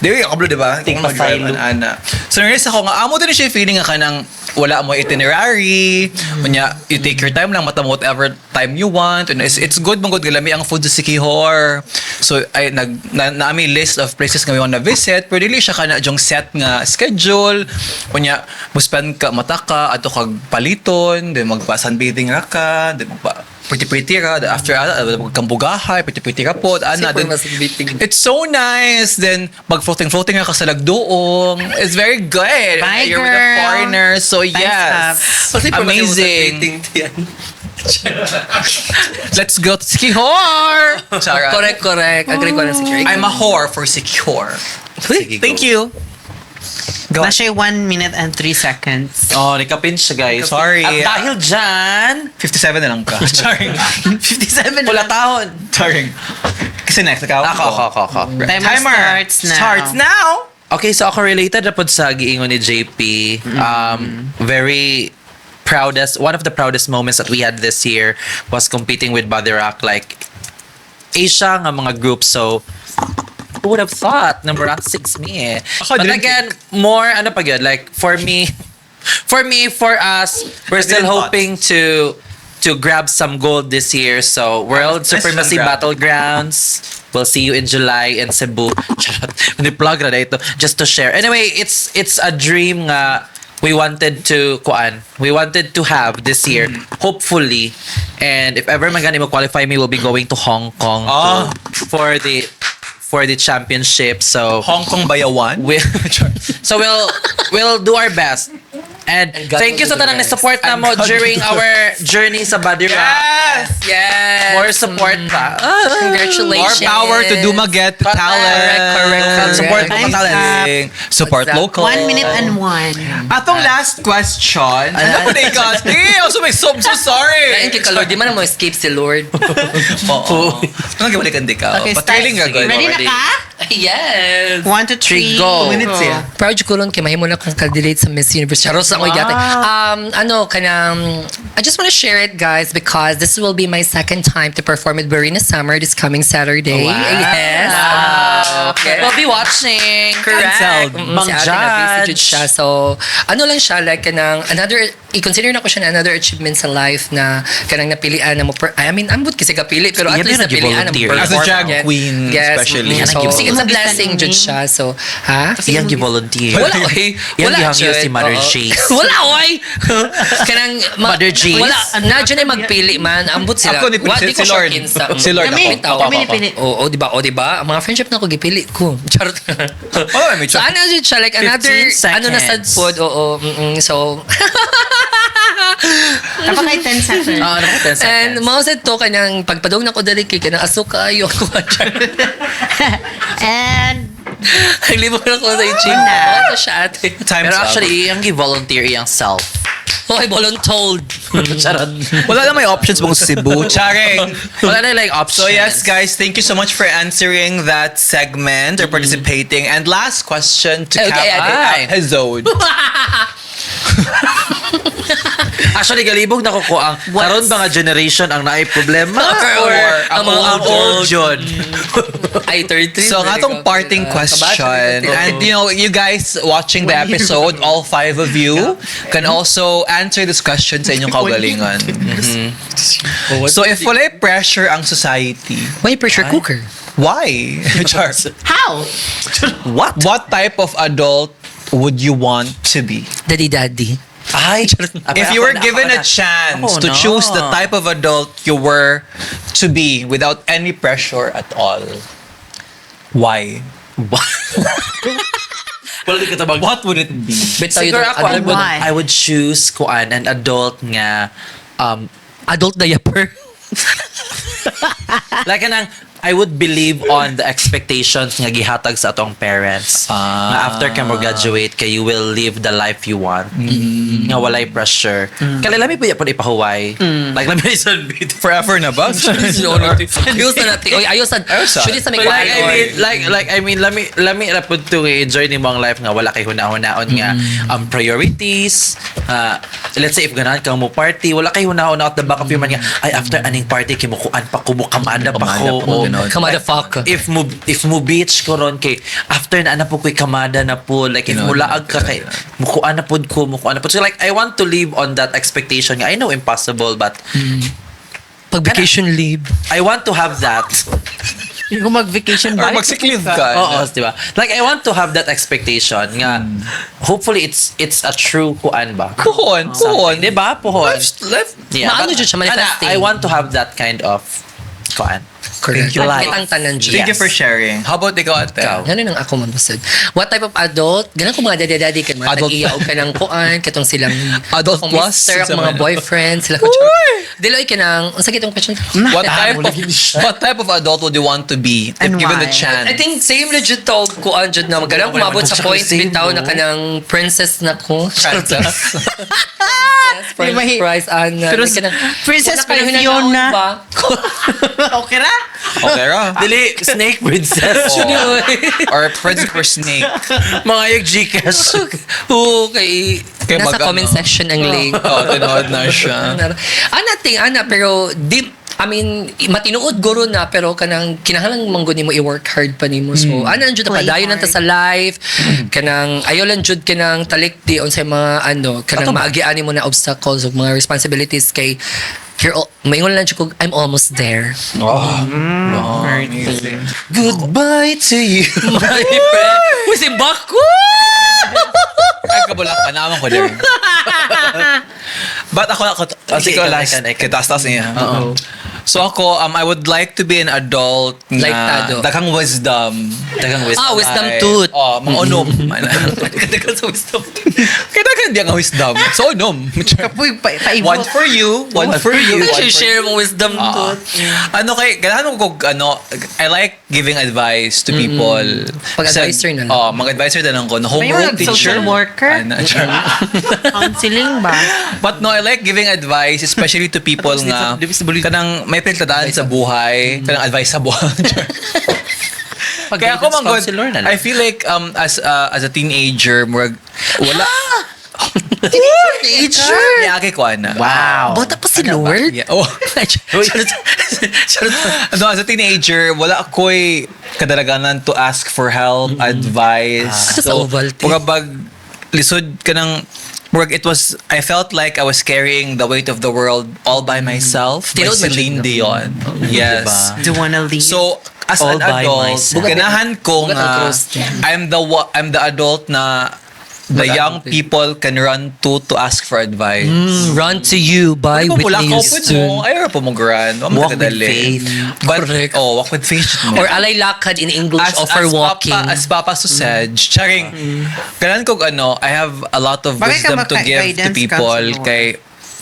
Speaker 1: Di ko kabalo, di ba?
Speaker 4: Ting
Speaker 1: Kung mag-drive
Speaker 4: pasaylo.
Speaker 1: an ana. So narealize ako nga amo din siya yung feeling nga kanang wala mo itinerary. Unya, you take your time lang mata mo whatever time you want. And it's good man good galami ang food sa Sikihor. So ay nag na, naami list of places nga we wanna visit pero dili siya kana jong set nga schedule. Unya, mo spend ka mata ka adto kag paliton, then magpa sunbathing ra ka, then magpa pretty-pretty ra, then after magkambugahay, pretty-pretty ra po, ana,
Speaker 2: Super
Speaker 1: then
Speaker 2: masugbiting.
Speaker 1: it's so nice. Then, mag-floating-floating ka sa lagdoong. It's very good.
Speaker 3: Bye,
Speaker 1: You're with a
Speaker 3: girl.
Speaker 1: foreigner. So,
Speaker 3: Thanks,
Speaker 1: yes.
Speaker 2: Kasi
Speaker 1: Amazing. Let's go to Sikihor! Charot.
Speaker 2: Correct, correct. Agree ko na si Craig.
Speaker 1: I'm a whore for Sikihor.
Speaker 4: Sige, go.
Speaker 1: Thank you. Go.
Speaker 3: Na siya 1 minute and 3 seconds.
Speaker 4: Oh, nikapin siya, guys.
Speaker 1: Sorry.
Speaker 4: At dahil dyan,
Speaker 1: 57 na lang ka. Sorry.
Speaker 3: 57 na.
Speaker 4: pula tahon.
Speaker 1: Sorry. Kasi next, ikaw.
Speaker 4: Ako, ako, ako, ako.
Speaker 3: Timer starts now.
Speaker 1: Starts now.
Speaker 4: Okay, so ako related na pod sa giingon ni JP. Very proudest, one of the proudest moments that we had this year was competing with Body Rock. Like, Asia nga mga groups. So, who would have thought number rank 6 me eh.
Speaker 1: Ako,
Speaker 4: But
Speaker 1: didn't
Speaker 4: again, more ano pa gyud, like for me, for us, we're still
Speaker 1: didn't thought.
Speaker 4: hoping to grab some gold this year. So, World
Speaker 1: Nice
Speaker 4: Supremacy
Speaker 1: grab.
Speaker 4: Battlegrounds. We'll see you in July in Cebu. Charot. Hindi plug ra na ito. Just to share. Anyway, it's a dream nga we wanted to kuan. We wanted to have this year. Hopefully. And if ever man gani mo qualify me, we'll be going to Hong Kong
Speaker 1: Ah.
Speaker 4: to, for the for the championship. So
Speaker 1: Hong Kong Bayawan.
Speaker 4: we so we'll do our best. And
Speaker 2: And God
Speaker 4: thank you
Speaker 2: will
Speaker 4: sa
Speaker 2: do the
Speaker 4: tanang
Speaker 2: rest.
Speaker 4: support na
Speaker 1: And
Speaker 4: mo
Speaker 1: God will
Speaker 4: during
Speaker 1: do the
Speaker 4: our journey sa Body Rock.
Speaker 1: Yes!
Speaker 2: Yes.
Speaker 4: More support pa.
Speaker 2: Congratulations.
Speaker 1: More power to Dumaguete
Speaker 4: Correct,
Speaker 1: talent.
Speaker 2: correct.
Speaker 4: Support local
Speaker 3: Time's
Speaker 4: talent.
Speaker 1: Support
Speaker 2: Exactly.
Speaker 1: local.
Speaker 3: 1 minute and 1.
Speaker 1: Atong last question. Ano ba na ikaw? Also, may so, I'm so sorry.
Speaker 2: Lain kay ka Lord, di man na mo escape si Lord.
Speaker 1: Oo. Ano gabalikan di ka?
Speaker 3: Okay, start.
Speaker 1: Patrailing ka, good.
Speaker 3: Ready na ka?
Speaker 2: Yes.
Speaker 3: 1, 2, 3.
Speaker 4: Go.
Speaker 1: 2 minutes eh.
Speaker 2: Proud ko ron kay mahimo na kong candidate sa Miss Universe. Charos ako wow. Yata. Ano, kanang, I just want to share it, guys, because this will be my second time to perform at Barina Summer this coming Saturday.
Speaker 4: Wow.
Speaker 2: Yes.
Speaker 4: Okay. We'll be watching.
Speaker 2: Correct.
Speaker 1: Cancelled.
Speaker 4: Mang
Speaker 2: Si ate na busy
Speaker 4: Judge.
Speaker 2: jud siya. So, ano lang siya, like, kanang, another, i-consider na ko siya na another achievement sa life na kanang napilian na mo, I mean, ambot kasi kapili, pero at
Speaker 4: Yeah,
Speaker 2: least
Speaker 4: pero
Speaker 2: napilian na mo
Speaker 4: nag-volunteer.
Speaker 1: As a
Speaker 2: perform
Speaker 1: drag
Speaker 2: again.
Speaker 1: queen, especially.
Speaker 2: So,
Speaker 4: Yan ang
Speaker 2: it's a blessing jud siya. So, ha?
Speaker 4: Iyang gi-volunteer.
Speaker 2: Wala, oy.
Speaker 4: Iyang
Speaker 2: Wala,
Speaker 4: gihangyo
Speaker 2: jud.
Speaker 4: si Mother
Speaker 2: Oo.
Speaker 4: Jace.
Speaker 2: Wala, oy. Kanang,
Speaker 4: Mother Jace?
Speaker 2: Wala, na dyan ay magpili man. Ambot sila.
Speaker 1: Ako ni
Speaker 2: Wa, di
Speaker 1: si
Speaker 2: ko sure
Speaker 1: Lord.
Speaker 2: kinsa.
Speaker 1: Si Lord
Speaker 3: Kami,
Speaker 1: ako.
Speaker 2: Bitaw.
Speaker 3: kami ni pili.
Speaker 2: Oo, di ba? O, di ba? Ang mga friendship na ako gipili ko. Charot.
Speaker 1: Wala, may
Speaker 2: So, ano jud siya? Like, another,
Speaker 4: 15
Speaker 2: ano na sad
Speaker 4: seconds.
Speaker 2: pod. Oo. So,
Speaker 3: Tapos kay 10 seconds.
Speaker 4: Ah, ano 10 seconds.
Speaker 2: And mao sad to kanang pagpadong na ko dali kay kanang aso kaayo ako.
Speaker 3: And
Speaker 2: Naglibog na ko sa itching.
Speaker 3: Wala.
Speaker 2: Ano siya ate?
Speaker 1: Time's
Speaker 4: Pero
Speaker 1: up.
Speaker 4: actually, iyang gi-volunteer iyang self.
Speaker 2: Hoy, voluntold.
Speaker 4: Charot.
Speaker 1: Wala na may options mong Cebu. Charing.
Speaker 4: Wala na like options.
Speaker 1: So yes, guys, thank you so much for answering that segment or participating. And last question to
Speaker 2: Okay,
Speaker 1: cap the
Speaker 4: okay.
Speaker 1: episode.
Speaker 4: Actually, galibog na ko ko ang karon ba nga generation ang naay problema
Speaker 2: Or
Speaker 4: ang
Speaker 2: ang mga
Speaker 4: ang old yun.
Speaker 2: Ay, 33.
Speaker 1: So, ang atong parting question, and you guys watching the episode, all five of you, can also answer this question sa inyong kaugalingan. So, if walay pressure ang society,
Speaker 2: Why pressure cooker?
Speaker 1: Why? Char.
Speaker 3: How?
Speaker 4: What?
Speaker 1: What type of adult would you want to be?
Speaker 2: Daddy, daddy.
Speaker 4: Ay,
Speaker 1: If you were given a chance
Speaker 4: Ako
Speaker 1: to
Speaker 4: na.
Speaker 1: choose the type of adult you were to be without any pressure at all, why?
Speaker 4: Wala di ka tabag.
Speaker 1: What would it be?
Speaker 2: Bitaw yun
Speaker 4: Siguro
Speaker 2: ang
Speaker 4: ako, I
Speaker 2: adult,
Speaker 4: would,
Speaker 3: Why?
Speaker 4: I would choose kuan an adult nga
Speaker 2: adult diaper.
Speaker 4: Like kanang I would believe on the expectations nga gihatag sa atong parents.
Speaker 1: Ah.
Speaker 4: Nga after ka mo graduate kay you will live the life you want. Nga walay pressure. Kaya lami po yapon ipahuway. Like lami isan bit.
Speaker 1: Forever na ba?
Speaker 2: Ayos na natin. Oy, ayos na.
Speaker 1: Ayos na.
Speaker 2: Should sa may
Speaker 4: But like I
Speaker 2: kuwan.
Speaker 4: mean, like I mean, lami ra pud to enjoy nimo ang life nga wala kay huna-hunaon nga ang priorities. Let's say if ganahan kang mo party, wala kay huna-huna at the back of your mind nga ay after aning party kay mo kuan pa ko mo kamada pa
Speaker 1: Kamada
Speaker 4: ko.
Speaker 1: pa ko,
Speaker 4: O,
Speaker 1: ganon.
Speaker 2: Kamada fuck.
Speaker 4: If mo beach ko ron kay after na ana po ko'y kamada na po, like if
Speaker 1: Ganon,
Speaker 4: mulaag ka kay
Speaker 1: ganon.
Speaker 4: mukuan na pud ko, mukuan na pud. So like I want to live on that expectation nga. I know impossible, but
Speaker 2: Pag vacation leave.
Speaker 4: I want to have that.
Speaker 3: Yung mag-vacation
Speaker 1: Or
Speaker 3: ba?
Speaker 1: mag-sick leave ka.
Speaker 4: Oo, di ba? Like I want to have that expectation nga hopefully it's a true kuan ba.
Speaker 1: Puhon, puhon.
Speaker 4: Di ba? Puhon.
Speaker 1: Life,
Speaker 4: Yeah,
Speaker 2: Maano
Speaker 4: but-
Speaker 2: jud siya, manifesting.
Speaker 4: Ana, I want to have that kind of kuan.
Speaker 2: Correct.
Speaker 1: Thank you.
Speaker 4: Life.
Speaker 2: Kitang tanan jud.
Speaker 1: Thank you
Speaker 4: Yes.
Speaker 1: for sharing. How about ikaw, ate?
Speaker 4: Ikaw.
Speaker 2: Ano nang ako mabusod? What type of adult? Ganun ko mga daddy-daddy kan mga
Speaker 1: Adult.
Speaker 2: tag-iya og kanang kuan katong silang
Speaker 1: Adult
Speaker 2: akong
Speaker 1: plus?
Speaker 2: mister, akong
Speaker 1: Sa
Speaker 2: mga
Speaker 1: mga-
Speaker 2: boyfriend sila ko. Dili oy kanang unsa kitong question?
Speaker 1: What type of adult would you want to be if
Speaker 3: And
Speaker 1: given the
Speaker 3: why?
Speaker 1: chance?
Speaker 2: I think same legit to kuan jud na magalang kumabot sa point
Speaker 4: Same,
Speaker 2: bitaw
Speaker 4: no?
Speaker 2: na kanang princess na ko.
Speaker 1: Princess.
Speaker 2: Yes,
Speaker 3: May-
Speaker 2: prize ana.
Speaker 3: Pero
Speaker 2: Like, kanang-
Speaker 3: Princess
Speaker 2: Wala kayo
Speaker 3: pero
Speaker 2: hinanaon
Speaker 3: Fiona.
Speaker 2: ba?
Speaker 3: Okay ra?
Speaker 1: Okay ra.
Speaker 4: Dili snake princess.
Speaker 1: Oo. Or princess or snake.
Speaker 4: Mga yung Gcash.
Speaker 2: Oo, kay,
Speaker 1: Kay
Speaker 2: nasa
Speaker 1: mag-
Speaker 2: comment
Speaker 1: ano.
Speaker 2: section ang link.
Speaker 1: Oo, tinood na siya.
Speaker 2: Ana ting ana pero di I mean matinuod guro na pero kanang kinahanglan man gud nimo i-work hard pa nimo. So ana lang jud
Speaker 3: Play
Speaker 2: padayon lang ta
Speaker 3: hard.
Speaker 2: sa life kanang ayo lang jud kanang talik di unsay mga ano kanang maagian nimo na obstacles ug mga responsibilities kay maingon lang jud ko I'm almost there.
Speaker 1: Oh, amazing.
Speaker 4: Goodbye to you.
Speaker 2: My friend. Uy, si Bako!
Speaker 1: Ay, kabulak ka. Naaman ko din. But ako,
Speaker 4: Sige,
Speaker 1: ikaw
Speaker 4: ikaw,
Speaker 1: last.
Speaker 4: ikaw, ikaw.
Speaker 1: Kay taas-taas niya. Oo. So ako, I would like to be an adult nga
Speaker 2: Like Tado.
Speaker 1: daghang wisdom.
Speaker 4: Daghang wisdom.
Speaker 2: Ah, wisdom
Speaker 1: Ay,
Speaker 2: tooth.
Speaker 1: Oh, mga unom.
Speaker 2: Kadagan sa wisdom.
Speaker 1: Kaya daghan diya nga wisdom. So unom.
Speaker 3: Kapoy, paibot.
Speaker 1: One for you, one for you, one for
Speaker 2: Share mo wisdom
Speaker 1: Oo.
Speaker 2: tooth.
Speaker 1: Ano kay ganahan ko ano, I like giving advice to people.
Speaker 2: Pag-advisor na lang.
Speaker 1: Oh, mag-advisor na lang ko. No,
Speaker 3: May
Speaker 1: homeroom
Speaker 3: mga
Speaker 1: teacher.
Speaker 3: social worker?
Speaker 1: Ano, char.
Speaker 3: Counseling ba?
Speaker 1: But no, I like giving advice, especially to people nga kanang may pinagdadaan sa buhay, kanang advice sa buhay. Kaya ako man gud,
Speaker 4: Counselor na lang.
Speaker 1: I feel like as a teenager, murag wala
Speaker 2: Teenager?
Speaker 1: Niagi ko ana.
Speaker 3: Wow.
Speaker 2: Bata pa si Lord?
Speaker 1: Yeah. Oh.
Speaker 2: Charot. Charot.
Speaker 1: No, as a teenager, wala ako'y kadalaganan to ask for help, advice.
Speaker 2: Ah, sa Ovaltine.
Speaker 1: Murag bag, lisod ka ng, murag it was, I felt like I was carrying the weight of the world all by myself. By
Speaker 2: Tinuod ba
Speaker 1: Celine
Speaker 2: siya?
Speaker 1: Dion. Yes.
Speaker 4: Diba?
Speaker 3: Do you wanna leave?
Speaker 1: So, as
Speaker 4: All
Speaker 1: an
Speaker 4: by
Speaker 1: adult,
Speaker 4: myself.
Speaker 1: ganahan ko
Speaker 2: Bugat ang
Speaker 1: nga,
Speaker 2: cross niya.
Speaker 1: I'm the adult na the
Speaker 2: Mag-adult
Speaker 1: young
Speaker 2: eh.
Speaker 1: people can run to ask for advice.
Speaker 2: Run to You by
Speaker 1: Kung wala
Speaker 2: Whitney
Speaker 1: ka po
Speaker 2: Houston.
Speaker 1: mo, ayaw po mo run.
Speaker 4: Walk with faith.
Speaker 1: But,
Speaker 2: Correct.
Speaker 1: oh, walk with faith. Mo.
Speaker 2: Or alay lakad in English or for walking.
Speaker 1: Papa, as Papa Susej, charing, kanan ko ano, I have a lot of
Speaker 3: Bagay ka
Speaker 1: wisdom to give to
Speaker 3: maka-guidance
Speaker 1: people
Speaker 3: counselor.
Speaker 1: kay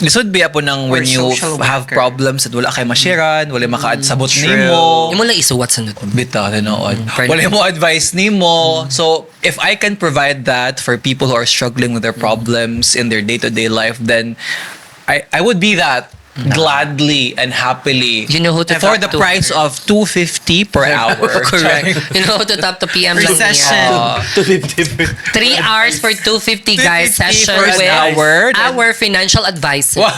Speaker 1: lisod biya po ng when
Speaker 3: Or
Speaker 1: you
Speaker 3: social
Speaker 1: have
Speaker 3: worker.
Speaker 1: problems at wala kay masharean, wala maka-adsabot nimo.
Speaker 2: Imo lang isuwat sa nut.
Speaker 1: Bitaw, tinuod.
Speaker 2: Fair
Speaker 1: Wala mo advice nimo. So, if I can provide that for people who are struggling with their problems in their day-to-day life, then I would be that gladly and happily.
Speaker 2: You know who to
Speaker 1: for
Speaker 2: talk
Speaker 1: the
Speaker 2: to.
Speaker 1: price of 250 per hour.
Speaker 2: Correct. You know who to talk to PM lang niya.
Speaker 3: Recession.
Speaker 2: 3 hours for 250, guys,
Speaker 1: 250
Speaker 2: session
Speaker 1: for an
Speaker 2: with
Speaker 1: hour, then-
Speaker 2: our financial advisor.
Speaker 1: Wow.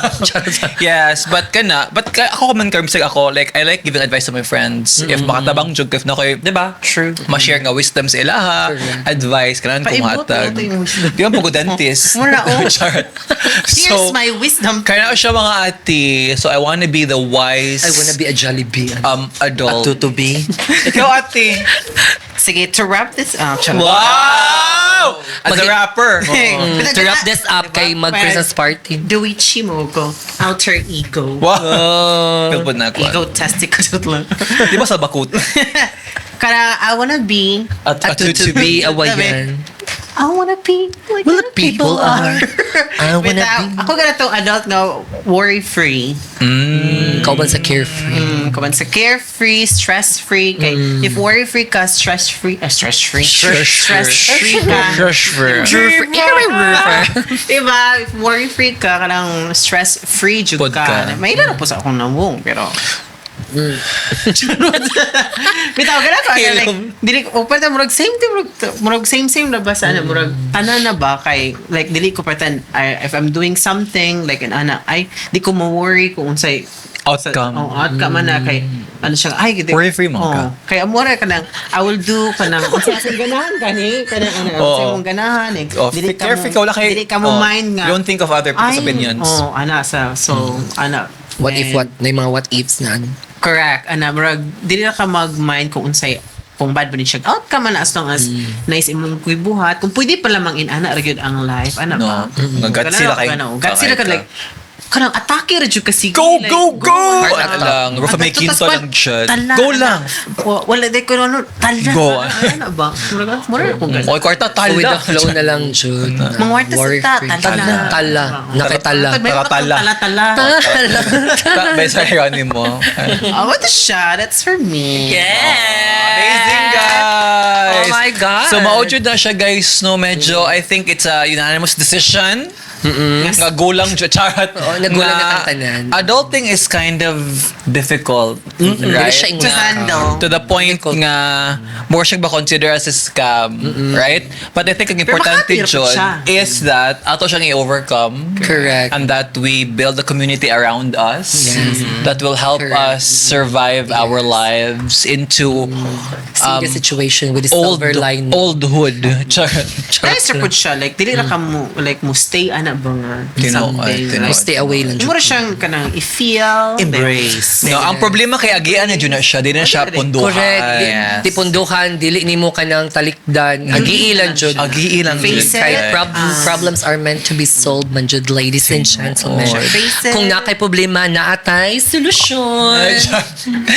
Speaker 1: Yes, but kana, but ka, ako man karon ako like I like giving advice to my friends. If makatabang jud if na koy, 'di ba?
Speaker 4: True.
Speaker 1: Ma-share nga wisdom sa ilaha,
Speaker 2: Correct.
Speaker 1: advice kanan kung
Speaker 3: Paibot
Speaker 1: hatag.
Speaker 3: na ito yung wisdom.
Speaker 1: Di ba po dentist?
Speaker 3: Mura, oh.
Speaker 1: Charot.
Speaker 3: Here's
Speaker 1: So,
Speaker 3: my wisdom.
Speaker 1: kaya siya mga ate. So I wanna be the wise
Speaker 2: I wanna be a Jollibee.
Speaker 1: adult.
Speaker 4: To be.
Speaker 1: Ikaw ate.
Speaker 3: Sige, to wrap this up. Charot.
Speaker 1: Wow! As a rapper.
Speaker 2: To wrap this up kay mag-Christmas party.
Speaker 3: Duichi mo ko. Alter ego.
Speaker 1: Wow. Feel po na ako.
Speaker 3: Ego testicle lang.
Speaker 1: Di ba sa bakut?
Speaker 3: Kaya I wanna be
Speaker 2: A to be a wayan.
Speaker 3: I wanna be like
Speaker 2: Well,
Speaker 3: other
Speaker 2: people are. I wanna
Speaker 3: Without,
Speaker 2: be.
Speaker 3: ako ganito adult nga worry-free.
Speaker 2: Kauban sa carefree.
Speaker 3: Kaman sa carefree, stress-free. Kay, if worry-free ka, stress-free, stress-free.
Speaker 1: Stress-free.
Speaker 3: Stress-free ka.
Speaker 2: Free.
Speaker 3: Diba? If worry-free ka, kanang stress-free jud
Speaker 1: Pod
Speaker 3: ka.
Speaker 1: ka.
Speaker 3: May na po sa akong nawong, pero... Bitaw ka na ko, ano, like, dili ko, pwede, murag same thing, murag same same na ba sa ano, murag tanan na ba kay, like, dili ko pretend, I, if I'm doing something, like, an ana, ay, di ko ma-worry kung unsay
Speaker 1: Outcome.
Speaker 3: Oh, outcome na kay ano siya ay gid
Speaker 1: Worry-free mo ka.
Speaker 3: Kay amora ka lang I will do kanang unsa akong ganahan gani kanang ano
Speaker 1: Oo.
Speaker 3: unsa imong ganahan eh.
Speaker 1: Oh,
Speaker 3: Dili ka
Speaker 1: carefree ka, wala kay-
Speaker 3: dili ka mo
Speaker 1: oh,
Speaker 3: mind nga
Speaker 1: you don't think of other people's
Speaker 3: ay,
Speaker 1: opinions.
Speaker 3: Oh, ana sa so ana
Speaker 2: What if
Speaker 3: And-
Speaker 2: what? Na yung mga what ifs na ano.
Speaker 3: Correct. Ana murag dili na ka mag-mind kung unsay kung bad ba ni siya outcome man as long as nice imong kuibuhat kung pwede pa lamang in ana ra gyud ang life ana
Speaker 1: No.
Speaker 3: ba.
Speaker 1: Nga gutsy ra kay-
Speaker 3: Gutsy ra ka
Speaker 1: ka.
Speaker 3: like kanang atake ra jud ka sige
Speaker 1: Go,
Speaker 3: like,
Speaker 1: go, go!
Speaker 2: Heart
Speaker 1: Ano
Speaker 2: attack.
Speaker 1: lang, Rafa May
Speaker 3: At-
Speaker 1: Quinto
Speaker 3: tas pa-
Speaker 1: lang dyan.
Speaker 3: tala,
Speaker 1: Go
Speaker 3: ana.
Speaker 1: lang!
Speaker 3: Wala, di ko ano, tala.
Speaker 1: Go.
Speaker 3: Ano ba? Mura kung gano'n.
Speaker 1: Oy, kwarta, tala.
Speaker 2: Go with the flow na lang, Jud.
Speaker 3: Mga warta sa
Speaker 2: Worry free.
Speaker 3: tala.
Speaker 2: Tala. Nakitala.
Speaker 3: May
Speaker 1: Tala, tala.
Speaker 3: tala, tala.
Speaker 2: Tala.
Speaker 1: Besa Geronimo.
Speaker 3: Oh, what a shot. That's for me.
Speaker 2: Yeah!
Speaker 1: Amazing, guys!
Speaker 2: Oh my God!
Speaker 1: So, maujud na siya, guys, no? Medyo, I think it's a unanimous decision. Nga gulang siya, charot.
Speaker 2: Oo, nagulang na tang tanan.
Speaker 1: Adulting is kind of difficult,
Speaker 2: Dili
Speaker 1: right?
Speaker 2: siya
Speaker 3: To
Speaker 2: ingon.
Speaker 3: handle.
Speaker 1: To the point nga more siya ba consider as a scam, right? But I think ang
Speaker 3: Pero
Speaker 1: importante
Speaker 3: makakahirap
Speaker 1: dyan
Speaker 3: siya.
Speaker 1: is that ato siyang i-overcome.
Speaker 2: Correct.
Speaker 1: And that we build a community around us
Speaker 2: Yes.
Speaker 1: that will help
Speaker 2: Correct.
Speaker 1: us survive our lives into
Speaker 2: See the situation with the
Speaker 1: old
Speaker 2: silver lining.
Speaker 1: oldhood. Charot.
Speaker 3: Nice ra pud siya. Like, dili ra ka mo, like, mo stay, ana Ana ba nga?
Speaker 1: Tinuod,
Speaker 3: Something.
Speaker 1: tinuod.
Speaker 2: Stay away lang jud.
Speaker 3: Mura siyang kanang i-feel.
Speaker 4: Embrace.
Speaker 1: No, ang problema kay agian na jud na siya, di na siya punduhan.
Speaker 2: Correct. Di,
Speaker 4: Yes.
Speaker 2: di punduhan, dili nimo kanang talikdan. Agiilan jud.
Speaker 1: Agiilan jud.
Speaker 3: Face it.
Speaker 2: Kay
Speaker 3: Ah.
Speaker 2: problems are meant to be solved man jud, ladies and gentlemen.
Speaker 3: Face it.
Speaker 2: Kung naa kay problema, naatay solusyon.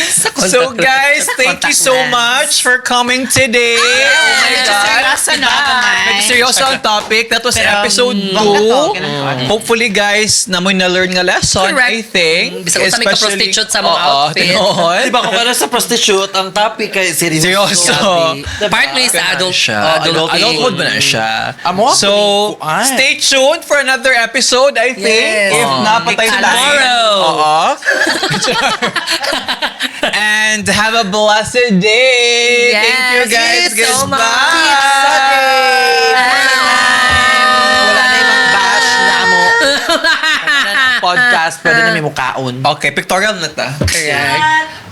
Speaker 2: Sa
Speaker 1: So
Speaker 2: contact
Speaker 1: guys, thank you so
Speaker 3: Contact lens.
Speaker 1: much for coming today. Oh my
Speaker 3: Medyo
Speaker 1: God.
Speaker 3: seryoso na, gamay.
Speaker 1: Medyo seryoso ang topic. That was
Speaker 3: Pero,
Speaker 1: episode
Speaker 3: bongga to,
Speaker 1: 2.
Speaker 3: ganun ko.
Speaker 1: Hopefully guys, namoy na-learn nga lesson,
Speaker 2: Correct.
Speaker 1: I think.
Speaker 2: Bisag unsa may ka-prostitute sa mga
Speaker 1: Oo,
Speaker 2: outfit.
Speaker 1: tinuod.
Speaker 4: Di ba kung ano sa prostitute, ang topic kay seryoso.
Speaker 1: Seryoso.
Speaker 2: Diba? Part may sa adult,
Speaker 1: Siya.
Speaker 2: adult,
Speaker 1: Adulthood ba na siya?
Speaker 4: Amo,
Speaker 1: So,
Speaker 4: kuan.
Speaker 1: stay tuned for another episode, I think.
Speaker 2: Yes.
Speaker 1: If napatay tayo.
Speaker 2: Tomorrow.
Speaker 1: Oo. And have a blessed day. Thank you
Speaker 2: Yes.
Speaker 1: guys.
Speaker 2: Thank you so
Speaker 1: Goodbye.
Speaker 2: much.
Speaker 4: Wala na yung bash na mo. Wala na ang podcast, pwede na may mukaon.
Speaker 1: Okay, pictorial na ta.
Speaker 2: Correct.